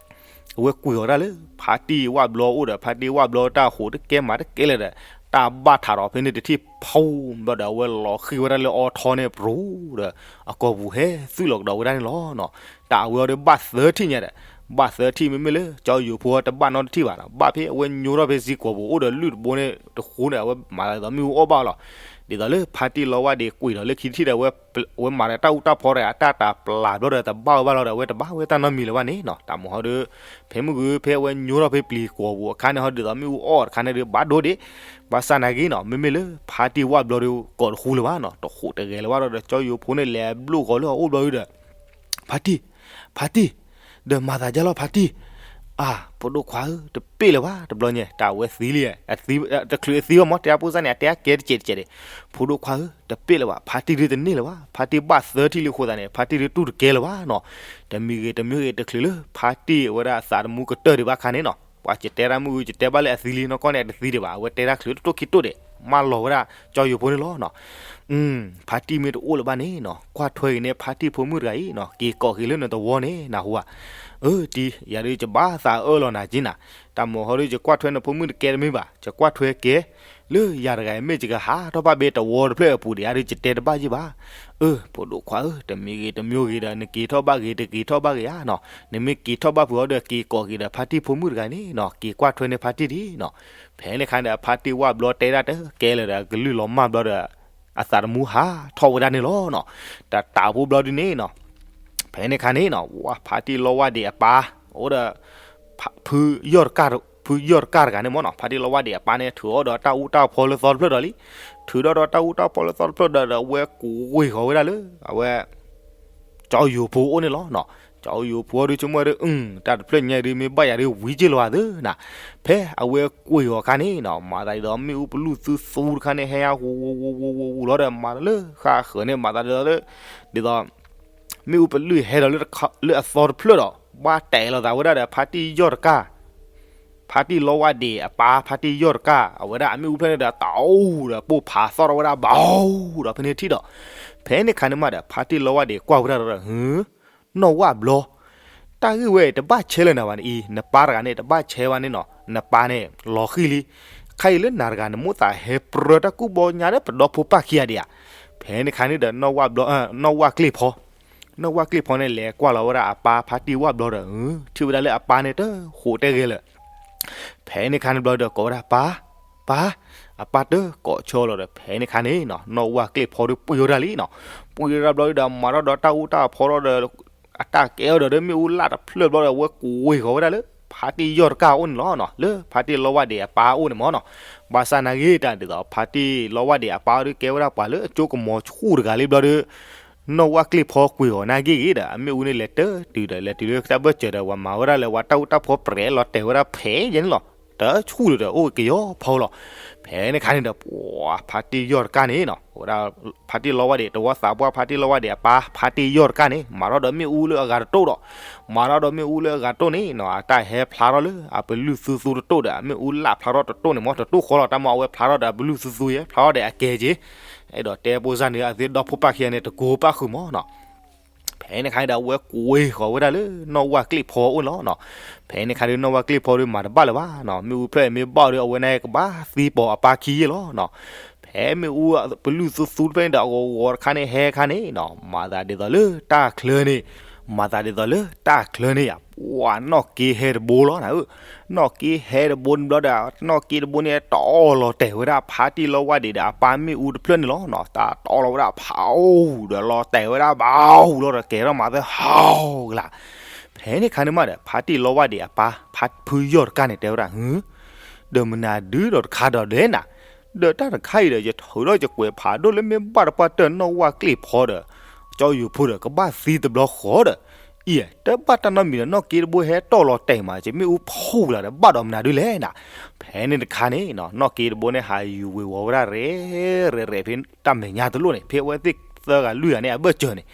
အဝဲကွံာ်အီၤဒၣ်လၢ ဖါတံၢ်ဝၣ်ဘျီအိၣ်ဒီး ဖါတံၢ်ဝၣ်ဘျီတၢ်ဃိးတကဲမၤတကဲလၢၤဒီး တၢ်ဘၣ်ထးဒီးဖဲန့ၣ်တထံၣ်ဖီဘျီဒီး အဝဲလီၤဃံၤဝဲဒၣ်လၢအီထီန့ၣ် ပရူၤဒီး အကိာ်ပူၤဟဲသွံၣ်လီၤကဒီးဝဲဒၣ်န့ၣ်လီၤနီၤ. တၢ်အဝဲအီၤဒီးဘၣ်သၢထံၣ်ညါဒီး ဘၣ်သၢထံၣ် မ့မ့ၢ်လၢ ကၠီယိၤဖိတဘၣ်နီတထံၣ်ဘၣ်နီၤ ဘၣ်ဖဲအဝဲညိထီၣ်ဖဲစ့ၢ်ကီးပူၤအိၣ်ဒီးလုၢ်တဘိန့ၣ်တဃိန့ၣ် အဝဲမၤသးဒ်သိးမ့ၣ်အူအီၣ်ဘၣ်လီၤ. ဒ်သိးလၢဖါတံၢ်လီဝၣ်ဒံးကွံာ်ဒီးလၢခံထံၣ်ဒီး အဝဲမၤဒီးတၢ်အူတၢ်ဖီဒီး အတၢ်တၤပျၢ်ဘျီဒီး တဘၣ်ဝဲဘၣ်လီၤဒီး အဝဲတဘၣ်ဝဲတၢ်နီတမံၤလၢၤဘၣ်န့ၣ်နီၤ. တၢ်မုၢ်ဟီဒီး ဖဲမုၢ်ဂုၤ ဖဲအဝဲညိထီၣ်ဖဲပျံၤကိာ်ပူၤအခါန့ၣ်ဟီ ဒ်သိးမ့ၣ်အူအီၣ်တခါန့ၣ်ဒီး ဘၣ်ဒိဒံး, ဘၣ်ဆၣ်နာ်က့နီၤ မ့မ့ၢ်လၢဖါတံၢ်ဝၣ်ဘျီဒီး ကိးတဃူလၢၤဘၣ်နီၤ တဃိးတဂဲၤလၢၤဘၣ်ဒီး ကၠီယိၤဖိန့ၣ် လဲၤဘျိၣ်ဂီၤလၢအအိၣ်ဘျီဒီး ဖါတံၢ်, ဖါတံၢ်, ဒီးမၤသးဒ်လဲၣ်ဖါတံၢ်, အၢ ဖိဒိၣ်ခွါဧၢ တပ့ၢ်လၢၤဘၣ် တဘျီညါ တၢ်ဝဲသံလံ, တချုးအသံဘၣ်မ့ၢ် တဲအပူၤစၢ်န့ၣ် အတဲအကဲတစဲးတစဲးဒံး, ဖိဒိၣ်ခွါဧၢ တပ့ၢ်လၢၤဘၣ် ဖါတံၢ်ဒုးတန့ၢ်လၢၤဘၣ် ဖါတံၢ်ဘၣ်သၢထံၣ်လံအဃိသတးန့ၣ် ဖါတံၢ်ဒုးတူၢ်တကဲလၢၤဘၣ်နီၤ. တမံၤဂ့ၤတမံၤဂ့ၤ တချုးလၢဖါတံၢ်အဝဲဒၣ်အသးတမူကတၢၢ်ဒံးဘၣ်ခါန့ၣ်နီၤ ပှၤကတဲတၢ်မုၢ်ဂုၤ ကတဲဘၣ်လၢအသံလံနီၢ်ကီၢ်န့ၣ် အတသံဒံးဘၣ် အဝဲတဲတၢ်ချုးတတိၢ်ခံတိၢ်ဒံး မၢလီၤဝဲဒၣ်ကၠီယိၤဖိန့ၣ်လီၤနီၤ. ဖါတံၢ်မ့ၢ်တအိၣ်လၢၤဘၣ်န့ၣ်နီၤ ကွၢ်ထွဲက့ၤန့ၢ်ဖါတံၢ်ဖိမုၣ်တဂၤအံၤနီၤ က့ၤကိးက့ၤလၢနသဝီန့ၣ် နၢ်ဟူဧါ. အၢ တံၢ် ယၤဒုးယဘၣ်သးအၢၣ်လီၤနၤက့နၤ, တၢ်မုၢ်ဟီဒုးယကွၢ်ထွဲနဖိမုၣ်တကဲတမ့ၢ်ဘၣ် ယကွၢ်ထွဲက့ၤ လၢယၤတဂၤအံၤမ့ၢ်ယကဟးထီၣ်ဘၣ်ဘၣ်တဝီတဖျၢၣ်အပူၤဒံး ယၤဒုးယတဲတဘၣ်ယံၣ်ဘၣ်. အၢ ဖိဒိၣ်ခွါဧၢ တမံၤဂ့ၤတမံၤဂ့ၤဒီး နက့ၤထီၣ်ဘၣ်ဂ့ၤ တက့ၤထီၣ်ဘၣ်ဂ့ၤဧါနီၤ နမ့ၢ်က့ၤထီၣ်ဘၣ်ဖုးအီၤဒီး က့ၤကိးက့ၤဒီးဖါတံၢ်ဖိမုၣ်တဂၤန့ၣ်နီၤ က့ၤကွၢ်ထွဲန့ၢ်ဖါတံၢ်ဒံးနီၤ. ဖဲန့ၣ်အခါန့ၣ်ဒီး ဖါတံၢ်ဝၣ်ဘျီတဲဒၣ်တကဲလၢၤဒီး အကလုၢ်လီၤမၢ်ဘျီဒီး အသးတမူဟးထီၣ်ဝဲဒၣ်န့ၣ်လီၤနီၤ. တတးဖိဘျီဒုးန့ၣ်နီၤ ဖဲန့ၣ်အခါန့ၣ်နီၤ ဝဲဖါတံၢ်လီဝၣ်ဒံးအပၢ် အိၣ်ဒီး ဖုယီၢ်တကၢ် ဖုယီၢ်တကၢ်တဂၤန့ၣ်မ့ၢ်နီၤ ဖါတံၢ်လီဝၣ်ဒံးအပၢ်န့ၣ် ထုးအီၤဒီးတၢ်အူတၢ်ဖီလၢသီတဖျၢၣ်ဒီးလံ. ထုးထီၣ်ဒီးတၢ်အူတၢ်ဖီလၢသီတဖျၢၣ်ဒီး ဒီးအဝဲကွံာ်ဂီၤဝဲဒၣ်လၢ အဝဲ ကၠီယိၤဖိအိၣ်န့ၣ်လီၤနီၤ. ကၠီယိၤဖိဒုးဆိကမိၣ်ဒီး အု တၢ်တဖျၢၣ်ညါအံၤဒုး မ့ၢ်ဘၣ်ယၤဒုးဝံၤက့ၢ်လီၤဧါသ့နၤ. ဖဲအဝဲကွံာ်ဂီၤအခါန့ၣ်နီၤ မၤသးဒ်သိးမ့ၣ်အူပလုၢ်သုသူတခါန့ၣ် ဟဲဟးဝူၤဝူၤဝူၤဝူၤဝူၤလီၤဒီး မၤတၢ်လၢဃၣ်ဃၢၤန့ၣ် မၤသးဒ်သိးလၢ ဒ်သိး မ့ၣ်အူပလုၢ်ဟဲဒီးလၢအသီတဖျၢၣ်ဒီး ဘၣ်တဲာ်လီၤသးဝဲဒၣ်ဒီး ဖါတံၢ်ယီၢ်တကၢ် ဖါတံၢ်လီဝၣ်ဒံးအပၢ် ဖါတံၢ်ယီၢ်တကၢ် အဝဲဒၣ်အမ့ၣ်အူဖျၢၣ်န့ၣ်ဒီး တအိၣ်ဒီးပိၢ်ဖးသီၣ်ထီၣ်ဝဲဒၣ်ဘၣ်ဒီးဖဲန့ၣ်ထံၣ်ဒီး ဖဲန့ၣ်ခါန့ၣ်မးဒီး ဖါတံၢ်လီဝၣ်ဒံးကွၢ်ဝဲဒၣ်ဒီး ဟၢ နီၢ်ဝၣ်ဘျီ တၢ်ဂ့ၢ်ဝဲအံၤ တဘၣ်ဆဲးလၢၤနၤဘၣ်န့ၣ်အံၤ နပၢ်တဂၤန့ၣ် တဘၣ်ဆဲးဘၣ်န့ၣ်နီၤ နပၢ်န့ၣ် လီၤဃံၤလံ. ခဲအံၤလၢနၤတဂၤ နမိၣ်သးဟဲပြၢတၢ်ကူၣ်ဘီညါလၢပဒီဖိပၢ်ခံဂၤဒံးဧါ. ဖဲန့ၣ်ခါန့ၣ်ဒီး နီၢ်ဝၣ်ဘျီ နီၢ်ဝၣ်ကျ့ၢ်ဖီ နီၢ်ဝၣ်ကျ့ၢ်ဖီန့ၣ် လဲၤကွၢ်လီၤဝဲဒၣ်အပၢ်ဖါတံၢ်ဝၣ်ဘျီဒီး ထံၣ်ဝဲဒၣ်လၢအပၢ်န့ၣ်တဃိးတဲဂဲၤလၢၤ ဖဲန့ၣ်ခါန့ၣ်ဘျီဒီး ကိးဝဲဒၣ်ပၢ် ပၢ်, အပၢ်တကိးဆၢလီၤဒီး ဖဲန့ၣ်ခါန့ၣ်နီၤ နီၢ်ဝၣ်ကျ့ၢ်ဖီဒီးပှ့ၤဝဲဒၣ်လံနီၤ. ပှ့ၤဝဲဒၣ်ဘျီဒီး မၤထီၣ်ဒီးတၢ်အူတၢ်ဖီထီၣ်ဒီး အတၢ်ကဲအီၤဒီး မ့ၣ်အူလၢ်တဖျၢၣ်ဘျီဒီး အဝဲကွံာ်ဂီၤဝဲဒၣ်လၢ ဖါတံၢ်ယီၢ်တကၢ်အအိၣ်န့ၣ်လီၤနီၤ. လၢဖါတံၢ်လီဝၣ်ဒံးအပၢ်အအိၣ်န့ၣ်မ့ၢ်နီၤ. ဘၣ်ဆၣ်နာ်ဂ့ၤတၢ်ဒ်သိး ဖါတံၢ်လီဝၣ်ဒံးအပၢ်အအိၣ်ဒီး ကဲဝဲဒၣ်ပှၤလၢအကၠိကမီၤဆူၣ်တဂၤလံဘျီဒီး နီၢ်ဝၣ်ကျ့ၢ်ဖီကွံာ်ဂီၤနာ်ဂ့ၤဂ့ၤဒီး အမ့ၣ်အူန့ၣ်လဲၤတၢ်တုၤဒီး လဲၤတုၤလၢတၢ်ဘၢၣ်စၢၤဒီး ဝဲမၤဝဲဒၣ်လၢ ဝဲတၢ်အူတၢ်ဖီပြဲးလီၤတဲာ်ဝဲဒၣ်ဖဲယဲန့ၣ်လီၤ. တဆူၣ်ဒီးအိၣ်က့ၤယီၤဖီလီၤ. ဖဲန့ၣ်ခါန့ၣ်ဒီး ပှၤဖါတံၢ်ယီၢ်တကၢ်န့ၣ်နီၤ, ဝဲဒၣ်ဖါတံၢ်လီဝါဒံး တဝီသးပှၢ်ဖါတံၢ်လီဝါဒံးအပၢ် ဖါတံၢ်ယီၢ်တကၢ်န့ၣ် မၤထီၣ်ဒီးမ့ၣ်အူလၢအဂၤတတိၢ်ဒီး, မၤထီၣ်ဒီးမ့ၣ်အူလၢအဂၤတတိၢ်န့ၣ်နီၤ, အတၢ်ဟဲဖျါထီၣ်လၢအပလုၢ်သူသူတတိၢ်ဒီး အမ့ၣ်အူလၢဖျါထီၣ်တတိၢ်န့ၣ် မ်တတိၢ်ဃီလီၤ, တၢ်မၤအဝဲဖျါထီၣ်ဒီးအပလုၢ်သူသူယဲ ဖျါထီၣ်ဒီးအကဲက့ၤ, အဲၣ်ဒိးတဲဖိစၢ်န့ၣ် အသုဒီဖိပၢ်ခံဂၤန့ၣ် တကိးပၣ်ဃုာ်မးနီၤ. ဖဲန့ၣ်ခါန့ၣ်ဒီး အဝဲကွဲဃီၤဝဲဒၣ်လၢနီၢ်ဝၣ်ကျ့ၣ်ဖီအအိၣ်န့ၣ်လီၤနီၤ. ဖဲန့ၣ်ခါဒီး နီၢ်ဝၣ်ကျ့ၣ်ဖီဒီးမၤတဘၣ်လၢၤဘၣ်နီၤ, မ့ၣ်အူဖျၢၣ်အံၤမ့ၢ်ဘၣ်ဒီး အဝဲန့ၣ်ကဘၣ်သံပိာ်အပၢ်ခံယဲၢ်လီၤနီၤ. ဖဲမ့ၣ်အူပလုၢ်သူသူတဖျၢၣ်န့ၣ်ဒီး အဂီၤဂီၤတခါန့ၣ် ဟဲခါန့ၣ်နီၤ, မၤသးဒ်သိးလၢတၢ်ချၢန့ၣ်, မၤသးဒ်သိးလၢတၢ်ချၢန့ၣ်ယါ, ပှၤနီၢ်က့ဟဲတဘိလီၤနၤဧၢ. နီၢ်က့ဟဲတဘိန့ၣ်ဘျီဒီး နီၢ်က့တဘိန့ၣ် တအီၣ်လီၤတဲာ်ဝဲဒၣ်ဖါတံၢ်လီဝါဒံးဒီးအပၢ်မ့ၣ်အူတဖျၢၣ်န့ၣ်လီၤနီၤ, တၢ်တအီၣ်လီၤဝဲဒၣ်ဖးအိၣ်ဒီးလီၤတဲာ်ဝဲဒၣ်ဘၣ်အိၣ်လီၤဒီးကဲထီၣ်မၤသၢဟးကလါ. ဖဲန့ၣ်ခါန့ၣ်မးဒီး ဖါတံၢ်လီဝါဒံးအပၢ် ဖါဖုယီၢ်တကၢ်န့ၣ် တဲဝဲဒၣ် ဟု, ဒီးမနုၤဒုဒီးတခါဒီးဒဲးနၤ, ဒီးတၢ်တခါအံၤဒီး ယထုးထီၣ်ယကွဲးဖးဒိၣ်လၢမ့ၢ်ဘၣ်တပှၢ်တၢၢ်နီၢ်ဝၣ်ကျ့ၣ်ဖီဒီး ကၠီယိၤဖိဒီး ကဘၣ်သံတဘျီဃီဒီး, အံၤ တဘၣ်တၢ်နီတမံၤဒီး နီၢ်က့တဘိဟဲတီၢ်လီၤတဲာ်မး ကမ့ၣ်အူဖှိၣ်ကလါဒီး ဘၣ်ဒီးမနုၤဒုလဲၣ်နၤ. ဖဲန့ၣ်တခါန့ၣ်နီၤ နီၢ်က့တဘိန့ၣ် ဟးယူၤဝ့ၤဝီၤဝဲဒၣ်ရဲၣ် ရဲၣ်ရဲၣ်ဖဲတၢ်မဲာ်ညါတလိၣ်န့ၣ် ဖဲအဝဲသ့ၣ်သၢဂၤလွံၢ်ဂၤန့ၣ် အဘၢၣ်စၢၤန့ၣ်.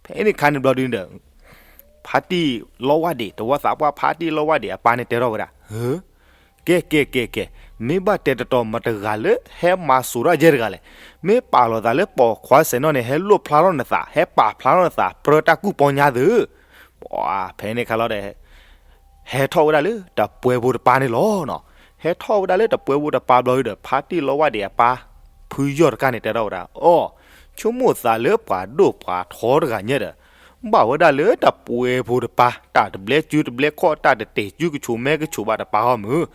ဖဲန့ၣ်တခါန့ၣ်ဘျီဒုဒီး ဖါတံၢ်လီဝါဒံး တဝီသးပှၢ်ဖါတံၢ်လီဝါဒံးအပၢ်န့ၣ်တဲထီၣ်ဝဲဒၣ်, ဟၢ, ကဲ ကဲ ကဲ ကဲ, မ့ၢ်ဘၣ်တဲတတီၤ မတၤတဂၤလၢဟဲမၤစိာ်ထီၣ်ယဲၢ်တဂၤလဲၣ်. မ့ၢ်ပာ်လီၤသးလၢပိာ်ခွါစဲးနီၣ်န့ၣ် ဟဲလိၣ်ဖျါထီၣ်နသး ဟဲပာ်ဖျါထီၣ်နသး ပြၢတၢ်ကူၣ်ပီညါသု. ပှၤဖဲန့ၣ်ခါလီၤဒီး ဟဲထီၣ်ဝဲဒၣ်လၢတပှဲဖိတပၢ်န့ၣ်လီၤနီၤ. ဟဲထီၣ်ဝဲဒၣ်လၢတပှဲဖိတပၢ်ဘျီဒီး ဖါတံၢ်လီဝါဒံးအပၢ် ဖုယီၢ်တကၢ်န့ၣ်တဲထီၣ်ဝဲဒၣ်, အိ, ဆိကမိၣ်သးလၢပှၤဒိၣ်ပှၤထီတဂၤညါဒီး ဘၣ်ဝဲဒၣ်လၢတပှဲဖိတပၢ် တၢ်တဘျဲကၠူတဘျဲခီၣ် တၢ်တတဲာ်ကၠူကဆိးမဲကဆိးဘၣ်တပၢ်အီၤမုၢ်.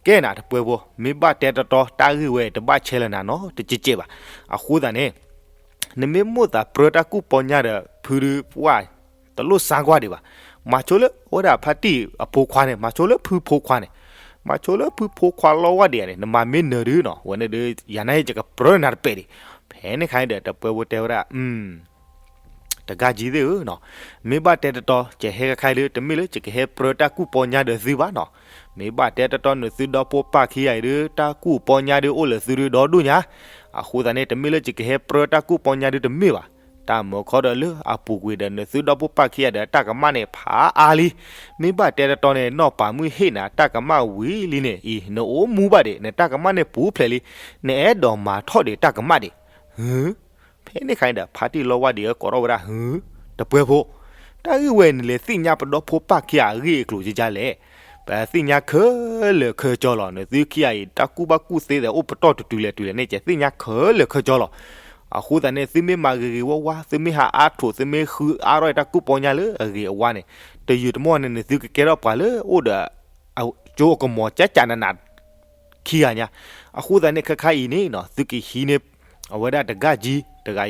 ကဲနၤတပှဲဖိ မ့ၢ်ဘၣ်တဲတတီ တၢ်ဂ့ၢ်ဝဲတဘၣ်ဆဲးလၢနၤနီတကဲးကဲးဘၣ်. အဃိသတးန့ၣ် နမ့ၢ်မိၣ်သးပြၢတၢ်ကူၣ်ပီညါဒီး ဖုဒုးပှၢ် တလိၣ်စါကွၢ်ဒံးဘၣ်. မၤဆိလၢအဝဲဒၣ်ဖါတံၢ်အဖိခွါန့ၣ် မၤဆိလၢဖုဖိခွါန့ၣ်, မၤဆိလၢဖုဖိခွါလီဝါဒံးန့ၣ် နမၤမ့ၢ်နၢၤဒုနီၤ ဝဲန့ၣ်ဒီး ယၤနာ်က့ ယကပြၢနၤတပဲာ်ဒံး. ဖဲန့ၣ်ခါန့ၣ်ဒီး တပှဲဖိတဲဝဲဒၣ် တဂၤကံသ့ၣ်ဧၢနီၤ, မ့ၢ်ဘၣ်တဲတတီ ယဟဲခါခါလၢ တမ့ၢ်လၢယကဟဲပြၢတၢ်ကူၣ်ပီညါဒီးသုဘၣ်နီၤ. မ့ၢ်ဘၣ်တဲတတီ နသုဒီဖိပၢ်ခံဂၤအံၤဒီး တၢ်ကူၣ်ပီညါဒီးအိၣ်လၢသုဒုဒီဒူၣ်ညါ. အဃိသတးန့ၣ် တမ့ၢ်လၢယကဟဲပြၢတၢ်ကူၣ်ပီညါဒုတမ့ၢ်ဘၣ်. တၢ်မၢခီဒီးလၢအပူၤကွံာ်ဒီး နသုဒီဖိပၢ်ခံဂၤဒီး တၢ်ကမၣ်န့ၣ်ဖးအါလံ. မ့ၢ်ဘၣ်တဲတတီန့ၣ် နီၢ်ပၤမုၢ်ဟ့ၣ်နၤတၢ်ကမၣ်ဝံၤလံန့ၣ်အံၤ နအိၣ်မူဘၣ်ဒံး နတၢ်ကမၣ်န့ၣ်ပူၤဖျဲးလံ. နအဲၣ်ဒိးမၤထီၣ်ဒံးတၢ်ကမၣ်ဒံး. ဟု ဖဲန့ၣ်ခါန့ၣ်ဒီး ဖါတံၢ်လီဝါဒံးအကိးထီၣ်ဝဲဒၣ် ဟု တပှဲဖိ, တၢ်ဂ့ၢ်ဝဲနလဲၤသ့ၣ်ညါပဒီဖိပၢ်ခံဂၤအဂ့ၢ်အကျိၤကကလဲၣ်. ပသ့ၣ်ညါခဲလၢာ်ခဲဆ့လီၤ. နသုခံဂၤအံၤ တၢ်ကူၣ်ဘၣ်ကူၣ်သ့ဒီး အိၣ်ပတီၢ်တတုၤလဲၣ်တုၤလဲၣ်န့ၣ် ကသ့ၣ်ညါခဲလၢာ်ခဲဆ့လီၤ. အဃိသတးန့ၣ် သုမ့ၢ်မၤဂ့ၤဂ့ၤဝါဝါ သုမ့ၢ်ဟးအါထိး သုမ့ၢ်ဃုအါထီၣ်တၢ်ကူၣ်ပီညါလၢအဂ့ၤအဝါန့ၣ် တယုာ်တမီၢ်န့ၣ် နသုကကဲထီၣ်ပှၤလၢအိၣ်ဒီး ကၠိကမီၤကၠးကၠးနးနး ခံဂၤညါ. အဃိသတးန့ၣ် ခဲခါအံၤန့ၣ်နီၤ သုကဟံးန့ၢ် အဝဲဒၣ်တဂၤကံတဂၤ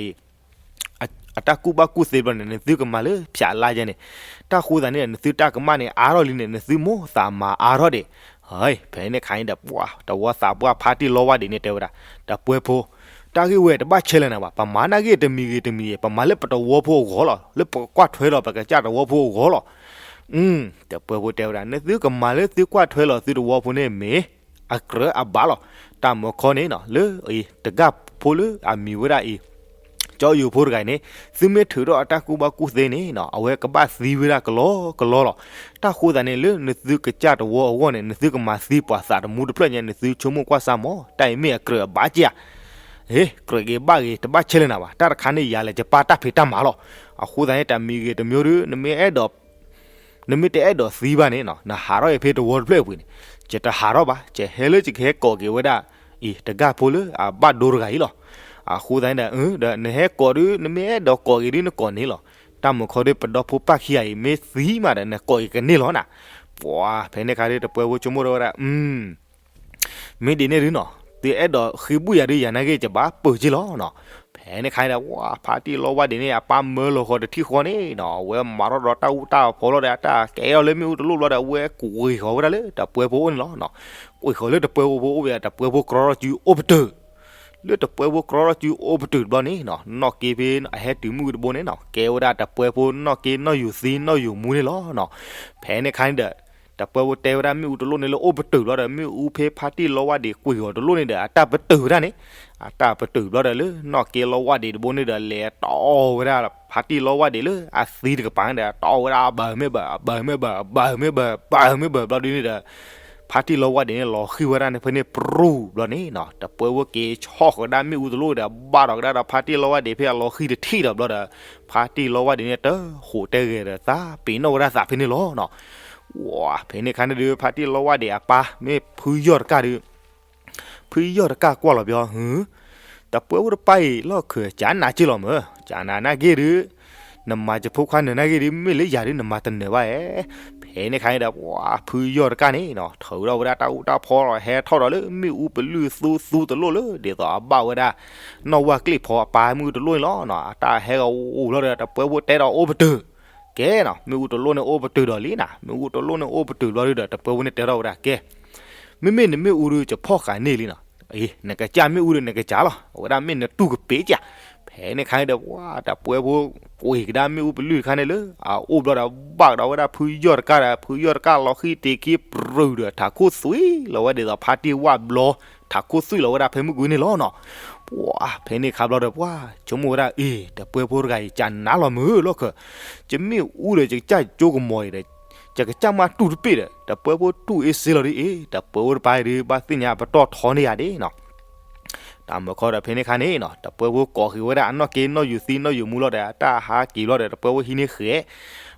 အံၤ အတၢ်ကူၣ်ဘၣ်ကူၣ်သ့ဘျီန့ၣ် နသုကမၤလၢဖၠးလါယဲန့ၣ်. တၢ်ဃိသတးန့ၣ် နသုတၢ်ကမၣ်န့ၣ် အါထီၣ်လံန့ၣ် နသုမိၣ်သးမၤအါထီၣ်ဒံး. ဟဲ ဖဲန့ၣ်ခါန့ၣ်ဒီး ပှၤတဝီသးပှၢ်ဖါတံၢ်လီဝါဒံးန့ၣ်တဲဝဲဒၣ် တပှဲဖိ, တၢ်ဂ့ၢ်ဝဲတဘၣ်ဆဲးလၢနၤဘၣ်. ပမၤနာ်ဂ့ၢ်တမံၤဂ့ၤတမံၤဂ့ၤ ပမၤလၢပတဝီဖိအဂီၢ်လီၤ. လၢပကကွၢ်ထွဲလီၤပကစၢ်တဝီဖိအဂီၢ်လီၤ. တပှဲဖိတဲဝဲဒၣ် နသုကမၤလၢသုကွၢ်ထွဲလီၤသုတဝီဖိန့ၣ်မ့ၢ် အကြၢးအဘၣ်လီၤ. တၢ်မၢခီန့ၣ်နီၤ လၢအံၤတဂၤဖိလၢအမံၤဝဲဒၣ်အံၤ ကၠီယိၤဖိတဂၤအံၤန့ၣ် သုမ့ၢ်ထုးထီၣ်အတၢ်ကူၣ်ဘၣ်ကူၣ်သ့န့ၣ်နီၤ အဝဲကဘၣ်သံဝဲဒၣ်ကလီကလီလီၤ. တၢ်ဃိသတးန့ၣ် လၢနသုကစၢ်တဝီအဂီၢ်န့ၣ် နသုကမၤသံပှၤသးတမူတဖျၢၣ်ညါ နသုဆိကမိၣ်ကွၢ်စၢ်မး တၢ်အံၤမ့ၢ်အကြၢးအဘၣ်က့ဧါ. ဟ့ ကြၢးဂ့ၤဘၣ်ဂ့ၤ တဘၣ်ဆဲးလၢနၤဘၣ်. တၢ်တခါန့ၣ် ယၤလဲၤကပၢ်တၢ်ဖံးတၢ်မၤလီၤ. အဃိသတးန့ၣ် တၢ်မံၤဂ့ၤတမံၤဒီး နမ့ၢ်အဲၣ်ဒိး နမ့ၢ်တအဲၣ်ဒိးသံဘၣ်န့ၣ်နီၤ နဟးထီၣ်အံၤဖဲတဝီတဖျၢၣ်အပူၤန့ၣ် ယတဟးထီၣ်ဘၣ်. ယဟဲလၢယကဟဲကိးက့ၤဝဲဒၣ် အံၤတဂၤဖိလၢအဘၣ်ဒိတဂၤအံၤလီၤ. အဃိသတးန့ၣ်ဒီး ဒီးနဟဲကိးဒုး နမ့ၢ်အဲၣ်ဒိးကိးက့ၤဒုး နကိးန့ၣ်လီၤ. တၢ်မၢခီဒုး ပဒီဖိပၢ်ခံဂၤအံၤ မ့ၢ်သံမးဒီး နကိးက့ၤကန့ၢ်လီၤနၤ. ပှၤ ဖဲန့ၣ်ခါဒုး တပှဲဖိဆိကမိၣ်ထီၣ်ဝဲဒၣ် မ့ၢ်ဒ်န့ၣ်ဒုးနီၤ သုအဲၣ်ဒိးဃ့ဘုၣ်ယၤဒုး ယၤနာ်ဂ့ၢ် ယဘၣ်ပၢၤက့လီၤနီၤ. ဖဲန့ၣ်ခါန့ၣ်ဒီး ဝဲဖါတံၢ်လီဝါဒံးန့ၣ် အပၢ်မၢလီၤဃီတထံၣ်ဃီန့ၣ်နီၤ အဝဲမၤထီၣ်ဒီးတၢ်အူတၢ်ဖီလီၤဒီး အတၢ်ကဲအီၤလၢမ့ၣ်အူတလိၣ်ဘျီဒီး အဝဲကွံာ်ဃီၤဝဲဒၣ်လၢတပှဲဖိအိၣ်န့ၣ်လီၤနီၤ. ကွံာ်ဃီၤလၢတပှဲဖိအိၣ်ဝဲ တပှဲဖိကြီထီၣ်စုအိၣ်ပတုာ် လၢတပှဲဖိကြီထီၣ်စုအိၣ်ပတုာ်တဘျီန့ၣ်နီၤ နီၢ်က့ဖဲအဟဲတုၤမုၢ်တဘိန့ၣ်နီၤ ကဲဝဲဒၣ်တပှဲဖိနီၢ်က့နီၢ်ယိၤသံနီၢ်ယိၤမူန့ၣ်လီၤနီၤ. ဖဲန့ၣ်ခါန့ၣ်ဒီး တပှဲဖိတဲဝဲဒၣ်မ့ၣ်အူတလိၣ်န့ၣ်လၢအိၣ်ပတုာ်ဘျီဒီး မ့ၣ်အူဖဲဖါတံၢ်လီဝါဒံးကွံာ်အီၤတလိၣ်န့ၣ်ဒီး အတၢ်ပတုာ်ဝဲဒၣ်န့ၣ်, အတၢ်ပတုာ်ဘျီဒီးလၢနီၣ်က့လီဝါဒံးတဘိန့ၣ်ဒီး လဲၤတီဝဲဒၣ်ဖါတံၢ်လီဝါဒံးလၢအသံတကပၤန့ၣ်ဒီး တီဝဲဒၣ်အဘၢမ့ၢ်ဘၢ အဘၢမ့ၢ်ဘၢ အဘၢမ့ၢ်ဘၢ အဘၢမ့ၢ်ဘၢဘျီဒုန့ၣ်ဒီး ဖါတံၢ်လီဝါဒံးန့ၣ် လီၤဃံၤဝဲဒၣ်န့ၣ်ဖဲန့ၣ် ပြူၢ်ဘျီန့ၣ်နီၤ, တပှဲဖိက့ၤဆီၣ်ဃီၤကဒါမ့ၣ်အူတလိၣ်ဒီး ဘၣ်ဒီးကဒါဒီးဖါတံၢ်လီဝါဒံးဖဲအလီၤဃံၤတထံၣ်ဒီးဘျီဒီး ဖါတံၢ်လီဝါဒံးန့ၣ် တဟူးတဲဂဲၤဒီးသး ပ့ၤနီၣ်ဝဲဒၣ်သးဖဲန့ၣ်လီၤနီၤ. ဝါ ဖဲန့ၣ်ခါန့ၣ်ဒုး ဖါတံၢ်လီဝါဒံးအပၢ် မ့ၢ်ဖုယီၢ်တကၢ်ဒုး ဖုယီၢ်တကၢ်ကွၢ်လီၤပျီ ဟု တပှဲဖိတပၢ်အံၤ လီၢ်ခၢၣ်ကနးက့ၢ်လီၤမၢ်, ကနးနၢ်က့ၢ်ဒုး နမၤယဖိခွါနၢၤနၢ်က့ၢ်ဒုး မ့ၢ်လၢယၤဒုး နမၤတနၢၤဘၣ်ဧါ. ဖဲန့ၣ်ခါန့ၣ်ဒီး ပှၤဖုယီၢ်တကၢ်န့ၣ်နီၤ ထုးထီၣ်ဝဲဒၣ်တၢ်အူတၢ်ဖီလီၤ ဟဲထီၣ်ဒီးလၢမ့ၣ်အူပလုၢ်သူသူတလိၣ်လၢ ဒ်သိးအဘၣ်ဝဲဒၣ် နီၣ်ဝၢ်ကျ့ၣ်ဖီအပၢ်မ့ၣ်အူတလိၣ်န့ၣ်လီၤနီၤ. အတၢ်ဟဲကအိၣ်လီၤဒီး တပှဲဖိတဲဒီးအိၣ်ပတုာ် ကဲနီၤ မ့ၣ်အူတလိၣ်န့ၣ်အိၣ်ပတုာ်ဒီးလံနီၤ, မ့ၣ်အူတလိၣ်န့ၣ်အိၣ်ပတုာ်ဘျီဒုးဒီး တပှဲဖိန့ၣ်တဲထီၣ်ဝဲဒၣ် ကဲ မ့မ့ၢ်နမ့ၣ်အူဒုး ယဖီၣ်ဃာ်န့ၢ်လံနီၤ, အ့ နကစၢ်မ့ၣ်အူဒုး နကစၢ်လီၤ အဝဲဒၣ်မ့ၢ်နတူၢ်ကပ့ၤကၢ်. ဖဲန့ၣ်ခါန့ၣ်ဒီး ပှၤ တပှဲဖိ ကွံာ်ကဒါမ့ၣ်အူပလုၢ်တခါန့ၣ်လၢ အအိၣ်ဘျီဒီး ဘၣ်ကဒီးဝဲဒၣ်ဖုယီၢ်တကၢ်ဒီး ဖုယီၢ်တကၢ်လီၤဃံၤတ့ၢ်ခံပြူၢ်ဒီး ထးခိၣ်သွံၣ်လီၤဝဲဒ်သိးဖါတံၢ်ဝၣ်ဘျီ ထးခိၣ်သွံၣ်လီၤဝဲဒၣ်ဖဲမုၢ်ကွံာ်န့ၣ်လီၤနီၤ. ပှၤ ဖဲန့ၣ်ခါဘျီဒီး ပှၤ ဆိကမိၣ်ဝဲဒၣ် အ့ တပှဲဖိတဂၤအံၤ ကနးလီၤမုာ်လီၢ်ခၢၣ်, ယမ့ၣ်အူဒီး ယကစၢ်ကၠိကမီၤအံၤဒီး ယကစၢ်မးတူၢ်တပ့ၢ်ဒီး တပှဲဖိတူၢ်အ့စ့လီၤဒ်အ့, တပှဲဖိတပၢ်အံၤဒုး ဘၣ်သ့ၣ်ညါပတီၢ်ထီန့ၢ်ယၤဒ်နီၤ. တၢ်မၢခီဒီး ဖဲန့ၣ်ခါန့ၣ်နီၤ တပှဲဖိကိးက့ၤဝဲဒၣ်အနီၣ်က့နီၣ်ယူၤသံနီၣ်ယူၤမူလီၤဒီး အတၢ်ဟးက့ၤဘျီဒီး တပှဲဖိဟံးန့ၢ်ဃဲး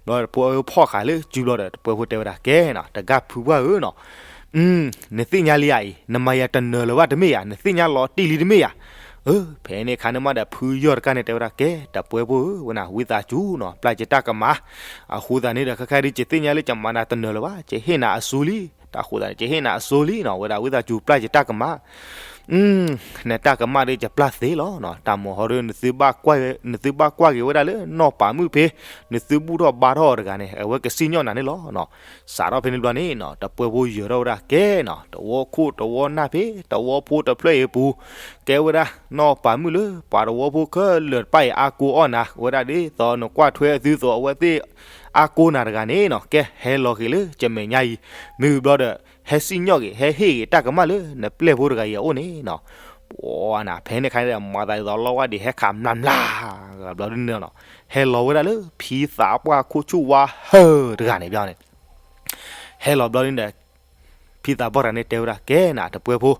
ဘျီတပှဲဖိဖီၣ်ဃာ်လၢစုဘျီဒီး တပှဲဖိတဲဝဲဒၣ် ကဲနီၤ တဂၤဖုပှၢ်ဧၢနီၤ, နသ့ၣ်ညါလံဧါအံၤ နမၤယၤတနၢၤလၢၤဘၣ်တမ့ၢ်ဧါ, နသ့ၣ်ညါလီၤတံၢ်လံတမ့ၢ်ဧါ. အၢ ဖဲန့ၣ်ခါန့ၣ်မးဒီး ဖုယီၢ်တကၢ်န့ၣ်တဲဝဲဒၣ် ကဲ တပှဲဖိဧၢ ဝဲနၤ ဝံသးစူၤနီၤ ပျၢ်ယတၢ်ကမၣ်, အဃိသတးန့ၣ်ဒီး ခဲခါဒုး ယသ့ၣ်ညါလၢ ယမၤနၤတနၢၤလၢၤဘၣ်, ယဟ့ၣ်နၤအစိလံ, တၢ်ဃိသတးန့ၣ် ယဟ့ၣ်နၤအစိလံနီၤ, ဝဲဒၣ်ဝံသးစူၤ ပျၢ်ယတၢ်ကမၣ် နတၢ်ကမၣ်ဒီး ယပျၢ်သ့လီၤနီၤ, တၢ်မၢခီဒီး နသုဘၣ်ကွၢ်က့ၤဝဲဒၣ်လၢနီၢ်ပၤမုၣ်ဖဲ နသုဘူၣ်ထီၣ်ဘါထီၣ်အီၤတဂၤန့ၣ် အဝဲကစံၣ်ညီၣ်နၤန့ၣ်လီၤနီၤ. စးထီၣ်ဖဲန့ၣ်ဘျီန့ၣ်နီၤ တပှဲဖိယၢၤထီၣ်ဝဲဒၣ် ကဲနီၤ တဝီခိၣ်တဝီနၢ်ဖဲ တဝီဖိတဖျၢၣ်အံၤအပူၤ ကဲဝဲဒၣ် နီၢ်ပၤမုၣ်လၢ ပှၤတဝီဖိခဲလၢာ်တဖၣ်အံၤ အါကိအီၣ်နၤ ဝဲဒၣ်ဒ်သိးနကွၢ်ထွဲအသုသိး အဝဲသ့ၣ်အါကိနၤတဂၤန့ၣ်နီၤ, ကဲ ဟဲလီၤက့ၤလၢယမဲာ်ညါအံၤ, မ့ၢ်ဝံၤဘျီဒီး ဟဲစံၣ်ညီၣ်က့ၤ ဟဲဟ့ၣ်က့ၤတၢ်ကမၣ်လၢ နပျဲၢ်ဖိတဂၤအံၤအအိၣ်န့ၣ်နီၤ. ပှၤနၤ ဖဲန့ၣ်ခါန့ၣ်ဒီး မၤသးဒ်သိးလီဝါဒံး ဟဲခးမျၢ်မျၢ် ဘျီဒ်န့ၣ်နီၤ, ဟဲလီၤဝဲဒၣ်လၢ ဖံသးပှၢ်ခိၣ်ဆူၣ်ဝါဟၢၢ်တဂၤန့ၣ်ဘျီန့ၣ် ဟဲလီၤဘျီဒ်န့ၣ်ဒီး ဖံသးပှၢ်တဂၤန့ၣ်တဲဝဲဒၣ် ကဲနၤ တပှဲဖိ,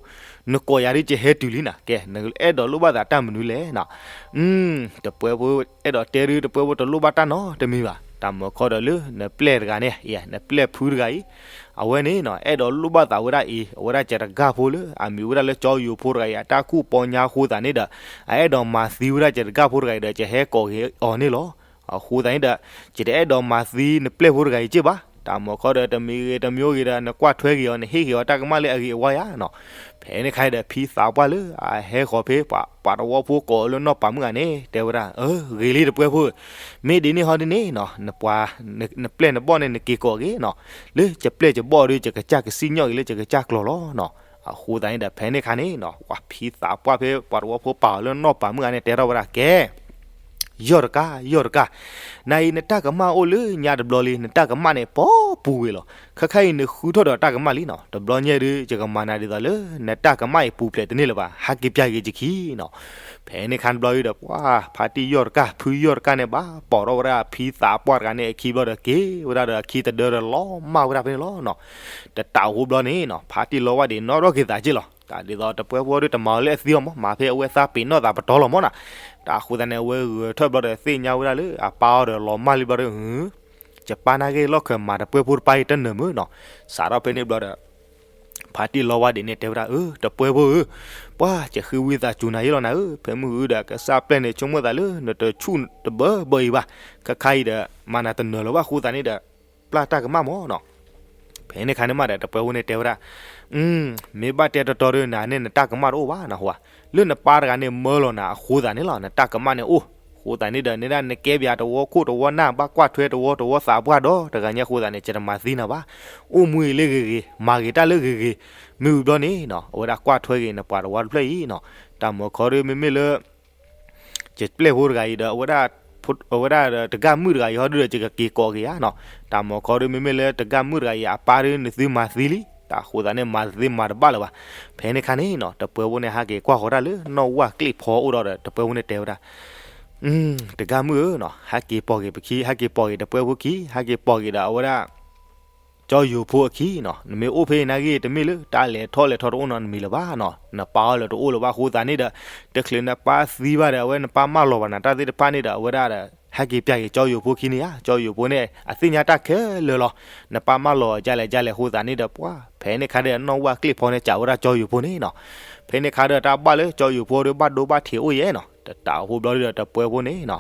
နကိးယၤဒ်ယဟဲတုၤလံနၤ, ကဲ နအဲၣ်ဒိးလိၣ်ဘၣ်သးတၢ်မနုၤလဲၣ်နီၤ. တပှဲဖိအဲၣ်ဒိးတဲဒုး တပှဲဖိတလိၣ်ဘၣ်တၢ်နီတမံၤဘၣ်, တၢ်မၢခီဒီးလၢ နပျဲၢ်တဂၤန့ၣ် နပျဲၢ်ဖုတဂၤအံၤ အဝဲန့ၣ်နီၤ အဲၣ်ဒိးလိၣ်ဘၣ်သးဝဲဒၣ်အံၤ အဝဲဒၣ်ယတဂၤဖိလၢ အမံၤဝဲဒၣ်လၢကၠီယိၤဖိတဂၤအံၤ အတၢ်ကူၣ်ပီညါအဃိသတးန့ၣ်ဒီး အအဲၣ်ဒိးမၤသံဝဲဒၣ်ယတဂၤဖိတဂၤအံၤဒီး ယဟဲကိးက့ၤအီၤန့ၣ်လီၤ. အဃိသတးန့ၣ်ဒီး ယတအဲၣ်ဒိးမၤသံနပျဲၢ်ဖိတဂၤအံၤက့ၢ်ဘၣ်, တၢ်မၢခီဒီး တမံၤဂ့ၤတမံၤဂ့ၤဒီး နကွၢ်ထွဲက့ၤအီၤ နဟ့ၣ်က့ၤအီၤတၢ်ကမၣ်လၢအဂ့ၤအဝါယါနီၤ. ဖဲန့ၣ်ခါအံၤဒီး ဖံသးပှၢ်လၢအဟဲဃီၤဖဲ ပှၤတဝီဖိကိးအီၤလၢနီၢ်ပၤမုၣ်ဂၤန့ၣ် တဲဝဲဒၣ် အၢ ဂ့ၤလံတပှဲဖိ, မ့ၢ်ဒ်န့ၣ်ဟီဒ်န့ၣ်နီၤ နပှၤ နပျဲၢ်နဘီၣ်န့ၣ် နက့ၤကိးက့ၤနီၤ, လၢယပျဲၢ်ယဘီၣ်ဒီး ယကစၢ်ကစံၣ်ညီၣ်က့ၤလၢယကစၢ်ကျိာ်လီၤနီၤ. အဃိသတးန့ၣ်ဒီး ဖဲန့ၣ်ခါန့ၣ်နီၤ ပှၤဖံသးပှၢ်ဖဲပှၤတဝီဖိပာ်အီၤလၢနီၢ်ပၤမုၣ်ဂၤန့ၣ် တဲထီၣ်ဝဲဒၣ် ကဲ ယီၢ်တကၢ် ယီၢ်တကၢ်, နၤအံၤနတၢ်ကမၣ်အိၣ်လၢညါတဘျီလံ, နတၢ်ကမၣ်န့ၣ် ပီပူၤဝဲလီၤ. ခဲခါအံၤနဃုထီၣ်ဒီးတၢ်ကမၣ်လံနီၤ, တဘျီညါဒုး ယကမၤနၤဒ်သိးလၢ နတၢ်ကမၣ်အံၤပူၤဖျဲးတန့ၢ်လၢၤဘၣ်, ဟးက့ၤပျၢ်က့ၤယခံနီၤ. ဖဲန့ၣ်ခါတဘျီအံၤဒီး ပှၤဖါတံၢ်ယီၢ်တကၢ် ဖုယီၢ်တကၢ်န့ၣ် ဘၣ်ပိာ်ထီၣ်ဝဲဒၣ်ဖံသးပှၢ်တဂၤန့ၣ် အခံဘျီဒီး က့ၤဝဲဒၣ်ဒီးအခံတဒၢဒီး လီၤမၢ်ဝဲဒၣ်ဖဲန့ၣ်လီၤနီၤ. တတးအဃိဘျီန့ၣ်နီၤ ဖါတံၢ်လီဝါဒံးနီၣ်ထီၣ်က့ၤသးက့ၢ်လီၤ. တၢ်ဒ်သိးတပှဲဖိဒီးတမၤအီၤလၢအသံအီၤမး, မၤဖဲအဝဲသးပ့ၤနီၣ်သးပတီၢ်လီၤမးနီၤ. တၢ်အဃိသတးန့ၣ် အဝဲဂဲၤထၢၣ်ဘျီဒီးသ့ၣ်ညါဝဲဒၣ်လၢအပၢ်အီၤဒီးလီၤမၢ်လံဘျီဒီး ယပၢ်နာ်က့ၢ်လီၢ်ခၢၣ်မၤတပှဲဖိတပၢ်အံၤတနၢၤမုၢ်နီၤ. စးထီၣ်ဖဲန့ၣ်ဘျီဒီး ဖါတံၢ်လီဝါဒံးန့ၣ် တဲဝဲဒၣ် အၢ တပှဲဖိဧၢ, ပှၤ ယဃ့ဝံသးစူၤနၤယ့ၢ်လီၤနၤဧၢ, ဖဲမုၢ်ဂုၢ်ဒီး ကစၢ်ပျဲၢ်န့ၣ် ဆိကမိၣ်သးလၢ နတဆူၣ်တဘၢဘၢအံၤဘၣ်, ခဲခါအံၤဒီး မၤနၤတနၢၤလၢၤဘၣ်အဃိသတးန့ၣ်ဒီး ပျၢ်တၢ်ကမၣ်မးနီၤ. ဖဲန့ၣ်ခါန့ၣ်မးဒီး တပှဲဖိန့ၣ်တဲဝဲဒၣ် မ့ၢ်ဘၣ်တဲတီတီဒီး နၤန့ၣ် နတၢ်ကမၣ်တအိၣ်ဘၣ်နဟူဧါ, လၢနပၢ်တဂၤန့ၣ် မၢလီၤနၤအဃိသတးန့ၣ်လီၤ နတၢ်ကမၣ်န့ၣ်အိၣ်, အဃိသတးန့ၣ်ဒီး နဲဒၣ်နကဲပယၤတဝီခိၣ်တဝီနၢ် ဘၣ်ကွၢ်ထွဲတဝီတဝီသးပှၢ်ဒီး တဂၤညါအဃိသတးန့ၣ် ယတမၤသံနၤဘၣ်, အိၣ်မူအံၤလၢဂ့ၤဂ့ၤ မၤဂ့ၤတၢ်လၢဂ့ၤဂ့ၤ, မ့ၢ်ဝံၤဘျီန့ၣ်နီၤ အဝဲဒၣ်ကွၢ်ထွဲက့ၤနပှၤတဝီတဖျၢၣ်အံၤနီၤ, တၢ်မၢခီဒီး မ့မ့ၢ်လၢ ယပျဲၢ်ဖိတဂၤအံၤဒီး အဝဲဒၣ် အဝဲဒၣ်တဂၤမုၣ်တဂၤအံၤဟီဒုဒီး ယကက့ၤကိးက့ၤယၤနီၤ. တၢ်မၤခီဒု မ့မ့ၢ်လၢတဂၤမုၣ်တဂၤအံၤအပၢ်ဒု နသုမၤသံလံ, တၢ်အဃိသတးန့ၣ် မၤတသ့မၤတဘၣ်လၢၤဘၣ်. ဖဲန့ၣ်ခါန့ၣ်နီၤ တပှဲဖိန့ၣ် ဟဲက့ၤကွၢ်ဃီၤတၢ်လၢနီၢ်ဝၣ်ကျ့ၣ်ဖီအိၣ်ဒီး တပှဲဖိန့ၣ်တဲဝဲဒၣ်, တဂၤမုၣ်ဧၢနီၤ, ဟဲက့ၤပိာ်က့ၤပခံ, ဟဲက့ၤပိာ်က့ၤတပှဲဖိခံ, ဟဲက့ၤပိာ်က့ၤဒီးအဝဲဒၣ် ကၠီယိၤဖိအခံနီၤ. နမ့ၢ်အိၣ်ဖဲအံၤနာ်က့ တမ့ၢ်လၢတၢ်လဲၤထီၣ်လဲၤထီတအိၣ်နီတမံၤလၢၤဘၣ်နီၤ. နပၢ်အီၤလၢတအိၣ်လၢၤဘၣ်အဃိသတးန့ၣ်ဒီး တချုးနပၢ်သံဘၣ်ဒီး အဝဲနပၢ်မၢလီၤဘၣ်နၤတၢ်သ့ၣ်တဖၣ်န့ၣ်ဒီး အဝဲဒၣ်ဒီး ဟဲက့ၤပျၢ်က့ၤကၠီယိၤဖိခံန့ၣ်ဧါ. ကၠီယိၤဖိန့ၣ် အသ့ၣ်ညါတၢ်ခဲလၢာ်လီၤ. နပၢ်မၢလီၤအီၤဒ်လဲၣ်ဒ်လဲၣ်အဃိသတးန့ၣ်ဒီး ပှၤ ဖဲန့ၣ်ခါဒီး နီၢ်ဝၣ်ကျ့ၣ်ဖီန့ၣ် စံးဝဲဒၣ်ကၠီယိၤဖိန့ၣ်နီၤ. ဖဲန့ၣ်ခါဒီး တၢ်ဘၣ်လၢကၠီယိၤဖိဒီး ဘၣ်ဒိဘၣ်ထံးအိၣ်ယဲနီၤ. တတးအဃိဘျီဒုဒီး တပှဲဖိန့ၣ်နီၤ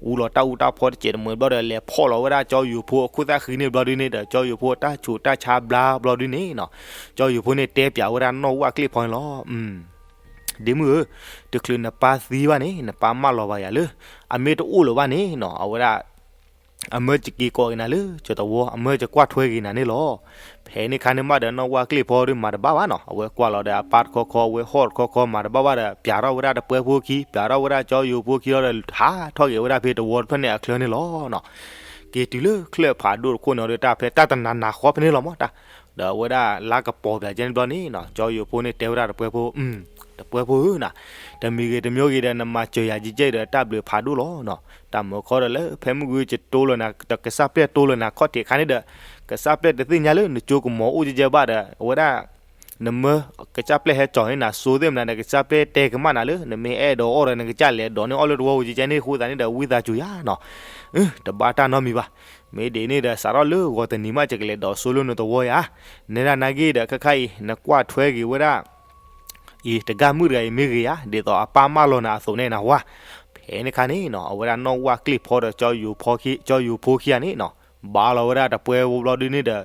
အူလီၤတၢ်အူတၢ်ဖီတစဲးတမှဲၤဘျီဒီး လဲၤဖီၣ်လီၤဝဲဒၣ်ကၠီယိၤဖိအခိၣ်သၣ်ဃံန့ၣ်ဘျီဒုန့ၣ်ဒီး ကၠီယိၤဖိတၢ်ဆူးတၢ်ဆါဘျါဘျီဒုန့ၣ်နီၤ ကၠီယိၤဖိန့ၣ်တဲပျးဝဲဒၣ်နီၢ်ဝၣ်ကျ့ၣ်ဖီန့ၣ်လီၤ. ဒ့မုၣ်ဧၢ, တချုးနပၢ်သံဘၣ်န့ၣ် နပၢ်မၢလီၤဘၣ်ယၤလၢ အမ့ၢ်တအိၣ်လၢၤဘၣ်န့ၣ်နီၤ အဝဲဒၣ် အမၢယက့ၤကိးက့ၤနၤလၢကၠီတဝီ အမၢယကွၢ်ထွဲက့ၤနၤန့ၣ်လီၤ. ဖဲန့ၣ်ခါန့ၣ်မးဒီး နီၢ်ဝၣ်ကျ့ၣ်ဖီဒီးမၤတဘၣ်ဘၣ်နီၤ အဝဲကွၢ်လီၤဒီးအပၢ်တခီခီ အဝဲဟီၣ်တခီခီ မၤတဘၣ်ဘၣ်ဒီး ပျးထီၣ်ဝဲဒၣ်တပှဲဖိခံ ပျးထီၣ်ဝဲဒၣ်ကၠီယိၤဖိခံလီၤဒီး ဟးထီၣ်က့ၤဝဲဒၣ်ဖဲတဝီတဖျၢၣ်န့ၣ်အချၢန့ၣ်လီၤနီၤ. က့ၤတုၤလၢချၢၣ်ဖးဒိၣ်တခိၣ်န့ၣ်ဒီး တၢ်ဖဲတၢ်တနၤနၤဃီဖဲန့ၣ်လီၤမးတၢ် ဒီးအဝဲဒၣ်လါကပီၤပျးကဲန့ၣ်ဘျီန့ၣ်နီၤ ကၠီယိၤဖိန့ၣ်တဲဝဲဒၣ်တပှဲဖိ တပှဲဖိဧၢနီၤ, တမံၤဂ့ၤတမံၤဂ့ၤဒီး နမၤစၢၤယၤကဲကဲဒီး တၢ်ဘျုးဖးဒိၣ်လီၤနီၤ. တၢ်မၢခီဒီးလၢ ဖဲမုၢ်ဂုၢ်ကတိၤလၢနၤ ကစၢ်ပျဲၢ်တိၤလၢနၤခီၣ်ထံးအခါန့ၣ်ဒီး ကစၢ်ပျဲၢ်တသ့ၣ်ညါလၢနကၠိကမီၤအိၣ်ကဲကဲဘၣ်ဒီး အဝဲဒၣ် နမၢ ကစၢ်ပျဲၢ်ဟဲကၠီၤန့ၣ် နစိသ့ၣ်မနုၤဒီး ကစၢ်ပျဲၢ်တဲကမၣ်နၤလၢ နမ့ၢ်အဲၣ်ဒိးအီၣ်ဒီး နကစၢ်လဲၤဒိးန့ၢ်အီၣ်လၢတဝီပူၤကဲကဲန့ၣ်အဃိသတးန့ၣ်ဒီး ဝံသးစူၤယၤနီၤ. တဘၣ်တၢ်နီတမံၤဘၣ်. မ့ၢ်ဒ်န့ၣ်ဒီး စးထီၣ်လၢဂီၤတနံၤမး ယကလဲၤဒိးစိလၢနတဝီယၤ. နဲဒၣ်နာ်က့ဒီး ခဲခါအံၤ နကွၢ်ထွဲက့ၤဝဲဒၣ် အံၤ တဂၤမုၣ်တဂၤအံၤမ့ၢ်ဂ့ၤဧါ, ဒ်သိးအပၢ်မၢလီၤနၤအသိးန့ၣ်နဟါ. ဖဲန့ၣ်ခါန့ၣ်နီၤ အဝဲဒၣ်နီၢ်ဝၣ်ကျ့ၣ်ဖီဒီး ကၠီယိၤဖိခံဂၤန့ၣ်နီၤ ဘါလီၤဝဲဒၣ်တပှဲဖိဘျီဒုန့ၣ်ဒီး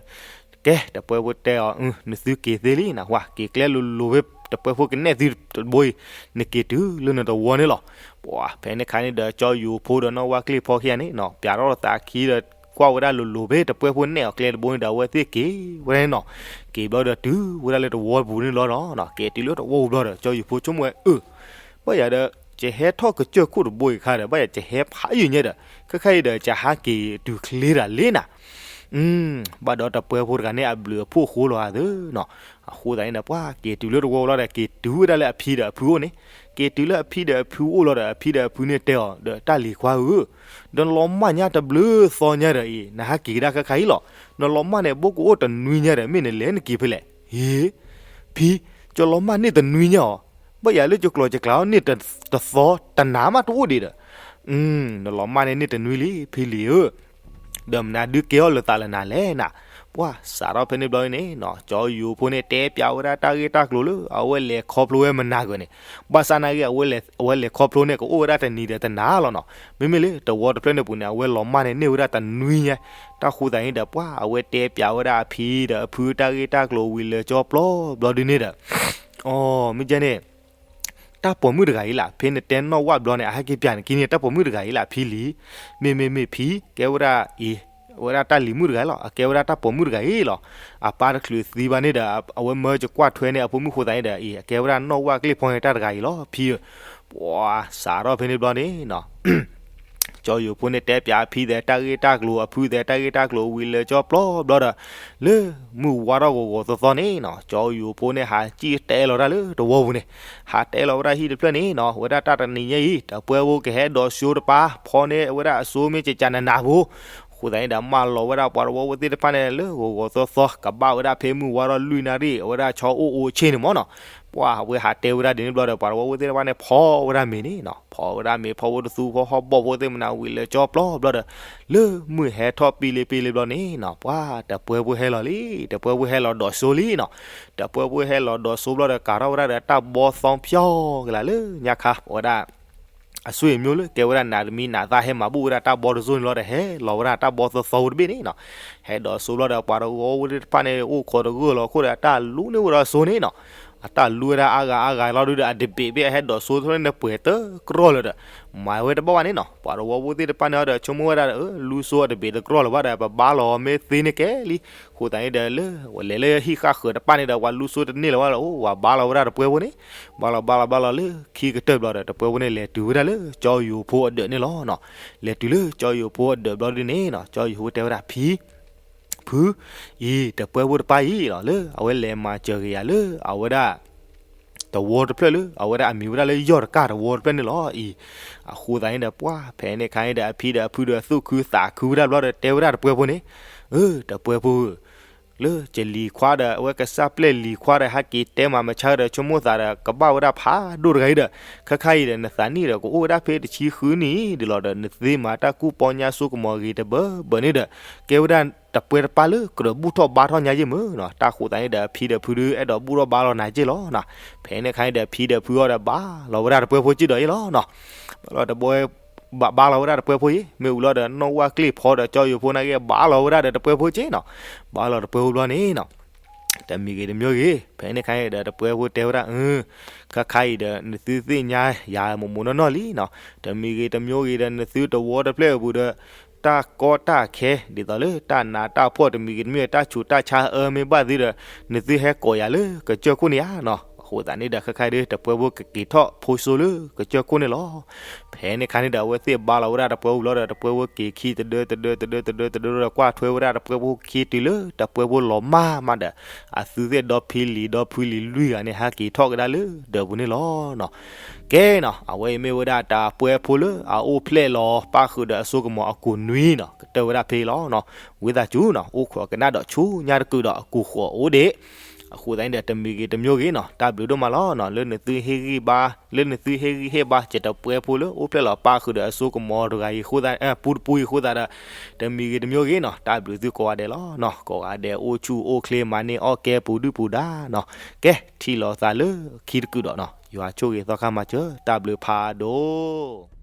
ကဲ တပှဲဖိတဲအီၤ နသုက့ၤသ့လံနဟါ, က့ၤကျဲလိၤလိၤဖဲတပှဲဖိကနဲၣ်သုတဘိအံၤ နက့ၤတုၤလၢနတဝီန့ၣ်လီၤ. ပှၤ ဖဲန့ၣ်ခါန့ၣ်ဒီး ကၠီယိၤဖိဒီးနီၢ်ဝၣ်ကျ့ၣ်ဖီခံဂၤန့ၣ်နီၤ ပျးထီၣ်သးခံဒီး ကွၢ်ဝဲဒၣ်လိၤလိၤဖဲတပှဲဖိနဲၣ်အီၤကျဲတဘိန့ၣ်ဒီး အဝဲသ့ၣ်က့ၤဝဲဒၣ်န့ၣ်နီၤ. က့ၤဘျီဒီးတုၤဝဲဒၣ်လၢတဝီပူၤန့ၣ်လီၤနီၤ. က့ၤတုၤလၢတဝီပူၤဘျီဒီး ကၠီယိၤဖိဆိကမိၣ်ဝဲ အၢ ဘၣ်ယၤဒီး ယဟဲထီၣ်ကစၢၢ်ခိၣ်တဘိအံၤခါဒီး ဘၣ်ယၤယဟဲဖးယံာ်ညါဒီး ခဲခါအံၤဒီး ယဟးက့ၤတုၤချ့တၢ်လံနၤ. ဘၣ်ဒီးတပှဲဖိတဂၤန့ၣ် အဘျုးအဖှိၣ်ဃိလီၤဧါသ့နီၤ. အဃိသတးန့ၣ်ဒီး ပှၤက့ၤတုၤလၢတဝီလီၤဒီး က့ၤတုၤဝဲဒၣ်လၢအဖံဒီးအဖုအိၣ်န့ၣ်, က့ၤတုၤလၢအဖံဒီးအဖုအိၣ်လီၤဒီး အဖံဒီးအဖုန့ၣ်တဲအီၤဒီး တၢ်လံၤခွါဧၢ, ဒီးနလီၤမၢ်ညါတဘျုးသီညါဒီးအံၤ နဟးက့ၤကဒါခဲခါအံၤလီၤ. နလီၤမၢ်န့ၣ် ဘိကအိၣ်တနွံညါဒီး မ့ၢ်နလဲၤနက့ၤဖဲလဲၣ်. ဟ့ ဖံ, ယလီၤမၢ်န့ၢ်တနွံညါအီၤ, ဘၣ်ယၤလၢယကျိၤယကျဲအီၤန့ၢ်တသီ တနၤမးတအိၣ်ဒံးဒီး နလီၤမၢ်န့ၣ်န့ၢ်တနွံလံ ဖံလံၤဧၢ, ဒီးမနုၤဒုးကဲအီၣ်လၢသးလၢနၤလဲၣ်နၤ. ပှၤစးထီၣ်ဖဲန့ၣ်ဘျီန့ၣ်နီၤ ကၠီယိၤဖိန့ၣ် တဲပျးဝဲဒၣ်တၢ်ဂ့ၢ်တၢ်ကျိၤလၢ အဝဲလဲၤခီဖျိဝဲမနၤဂၤန့ၣ်, ဘၣ်ဆၣ်နာ်ဂ့ၤ အဝဲလဲၤခီဖျိန့ၣ် ကအိၣ်ဝဲဒၣ်တနံၤဒီးတနၤလီၤနီၤ. မ့မ့ၢ်လၢတဝီတဖျၢၣ်န့ၣ်ပူၤန့ၣ် အဝဲလီၤမၢ်န့ၣ်န့ၢ်ဝဲဒၣ်တနွံညါ, တၢ်ဃိသတးန့ၣ်ဒီး ပှၤ အဝဲတဲပျးဝဲဒၣ်အဖံဒီးအဖုတၢ်ဂ့ၢ်တၢ်ကျိၤဝံၤလၢာ်ကၠီပျီဘျီဒုန့ၣ်ဒီး အိ မ့ၢ်ကဲန့ၣ် တၢ်ပိာ်မုၣ်တဂၤအံၤလၢ ဖဲနတဲနီၣ်ဝၣ်ဘျီန့ၣ် အဟဲက့ၤပျးန့ၣ်က့ၤန့ၣ် တၢ်ပိာ်မုၣ်တဂၤအံၤလၢ ဖံလံၤ, မ့မ့မ့ၢ်ဖံ ကဲဝဲဒၣ်အံၤ အဝဲဒၣ်တၢ်လံၤမုၣ်တဂၤအံၤလီၤ, အကဲဝဲဒၣ်တၢ်ပိာ်မုၣ်တဂၤအံၤလီၤ. အပၢ်တချုးသံဘၣ်န့ၣ်ဒီး အဝဲမၢယကွၢ်ထွဲန့ၢ်အဖိမုၣ်ဃိသတးန့ၣ်ဒီး အံၤ အကဲဝဲဒၣ်နီၣ်ဝၣ်ကျ့ၣ်ဖီန့ၣ်တၢ်တဂၤအံၤလီၤ ဖံဧၢ. ပှၤစးထီၣ်ဖဲန့ၣ်ဘျီန့ၣ်နီၤ ကၠီယိၤဖိန့ၣ်တဲပျးအဖံသဲးတၢ်ဂ့ၢ်တၢ်ကျိၤ အဖုသဲးတၢ်ဂ့ၢ်တၢ်ကျိၤဝံၤလၢာ်ကၠီပျီဘျီဒီး လၢမုၢ်ဝါထီၣ်ဂီၤဂီၤသီသီန့ၣ်နီၤ ကၠီယိၤဖိန့ၣ် ဟးစံၣ်တဲလီၤတၢ်လၢတဝီပူၤန့ၣ်, ဟးတဲလီၤဝဲဒၣ်ဟံၣ်တဖျၢၣ်န့ၣ်နီၤ ဝဲဒၣ်တၢ်တနံၤညါအံၤ တပှဲဖိကဟဲဒိးစိတပၤ ဖီန့ၢ်ဝဲဒၣ်အစိမ့ၢ်ကကနနၤဖိ အဃိသတးန့ၣ်ဒီး မၢလီၤဝဲဒၣ်ပှၤတဝီဖိသ့ၣ်တဖၣ်န့ၣ် လၢဂီၤဂီၤသီသီ ကဘၣ်ဝဲဒၣ်ဖဲမုၢ်ဝါထီၣ်လွံၢ်နၣ်ရံၣ် အဝဲဒၣ်ဆီအိၣ်အိၣ်ဆ့ၣ်န့ၣ်မ့ၢ်နီၤ. ပှၤအဝဲဟးတဲဝဲဒၣ်ဒ်န့ၣ်ဘျီဒီး ပှၤတဝီဖိသ့ၣ်တဖၣ်န့ၣ် ဖီဝဲဒၣ်မ့ၤန့ၣ်နီၤ ဖီဝဲဒၣ်မ့ၤ ဖီဖိတသူ ဖီဟီၣ်ဘီၣ်ဖိသ့ၣ်မနၤဝံၤလၢာ်ကၠီပျီဘျီဒီး လၢမုၢ်ဟဲထီၣ်ပံလံပံလံဘျီန့ၣ်နီၤ ပှၤတပှဲဖိဟဲလီၤလံ တပှဲဖိဟဲလီၤဒိးစိလံနီၤ. တပှဲဖိဟဲလီၤဒိးစိဘျီဒီး ကၤထီၣ်ဝဲဒၣ်ဒီးတၢ်ဘီသီဖျီကလာ်လၢညါခါ အဝဲဒၣ် အဆွေမျိုးလၢ ကဲဝဲဒၣ်နးတမံၤနးသၣ်ဟဲမၤဘူၣ်ဝဲဒၣ်တၢ်ဘီတစိၢ်န့ၣ်လီၤဒီး ဟဲလီၤဝဲဒၣ်တၢ်ဘီသီသီဖိတဘ့ၣ်န့ၣ်နီၤ. ဟဲဒိးစိဘျီဒီး ပှၤတဝီဖိသ့ၣ်တဖၣ်န့ၣ် အိၣ်ခိးတဂၢၢ်လီၤခိၣ်ဒီး တၢ်လူန့ၢ်ဝဲဒၣ်စိန့ၣ်နီၤ. အတၢ်လူဝဲဒၣ်အါဂၤအါဂၤလီၤဒုဒီး အတဘ့ၣ်ဘ့ၣ်အဟဲဒိးစိထီၣ်န့ၢ်နပှဲၤတကြၢးလၢၤဒီး မၤဝဲတဘၣ်ဘၣ်န့ၣ်နီၤ. ပှၤတဝီဖိသ့ၣ်တဖၣ်န့ၣ်ဒီး ဆိကမိၣ်ဝဲဒၣ်ဒီး လူစိအတဘ့ၣ်တကြၢးလၢၤဘၣ်ဒီး ပဘါလီၤမ့ၢ်သ့န့ၣ်ကဲလံ. အဃိသတးန့ၣ်ဒီး လၢဝဲလဲၤလၢဟံၣ်ဃၣ်ဃၢၤတဖၣ်န့ၣ်ဒီး ပှၤလူစိတန့ၢ်လၢၤဘၣ်လီၤ. အိၣ်ဝဲဘါလီၤဝဲဒၣ်တပှဲၤဖိန့ၣ် ဘါလီၤဘါလီၤဘါလီၤလၢခံကတၢၢ်ဘျီဒီး တပှဲၤဖိန့ၣ် လဲၤတုၤဝဲဒၣ်လၢကၠီယိၤဖိအဒၢးန့ၣ်လီၤနီၤ. လဲၤတုၤလၢကၠီယိၤဖိအဒၢးဘျီဒုန့ၣ်နီၤ ကၠီယိၤဖိတဲဝဲဒၣ် ဖံ ဖု အံၤ တပှဲၤဖိတဖၣ်အံၤလီၤ လၢအဝဲလဲၤမၤစၢၤက့ၤယၤလၢအဝဲဒၣ် တဝီတဖျၢၣ်လၢ အဝဲဒၣ်အမံၤဝဲဒၣ်လၢယီၢ်တကၢ်တဝီတဖျၢၣ်န့ၣ်လီၤအံၤ. အဃိသတးန့ၣ်ဒီး ပှၤဖဲန့ၣ်ခါန့ၣ်ဒီး အဖံဒီးအဖုဒီးသူၣ်ခုသးခုဝဲဒၣ်ဘျီဒီး တဲဝဲဒၣ်တပှဲၤဖိန့ၣ်, အၢ တပှဲၤဖိဧၢ လၢကလံၤခွါဒီး အဝဲကစၢ်ပျဲၢ်လံၤခွါဒီး ဟဲက့ၤတဲမၤမဆါဒီး ဆိကမိၣ်သးဒီး ကဘၣ်ဝဲဒၣ်ဖးဒိၣ်တဂၤအံၤဒီး ခဲခါအံၤဒီး နသးနံၣ်ဒီး ကအိၣ်ဝဲဒၣ်ဖဲတဆံဃုနံၣ်ဒ်လီၤဒီး နသ့မၤတၢ်ကူၣ်ပီညါစိကမီၤဂ့ၤတဘၢဘၢန့ၣ်ဒီး ကဲဝဲဒၣ်တပှဲၤတပၢ်လၢကြၢးဘူၣ်ထီၣ်ဘါထီၣ်ညါယ့ၢ်မ့ၢ်နီၤ. တၢ်ဃိသတးန့ၣ်ဒီး အဖံဒီးဖုဒီး အဲၣ်ဒိးဘူၣ်ထီၣ်ဘါလီၤနၤက့ၢ်လီၤနီၤ. ဖဲန့ၣ်ခါန့ၣ်ဒီး အဖံဒီးဖုအီၤဒီး ဘါလီၤဝဲဒၣ်တပှဲၤဖိက့ၢ်ဒီးအံၤလီၤနီၤ. ဘါလီၤတပှဲၤ ဘါလီၤဝဲဒၣ်တပှဲၤဖိအံၤ မ့ၢ်အူလီၤဒီး နီၣ်ဝၣ်ကျ့ၣ်ဖီဒီး ကၠီယိၤဖိန့ၣ်က့ ဘါလီၤဝဲဒၣ်ဒီးတပှဲၤဖိက့ၢ်နီၤ. ဘါလီၤတပှဲၤဖိဘျီန့ၣ်နီၤ တမံၤဂ့ၤတမံၤဂ့ၤ ဖဲန့ၣ်ခါန့ၣ်ဒီး တပှဲၤဖိတဲဝဲဒၣ် အၢ ခဲခါအံၤဒီး နသုသ့ၣ်ညါယၤမိၢ်မိၢ်နီၢ်နီၢ်လံနီၤ. တမံၤဂ့ၤတမံၤဂ့ၤဒီး နသုတဝီတဖျၢၣ်အပူၤဒီး တၢ်ကီတၢ်ခဲ ဒ်သိးလၢတၢ်နးတၢ်ဖှီၣ် တမံၤဂ့ၤတမံၤဂ့ၤ တၢ်ဆူးတၢ်ဆါအၢမ့ၢ်ဘၣ်သ့ဒီး နသုဟဲကိးယၤလၢကစၢၢ်ခိၣ်န့ၣ်ဧါနီၤ. အဃိသတးန့ၣ်ဒီး ခဲခါအံၤဒီး တပှဲၤဖိကက့ၤထီၣ်ဖိစိလၢကစၢၢ်ခိၣ်န့ၣ်လီၤ. ဖဲန့ၣ်ခါန့ၣ်ဒီး အဝဲသ့ၣ်ဘါလီၤဝဲဒၣ်တပှဲၤဖိဘျီဒီး တပှဲၤဖိက့ၤခံတဒၢတဒၢတဒၢတဒၢတဒၢဒီး ကွၢ်ထွဲဝဲဒၣ်တပှဲၤဖိခံတုၤလၢ တပှဲၤဖိလီၤမၢ်မးဒီး အသုသ့ၣ်ဒီဖံလံၤဒီဖုလံၤလွံၢ်ဂၤန့ၣ် ဟဲက့ၤထီၣ်ကဒါလၢဒၢးပူၤန့ၣ်လီၤနီၤ. ကဲနီၤ အဝဲအံၤမ့ၢ်ဝဲဒၣ်တၢ်ပှဲၤဖိလၢအအိၣ်ဖျဲၣ်လီၤ ပၣ်ဃုာ်ဒီးအစိကမီၤအကူးနွံနီၤ ကတၢၢ်ဝဲဒၣ်ဖဲအံၤလီၤနီၤ. ဝံသးစူၤနီၤ အိၣ်ခိးကနၣ်ဒီးဆူညါတကုာ်ဒီး အကူးဃီၤအိၣ်ဒံး. အဃိသတးန့ၣ်ဒီး တမံၤဂ့ၤတမံၤဂ့ၤနီၤ တၢ်ဘျုးဒိၣ်မးလီၤနီၤ လၢနသုဟ့ၣ်ဂံၢ်ဘါ လၢနသုဟ့ၣ်ဂံၢ်ဟ့ၣ်ဘါ ကတပှဲၤဖိလၢအိၣ်ဖျဲၣ်လီၤပၣ်ဃုာ်ဒီးအစိကမီၤတဂၤအံၤ ပူတပူအံၤအဃိသတးဒီး တမံၤဂ့ၤတမံၤဂ့ၤနီၤ တၢ်ဘျုးသုကိးဂၤဒဲးလီၤနီၤ. ကိးဂၤဒဲးအိၣ်ဆူၣ်အိၣ်ချ့ မၤန့ၢ်အီၣ်ကဲပူၤဒုၣ်ပူၤဒါနီၤ. ကဲ ထံၣ်လိာ်သးလၢခံတကုာ်ဒီးနီၤ ယွၤဆိၣ်ဂ့ၤသီခါမၤစၢၤ တၢ်ဘျုးဖးဒိၣ်.